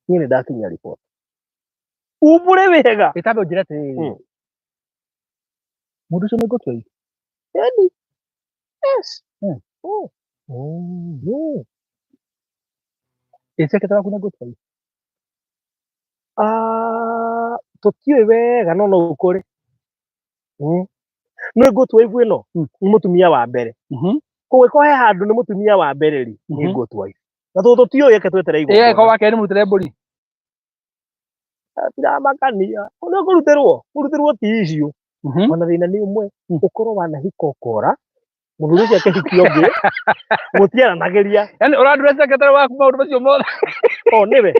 Niĩ nĩ ndakinya report. Umbure wega. Ĩtambe ũnjĩre atĩrĩrĩ. Mũndũ ũcio nĩ good wife. Yani. Yes. Oh. Ĩ secretary waku nĩ good wife. Ah, tũtiũĩ wega no no ũkore. Nĩ good wife ĩno nĩ mũtumia wa mbere. Koguo ĩko he handũ nĩ mũtumia wa mbere rĩ, nĩ good wife. Na tondũ tũtiũĩ reke twetere Ĩ igongona. eko wa kerĩ mũrutĩre mbũri. Tiramakania. Ũrĩa kũrutĩrwo, kũrutĩrwo ti issue. Ona thĩna nĩ ũmwe, ũkorwo wanahika ũkora, mũthuri ũcio akĩhikia ũngĩ, mũtiaranagĩria. Yaani ũra-address secretary waku maũndũ macio mothe. O nĩwe.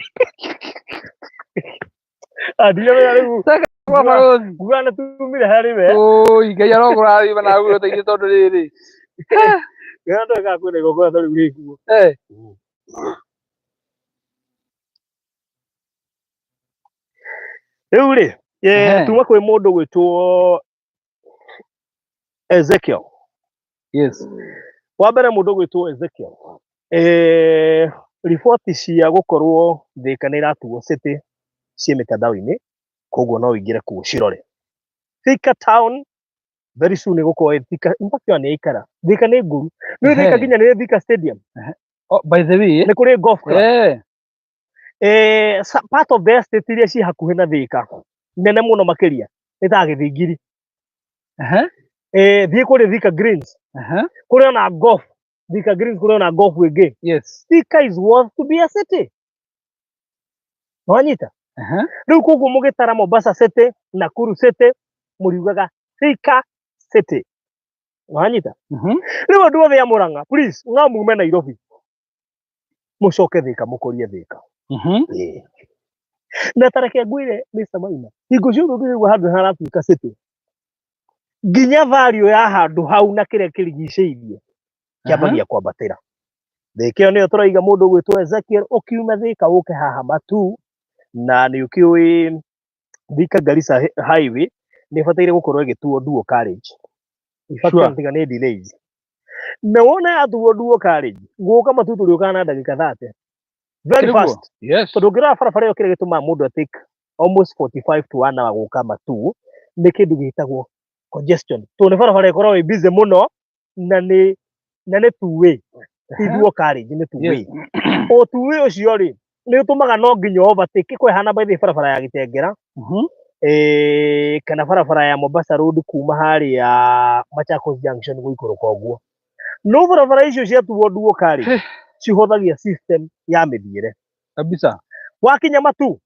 Andiramenya rĩu. Kwa barũthi. Nguga nĩ tumire harĩ we. Oi, Ngai arokũrathima na agũteithie tondũ rĩrĩ. Ngai ndwekaga kwĩna igongona ta rĩu rĩkuo. Rĩu rĩ, tuma kwĩ mũndũ gwĩtwo Ezekiel. Wa mbere mũndũ gwĩtwo Ezekiel. Riboti cia gũkorwo Thika nĩ ĩratuo city ciĩ mĩtandao-inĩ, koguo no ũingĩre kuo cirore. Thika town very soon ĩgũkorwo ĩ Thika, in fact ona nĩ yaikara. Thika nĩ ngũru. Nĩ Thika nginya nĩ Thika stadium. Oh, by the way, Nĩ kũrĩ golf club. Part of the estate iria ciĩ hakuhĩ na Thika nene mũno makĩria nĩ ta Gĩthingiri. Thiĩ kũrĩ Thika Greens. Kũrĩ ona golf. Thika Greens kũrĩ ona golf ĩngĩ. Thika is worth to be a city. Nĩwanyita? Rĩu koguo mũgĩtara Mombasa City, Nakuru City, mũriugaga Thika City. Nĩwanyita? Rĩu andũ othe a Murang'a, please, ng'a mume Nairobi. Mũcoke Thika mũkũrie Thika. Na ta reke ngwĩre Mr. Maina, hingo ciothe ũngĩigua handũ haratuĩka city, nginya value ya handũ hau na kĩrĩa kĩrigicĩirie kĩambagia kwambatĩra. Thika ĩyo nĩyo tũraiga mũndũ ũgwĩtwo Ezekiel, ũkiuma Thika ũke haha Matuu, na nĩ ũkĩũĩ Thika Garissa Highway nĩ ĩbataire gũkorwo ĩgĩtuo dual carriage. In fact, tiga nĩ delays. Na wona yatuo dual carriage, gũka Matuu tũrĩũkaga na ndagĩka 30. Very fast. Tondũ ũngĩrora barabara ĩyo kĩrĩa gĩtũmaga mũndũ atake almost 45 to 1 hour gũka Matuu nĩ kĩndũ gĩtagwo congestion. Tondũ nĩ barabara ĩkoragwo ĩ busy mũno na nĩ two way. Ti dual carriage, nĩ two way. O two way ũcio rĩ, nĩ ũtũmaga no nginya overtake ko ĩhana by the way barabara ya Gĩtengera. Kana barabara ya Mombasa Road kuma harĩa Machakos Junction gũikũrũka ũguo. No barabara icio ciatuo dual carriage cihũthagia system ya mĩthiĩre. Kabisa. Wakinya Matuu,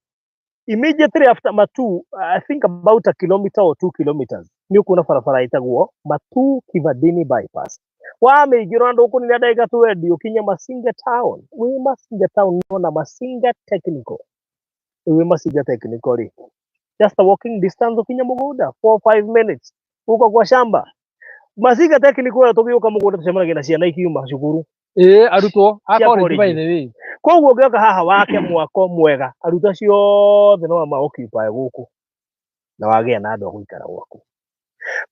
immediately after Matuu, I think about a kilometer or 2 kilometers, nĩ ũkuona barabara ĩtagwo Matuu Kivandini Bypass. Wamĩingĩra ndũkũnina ndagĩka 20 ũkinye Masinga Town. Wĩ Masinga Town nĩwona Masinga Technical. Wĩ Masinga Technical rĩ, just a walking distance ũkinye mũgũnda, 4-5 minutes uko kwa shamba. Masinga Technical ĩyo tũgĩũka mũgũnda tũcemanagia na ciana ikiuma cukuru. Arutwo a Cia college, by college. the way. Koguo ũngĩoka haha wake mwako mwega, arutwo acio othe no ma occupy gũkũ na wagĩa na andũ a gũikara gwaku.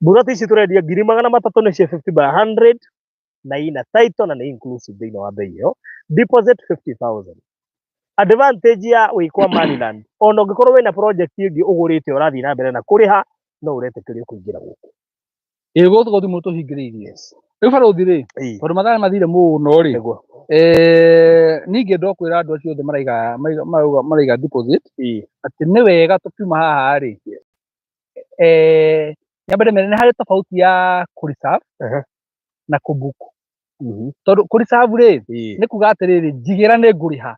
Mburati ici tũrendia ngiri magana matatũ nĩ cia 50 by 100 na ina title na nĩ inclusive thĩinĩ wa bei ĩyo. Deposit 50,000. Advantage ya wĩ kwa Maryland, ona ũngĩkorwo wĩna project ĩngĩ ũgũrĩte ũrathiĩ na mbere na kũrĩha, no ũretĩkĩrio kũingĩra gũkũ. Ĩ gũkũ gũtirĩ mũndũ tũhingĩrĩirie. Rĩu barũthi rĩ, tondũ mathaa nĩ mathire mũno rĩ, Niĩ ingĩenda o kwĩra andũ acio othe maraiga marauga maraiga deposit atĩ nĩ wega tũkiuma haha rĩ, nyambe ndĩmere nĩ harĩ tofauti ya kũ reserve na kũ book. Tondũ kũ reserve rĩ, nĩ kuga atĩrĩrĩ, njigĩra nĩ ngũrĩha.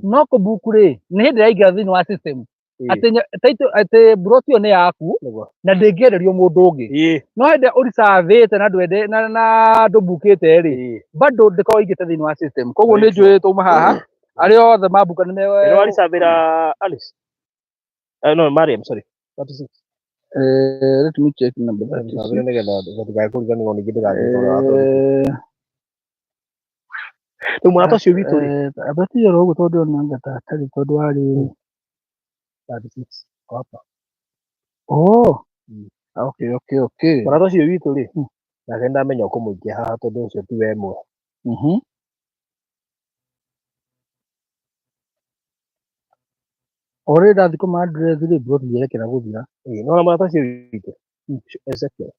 No kũ book rĩ, nĩ hĩndĩ ĩraingĩra thĩinĩ wa system atĩ title atĩ mburoti ĩyo nĩ yaku na ndĩngĩenderio mũndũ ũngĩ. No hĩndĩ ĩrĩa ũricavĩte na ndwende na ndũbukĩte rĩ, bado ndĩkoragwo ĩingĩte thĩinĩ wa system. Koguo nĩ njũĩ twauma haha arĩa othe mabuka nĩ me Ĩno waricavĩra Alice. No, Mariam, sorry. 36. Let me check number 36. Waricavĩra nĩgetha gũtikae kũriganĩrwo ningĩ ndĩgathiĩ tondũ wa tondũ. Rĩu mũrata ũcio witũ rĩ. Abatiĩ oro ũguo tondũ ndĩrona anga ta atarĩ tondũ wa rĩrĩ. 36. Hapa. Oh. Okay. Mũrata ũcio witũ rĩ, nake ndamenya ũkũmũikia haha tondũ ũcio ti we ĩmwe. O rĩrĩ ndathiĩ kũma address rĩ, mburoti yerekera gũthira. Ĩĩ, nĩwona mũrata ũcio witũ? Ezekiel.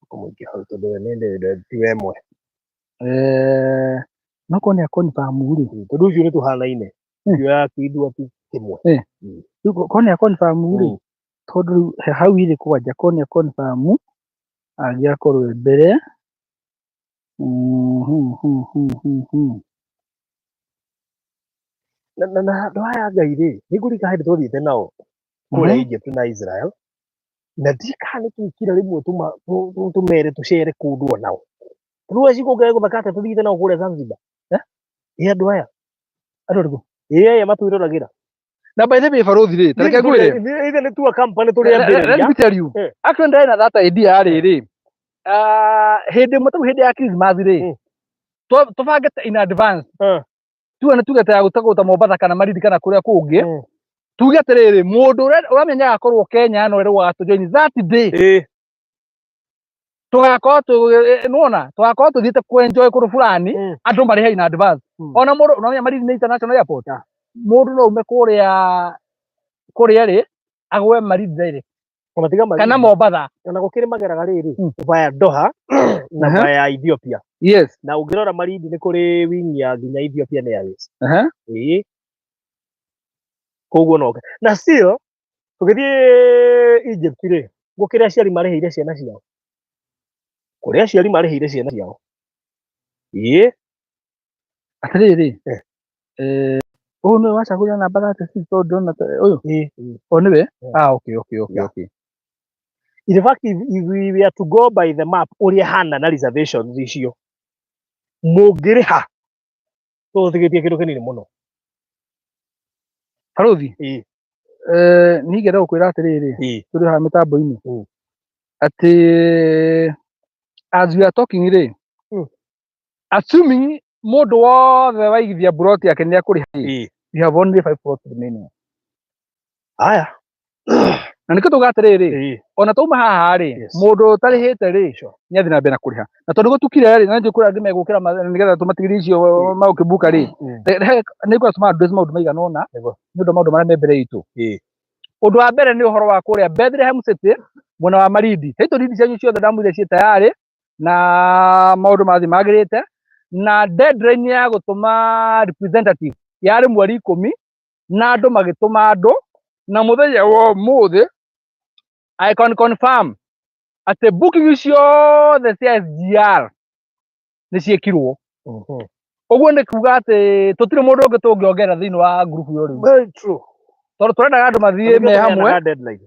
Ũkũmũikia hau tondũ we nĩ ti we ĩmwe. No korwo nĩ a confirm rĩ. Tondũ ũcio nĩ tũhanaine. Ũcio ya kĩndũ ti kĩmwe. Rĩu korwo nĩ a confirm rĩ, tondũ rĩu hau irĩ kwanja korwo nĩ a confirm angĩakorwo e mbere. Na andũ aya Ngai rĩ, nĩ ngũririkana hĩndĩ twathiĩte nao kũrĩa Egypt na Israel, na ndiũĩ kana nĩ twekire rĩmwe tũmere tũcere kũndũ onao. Tondũ we cikũngĩaga gũthaka atĩa tũthiĩte nao kũrĩa Zanzibar? Ĩ andũ aya? Andũ arĩkũ? Ĩ aya matwĩroragĩra. Na by the way barũthi rĩ, ta reke ngwĩre. Ithe nĩ tua company tũrĩambĩrĩria. Let me tell you. Actually ndarĩ na that idea rĩrĩ. Hĩndĩ ĩmwe tarĩu hĩndĩ ya Christmas rĩ, tũbangĩte in advance. Tuge nĩ tuge ta ya gũta Mombatha kana Malindi kana kũrĩa kũngĩ. Tuge atĩrĩrĩ, mũndũ ũrĩa ũramenya agakorwo Kenya no erwo agatũ join that day. Tũgakorwo nĩwona, tũgakorwo tũthiĩte kũ enjoy kũndũ fulani, andũ marĩhe in advance. Ona mũndũ, ũramenya Malindi nĩ international airport. Mũndũ no aume kũrĩa kũrĩa rĩ, agwe Malindi direct. Ona tiga Malindi. Kana Mombatha. Ona gũkĩrĩ mageraga rĩrĩ, via Doha na via Ethiopia. Na ũngĩrora Malindi nĩ kũrĩ wing ya nginya Ethiopian Airways. Ĩĩ. Koguo no. Na still tũgĩthiĩ Egypt rĩ, gũkĩrĩ aciari marĩhĩire ciana ciao. Kũrĩ aciari marĩhĩire ciana ciao. Ĩĩ. Atĩrĩrĩ, ũyũ nĩwe wacagũrire namba 36 tondũ ndĩrona ta ũyũ? Ĩĩ. O nĩwe? Ah, okay, okay, okay, okay. In fact, if we were to go by the map ũrĩa hana na reservations icio, mũngĩrĩha tũtigĩtie kĩndũ kĩnini mũno. Barũthi, Ĩĩ. Niĩ ingĩenda gũkwĩra atĩrĩrĩ, tũrĩ haha mĩtambo-inĩ, atĩ as we are talking rĩ, assuming mũndũ wothe waigithia mburoti yake nĩ ekũrĩha rĩ, we have only 5 plots remaining. Aya. Na nĩkĩo tuga atĩrĩrĩ, ona twauma haha rĩ, mũndũ ũtarĩhĩte rĩ, nĩ athiĩ na mbere na kũrĩha. Na tondũ gũtukire rĩ, na nĩnjũĩ kũrĩ angĩ megũkĩra nĩgetha tũmatigĩrie icio magũkĩmbuka rĩ, nĩ ngwenda tũma address maũndũ maigana ũna, nĩ ũndũ wa maũndũ marĩa me mbere itũ. Ũndũ wa mbere nĩ ũhoro wa kũrĩa Bethlehem City, mwena wa Malindi. Title deed cianyu ciothe ndamwĩrire ciĩ tayarĩ, na maũndũ marathiĩ magĩrĩte, na deadline ya gũtũma representative yarĩ mweri 10, na andũ magĩtũma andũ, na mũthenya wa ũmũthĩ I can confirm atĩ booking ciothe cia SGR nĩ ciĩkirwo. Ũguo nĩ kuga atĩ tũtirĩ mũndũ ũngĩ tũngĩongerera thĩinĩ wa group ĩyo rĩu. Very true. Tondũ tũrendaga andũ mathiĩ me hamwe,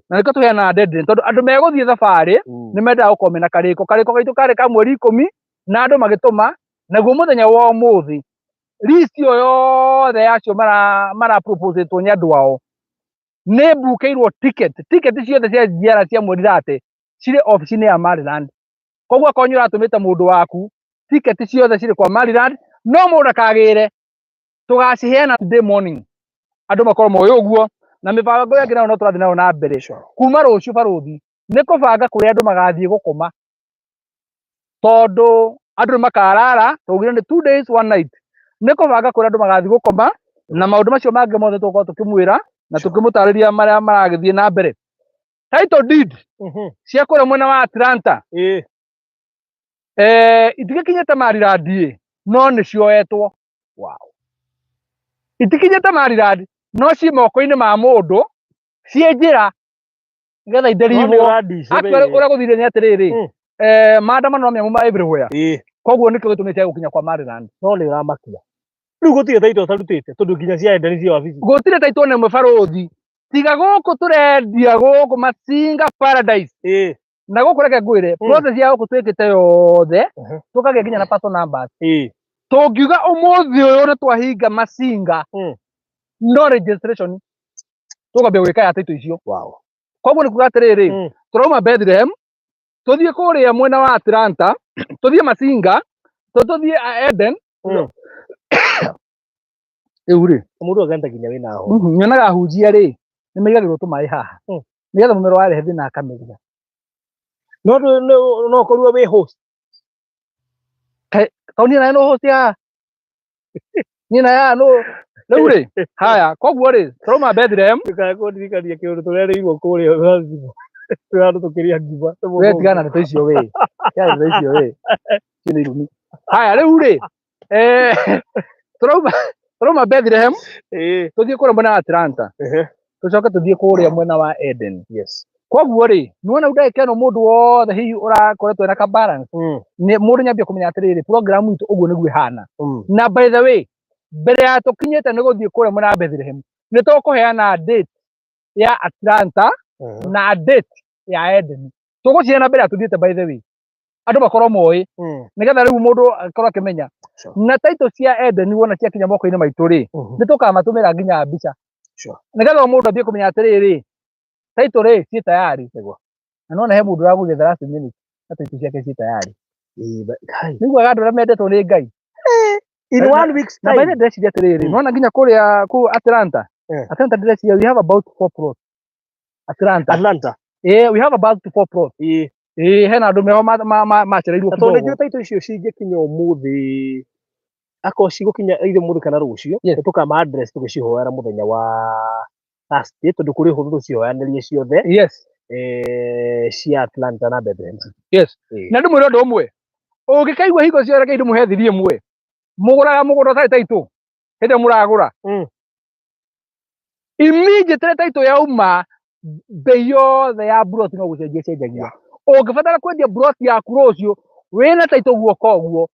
na nĩkĩo tũheanaga deadline, tondũ andũ megũthiĩ thabarĩ nĩ mendaga gũkorwo mena karĩko. Karĩko gaitũ karĩ ka mweri 10, na andũ magĩtũma, naguo mũthenya wa ũmũthĩ list ĩyo yothe ya acio mara propose-ĩtwo nĩ andũ ao nĩ mbukĩirwo ticket. Ticket ciothe cia SGR cia mweri 30 cirĩ obici-inĩ ya Maryland. Koguo akorwo nĩ ũratũmĩte mũndũ waku, ticket ciothe cirĩ kwa Maryland, no mũndũ ndakagĩre, tũgaciheana today morning. Andũ makorwo moĩ ũguo, na mĩbango ĩngĩ nayo no tũrathiĩ nayo na mbere. Kuma rũciũ barũthi, nĩ kũbanga kũrĩa andũ magathiĩ gũkoma. Tondũ andũ nĩ makarara, twaugire nĩ 2 days 1 night. Nĩ kũbanga kũrĩa andũ magathiĩ gũkoma, na maũndũ macio mangĩ mothe tũgũkorwo tũkĩmwĩra na tũkĩmũtarĩria marĩa maragĩthiĩ na mbere. Title deed cia kũrĩa mwena wa Atlanta. Itigĩkinyĩte Maryland ĩ, no nĩ cioetwo. Wow. Itikinyĩte Maryland, no ciĩ moko-inĩ ma mũndũ, ciĩ njĩra nĩgetha No nĩ iderivwo. ũrandice Actually wee. ũrĩa gũthire nĩ atĩrĩrĩ, maandamano no mĩamũ ma everywhere. Koguo nĩkĩo gĩtũmĩte gũkinya kwa Maryland. No nĩ ũramakia. Rĩu gũtirĩ taito ũtarutĩte tondũ nginya cia Eden ciĩ wabici. Gũtirĩ taito ona ĩmwe barũthi. Tiga gũkũ tũrendia gũkũ Masinga Paradise. Na gũkũ reke ngwĩre, process ya gũkũ twĩkĩte yothe, tũkagĩa nginya na parcel numbers. Tũngiuga ũmũthĩ ũyũ nĩ twahinga Masinga, no registration tũkambia gwĩka ya taito icio. Wow. Koguo nĩ kuga atĩrĩrĩ, tũrauma Bethlehem, tũthiĩ kũrĩa mwena wa Atlanta, tũthiĩ Masinga, tũthiĩ Eden. Rĩu rĩ, Mũndũ agenda nginya wĩna homa. Nyonaga ahunjia rĩ, nĩ maigagĩrwo tũmaĩ haha. Nĩgetha mũmero warehe thĩna akameria. No no ũkorirwo wĩ host. Tondũ niĩ nawe no host haha. Niĩ nawe haha no rĩu rĩ, haya, koguo rĩ, tũrauma Bethlehem. Ndũkae kũndirikania kĩũndũ tũrerĩirwo kũrĩa Zanzibar. Twĩ handũ tũkĩrĩa ngima. We tigana na ndeto icio we. Tigana na ndeto icio we. Icio nĩ irumi. Haya, rĩu rĩ, tũrauma Bethlehem, tũthiĩ kũrĩa mwena wa Atlanta. Tũcoke tũthiĩ kũrĩa mwena wa Eden. Yes. Koguo rĩ, nĩwona rĩu ndagĩka ĩno mũndũ wothe hihi ũrakoretwo ena ka balance, nĩ mũndũ nĩambia kũmenya atĩrĩrĩ, program itũ ũguo nĩguo ĩhana. Na by the way, mbere ya tũkinyĩte nĩ gũthiĩ kũrĩa mwena wa Bethlehem, nĩ tũkũheana date ya Atlanta na date ya Eden. Tũgũciheana mbere ya tũthiĩte by the way. Andũ makorwo moĩ, nĩgetha rĩu mũndũ akorwo akĩmenya. Sure. Na title cia Eden wona ciakinya moko-inĩ maitũ rĩ, nĩ tũkamatũmĩra nginya mbica. Sure. Nĩgetha o mũndũ ambie kũmenya atĩrĩrĩ, title rĩ ciĩ tayari. Nĩguo. Na nĩwona he mũndũ ũragũrire the last minute na title ciake ciĩ tayari. Ĩĩ, kai. Nĩguaga andũ arĩa mendetwo nĩ Ngai. In 1 week's Na by the time. way ndĩreciria atĩrĩrĩ, nĩwona nginya kũrĩa kũu Atlanta. Atlanta ndĩreciria we have about 4 plots. Atlanta. Atlanta. We have about 4 plots. Hena andũ meho macereirwo Na tondũ kidogo. nĩnjũĩ title icio cingĩkinya ũmũthĩ, akorwo cigũkinya either ũmũthĩ kana rũciũ, Yes. nĩ tũkama address tũgĩcihoera mũthenya wa Thursday, tondũ kũrĩ ũhũthũ tũcihoyanĩrie ciothe. Yes. Cia Atlanta na Bethlehem. Yes. Na ndĩmwĩre ũndũ ũmwe, ũngĩkaigua hingo ciothe reke ndĩmũhe thiri ĩmwe, mũgũraga mũgũnda ũtarĩ title hĩndĩ ĩrĩa mũragũra. Immediately title yauma, bei yothe ya plot no gũcenjia ĩcenjagia. Ũngĩbatara kwendia plot yaku rũciũ wĩna title guoko ũguo,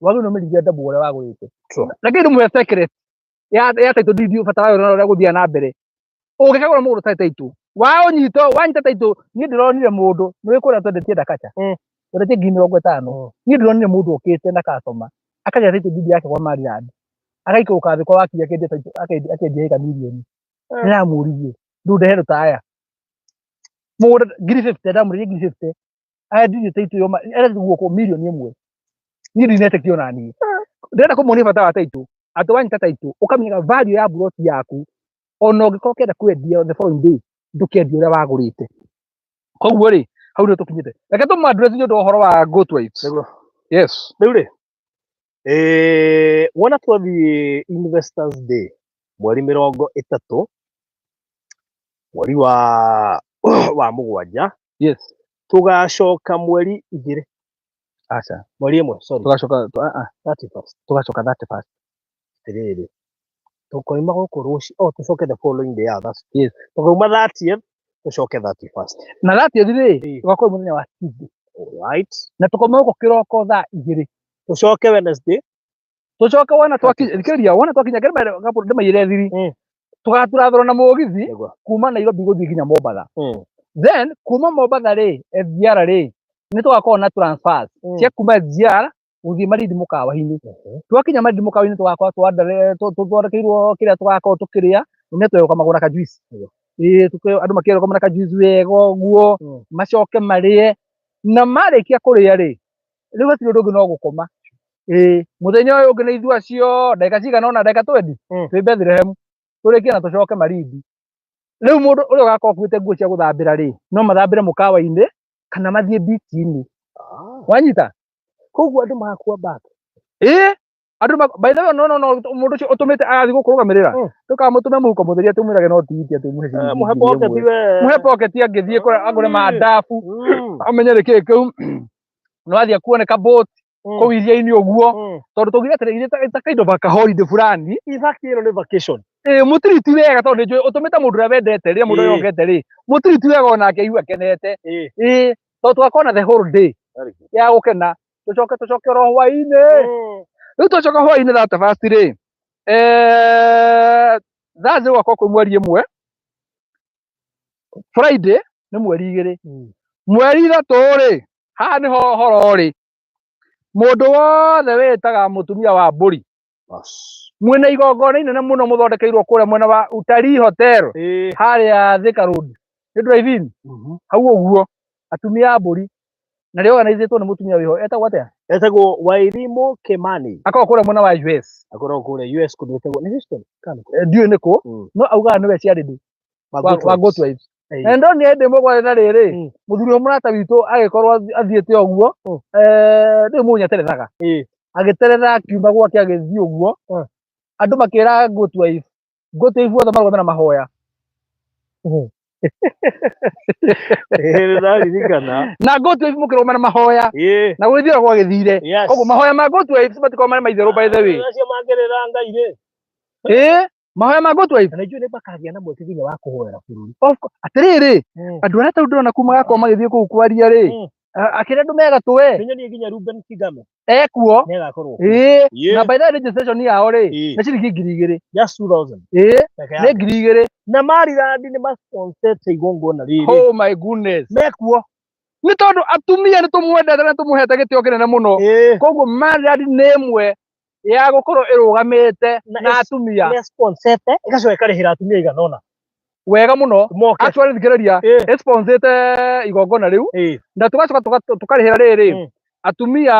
wagĩrĩirwo nĩ ũmĩrithie double ũrĩa wagũrĩte. True. Reke ndĩmũhe secret ya title deed bata wayo na ũrĩa gũthiaga na mbere. Ũngĩkagũra mũgũnda ũtarĩ title, waũnyita, wanyita title, niĩ ndĩronire mũndũ, nĩũĩ kũrĩa twendetie Ndakacha? Twendetie ngiri mĩrongo ĩtano. Niĩ ndĩronire mũndũ okĩte na customer, akagĩa title deed yake kwa Maryland. Agaikũrũka thĩ kwa wakiri akendia title, akendia ĩka mirioni. Ndĩramũririe, ndũndehe rũtaya. Mũgũnda ngiri 50, ndamũririe ngiri 50. Aendirie title yo, arendia guoko mirioni ĩmwe. Niĩ ndinetĩkio ona niĩ. Ndĩrenda kũmuonia bata wa title. Atĩ wanyita title, ũkamenyaga value ya plot yaku. Ona ũngĩkorwo ũkĩenda kwendia the following day, ndũkĩendia ũrĩa wagũrĩte. Koguo rĩ, hau nĩho tũkinyĩte. Reke tũmũ address nĩ ũndũ wa ũhoro wa Goat Wives. Nĩguo. Yes. Rĩu rĩ, wona twathiĩ Investors Day mweri mĩrongo ĩtatũ mweri wa mũgwanja. Yes. Tũgacoka mweri igĩrĩ. Aca. Mweri ĩmwe, sorry. Tũgacoka, 31st. Tũgacoka 31st. Atĩrĩrĩ, tũkoima gũkũ rũciũ, oh, tũcoke the following day, yeah, that's Yes. Tũkauma 30th, tũcoke 31st. Na 30th rĩ, Ĩĩ. tũgakorwo mũthenya wa Tuesday. All right. Na tũkauma gũkũ kĩroko thaa igĩrĩ. Tũcoke Wednesday. Tũcoke wona twakinya, thikĩrĩria, wona twakinya, ndĩmaigĩre thiri. Tũgaturathũra na mũgithi Nĩguo. kuma Nairobi gũthiĩ nginya Mombatha. Then kuma Mombatha rĩ, SGR rĩ, nĩ tũgakorwo na transfers cia kuma SGR gũthiĩ Malindi mũkawa-inĩ. Twakinya Malindi mũkawa-inĩ tũgakorwo tũthondekeirwo kĩrĩa tũgakorwo tũkĩrĩa, nĩ twerũkama na kajuice. Nĩguo. Ĩĩ, andũ makĩerũkama na kajuice wega ũguo, macoke marĩe. Na marĩkia kũrĩa rĩ, rĩu hatirĩ ũndũ ũngĩ no gũkoma. Ĩĩ, mũthenya ũyũ ũngĩ nĩ ithuĩ acio, ndagĩka cigana ũna, ndagĩka 20, twĩ Bethlehem, tũrĩkie na tũcoke Malindi. Rĩu mũndũ ũrĩa ũgakorwo akuĩte nguo cia gũthambĩra rĩ, no mathambĩre mũkawa-inĩ kana mathiĩ beach-inĩ. Wanyita? Koguo andũ magakua bag. Ĩĩ, andũ by the way, no, no, no, mũndũ ũcio ũtũmĩte agathiĩ gũkũrũgamĩrĩra. Ndũkamũtũme mũhuko mũtheri atĩ ũmwĩrage no tigiti atĩ ũmũhe ciringi Mũhe ngiri pocket ĩmwe. we. Mũhe pocket angĩthiĩ agũre mandabu, amenye nĩ kĩĩ kĩu. No athiĩ akuone ka boat, Kũu iria-inĩ ũguo, tondũ tũgire atĩrĩ ta kind of a holiday fulani. In fact, ĩno nĩ vacation. Ĩĩ, mũtiriti wega, tondũ nĩnjũĩ ũtũmĩte mũndũ ũrĩa wendete rĩrĩa mũndũ ũrĩa okete rĩ, mũtiriti wega onake aigue akenete. Ĩĩ, tondũ tũgakorwo na the whole day Very good. ya gũkena, tũcoke tũcoke oro hwaĩ-inĩ. Rĩu twacoka hwaĩ-inĩ thate first rĩ, Thursday gũgakorwo kwĩ 1, Friday nĩ 2, 3 rĩ, haha nĩho ũhoro ũrĩ. Mũndũ wothe wĩtaga mũtumia wa mbũri, mwĩna igongona inene mũno mũthondekeirwo kũrĩa mwena wa Utalii Hotel, harĩa Thika Road, nĩ drive in hau ũguo, atumia a mbũri, na rĩorganizĩtwo nĩ mũtumia wĩho etagwo atĩa? Etagwo Wairimu Kimani. Akoragwo kũrĩa mwena wa US. Akoragwo kũrĩa US kũndũ gwĩtagwo nĩ Houston kana kũ? Ndiũĩ nĩ kũ, no augaga nĩwe ciarĩndĩ wa Good Wives. Na ndonire hĩndĩ ĩmwe kwarĩ na rĩrĩ, mũthuri wa mũrata witũ agĩkorwo athiĩte ũguo, rĩu mũndũ nĩaterethaga, agĩteretha akiuma gwake agĩthiĩ ũguo, andũ makĩra Good Wife, Good Wife othe marũgame na mahoya. Ĩĩ, nĩndaririkana. Na Good Wife mũkĩrũgama na mahoya, na gũgĩthiĩ ũrĩa gwagĩthire. Koguo mahoya ma Good Wife matikoragwo marĩ maitherũ, by the way. Acio mangĩrĩra Ngai rĩ. Ĩĩ, mahoya ma Good Wife. Na nĩnjũĩ nĩ makagĩa na mweke nginya wa kũhoera bũrũri. Of course, atĩrĩrĩ, andũ arĩa tarĩu ndĩrona kuma magakorwo magĩthiĩ kũu kwaria rĩ, akĩrĩa andũ megatũe. Nĩnyonie nginya Ruben Kigame Ekuo. Nĩagakorwo kuo. Ĩĩ, na by the way registration yao rĩ, nĩ ciringi 2000. Just 2000. Ĩĩ, Peke nĩ yake. 2000. Na Maryland nĩ masponsete igongona rĩrĩ. Oh my goodness. Mekuo. Nĩ tondũ atumia nĩ tũmwendete na tũmũhete gĩtĩo kĩnene mũno. Koguo Maryland nĩ ĩmwe ya gũkorwo ĩrũgamĩte Na na atumia. Nĩ sponsete ĩgacoka ĩkarĩhĩra atumia igana ũna. Wega mũno. Moke. Actually thikĩrĩria, ĩsponsete igongona rĩu, na tũgacoka tũkarĩhĩra rĩrĩ, atumia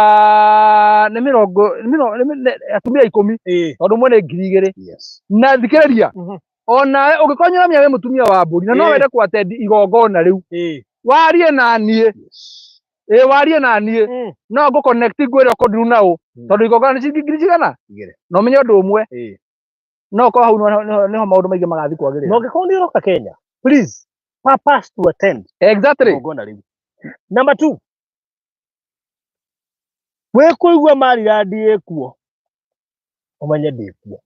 nĩ mĩrongo nĩ atumia 10, tondũ ũmwe nĩ 2000. Na thikĩrĩria, onawe ũngĩkorwo nĩũramenya wĩ mũtumia wa mbũri na no wende kũ-attend igongona rĩu, warie na niĩ. Ĩĩ, warie na niĩ, no ngũ connect ngwĩre ũkũndiru naũ, tondũ igongona nĩ ciringi ngiri cigana. Na ũmenye ũndũ ũmwe, no ũkorwo hau nĩho maũndũ maingĩ magathiĩ kwagĩrĩra. Na ũngĩkorwo nĩ ũroka Kenya, please purpose to attend igongona rĩu. Number two, wĩkũigua Maryland ĩkuo, ũmenye ndĩkuo.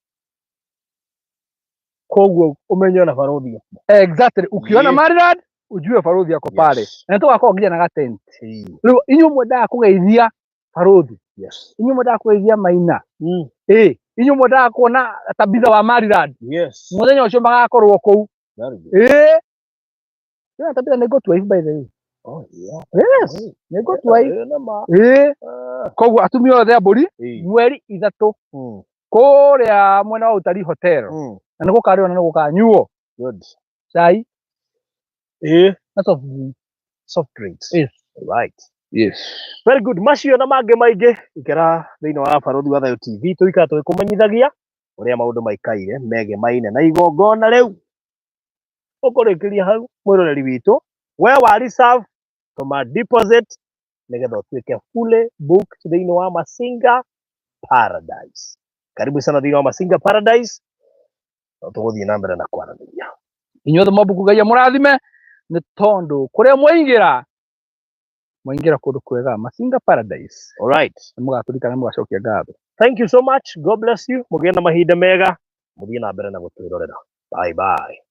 Koguo ũmenye ona barũthi ekuo. Exactly, ukiona Maryland ujue barũthi ako pale. Na nĩtũgakorwo nginya na gatent. Rĩu inyuĩ mwendaga kũgeithia barũthi, inyuĩ mwendaga kũgeithia Maina, ĩĩ, inyuĩ mwendaga kuona Tabitha wa Maryland, mũthenya ũcio magakorwo kũu. Very good. Ĩĩ, ĩyo Tabitha nĩ good wife, by the way. Oh, yeah. Yes, nĩ good wife. Ĩĩ, nĩ ma. Ĩĩ, koguo atumia othe a mbũri, 3 kũrĩa mwena wa Utalii Hotel, na nĩ gũkarĩo na nĩ gũkanyuo Good. cai na soft drink. Soft drinks. Yes. Right. Yes. Very good. Macio na mangĩ maingĩ ikara thĩinĩ wa Barũthi wa Thayũ TV, tũikara tũgĩkũmenyithagia ũrĩa maũndũ maikaire megemaine na igongona rĩu. Ũkũrĩkĩria hau, mwĩroreri witũ, we wa reserve tũma deposit nĩgetha ũtuĩke fully booked thĩinĩ wa Masinga Paradise. Karibu sana thĩinĩ wa Masinga Paradise. No tũgũthiĩ na mbere na kwaranĩria. Inyuothe mwambuku, Ngai amũrathime, nĩ tondũ kũrĩa mwaingĩra, mwaingĩra kũndũ kwega, Masinga Paradise. All right. Nĩ mũgatũririkana, nĩ mũgacokia ngatho. Thank you so much. God bless you. Mũgĩe na mahinda mega. Mũthiĩ na mbere na gũtwĩrorera. Bye bye.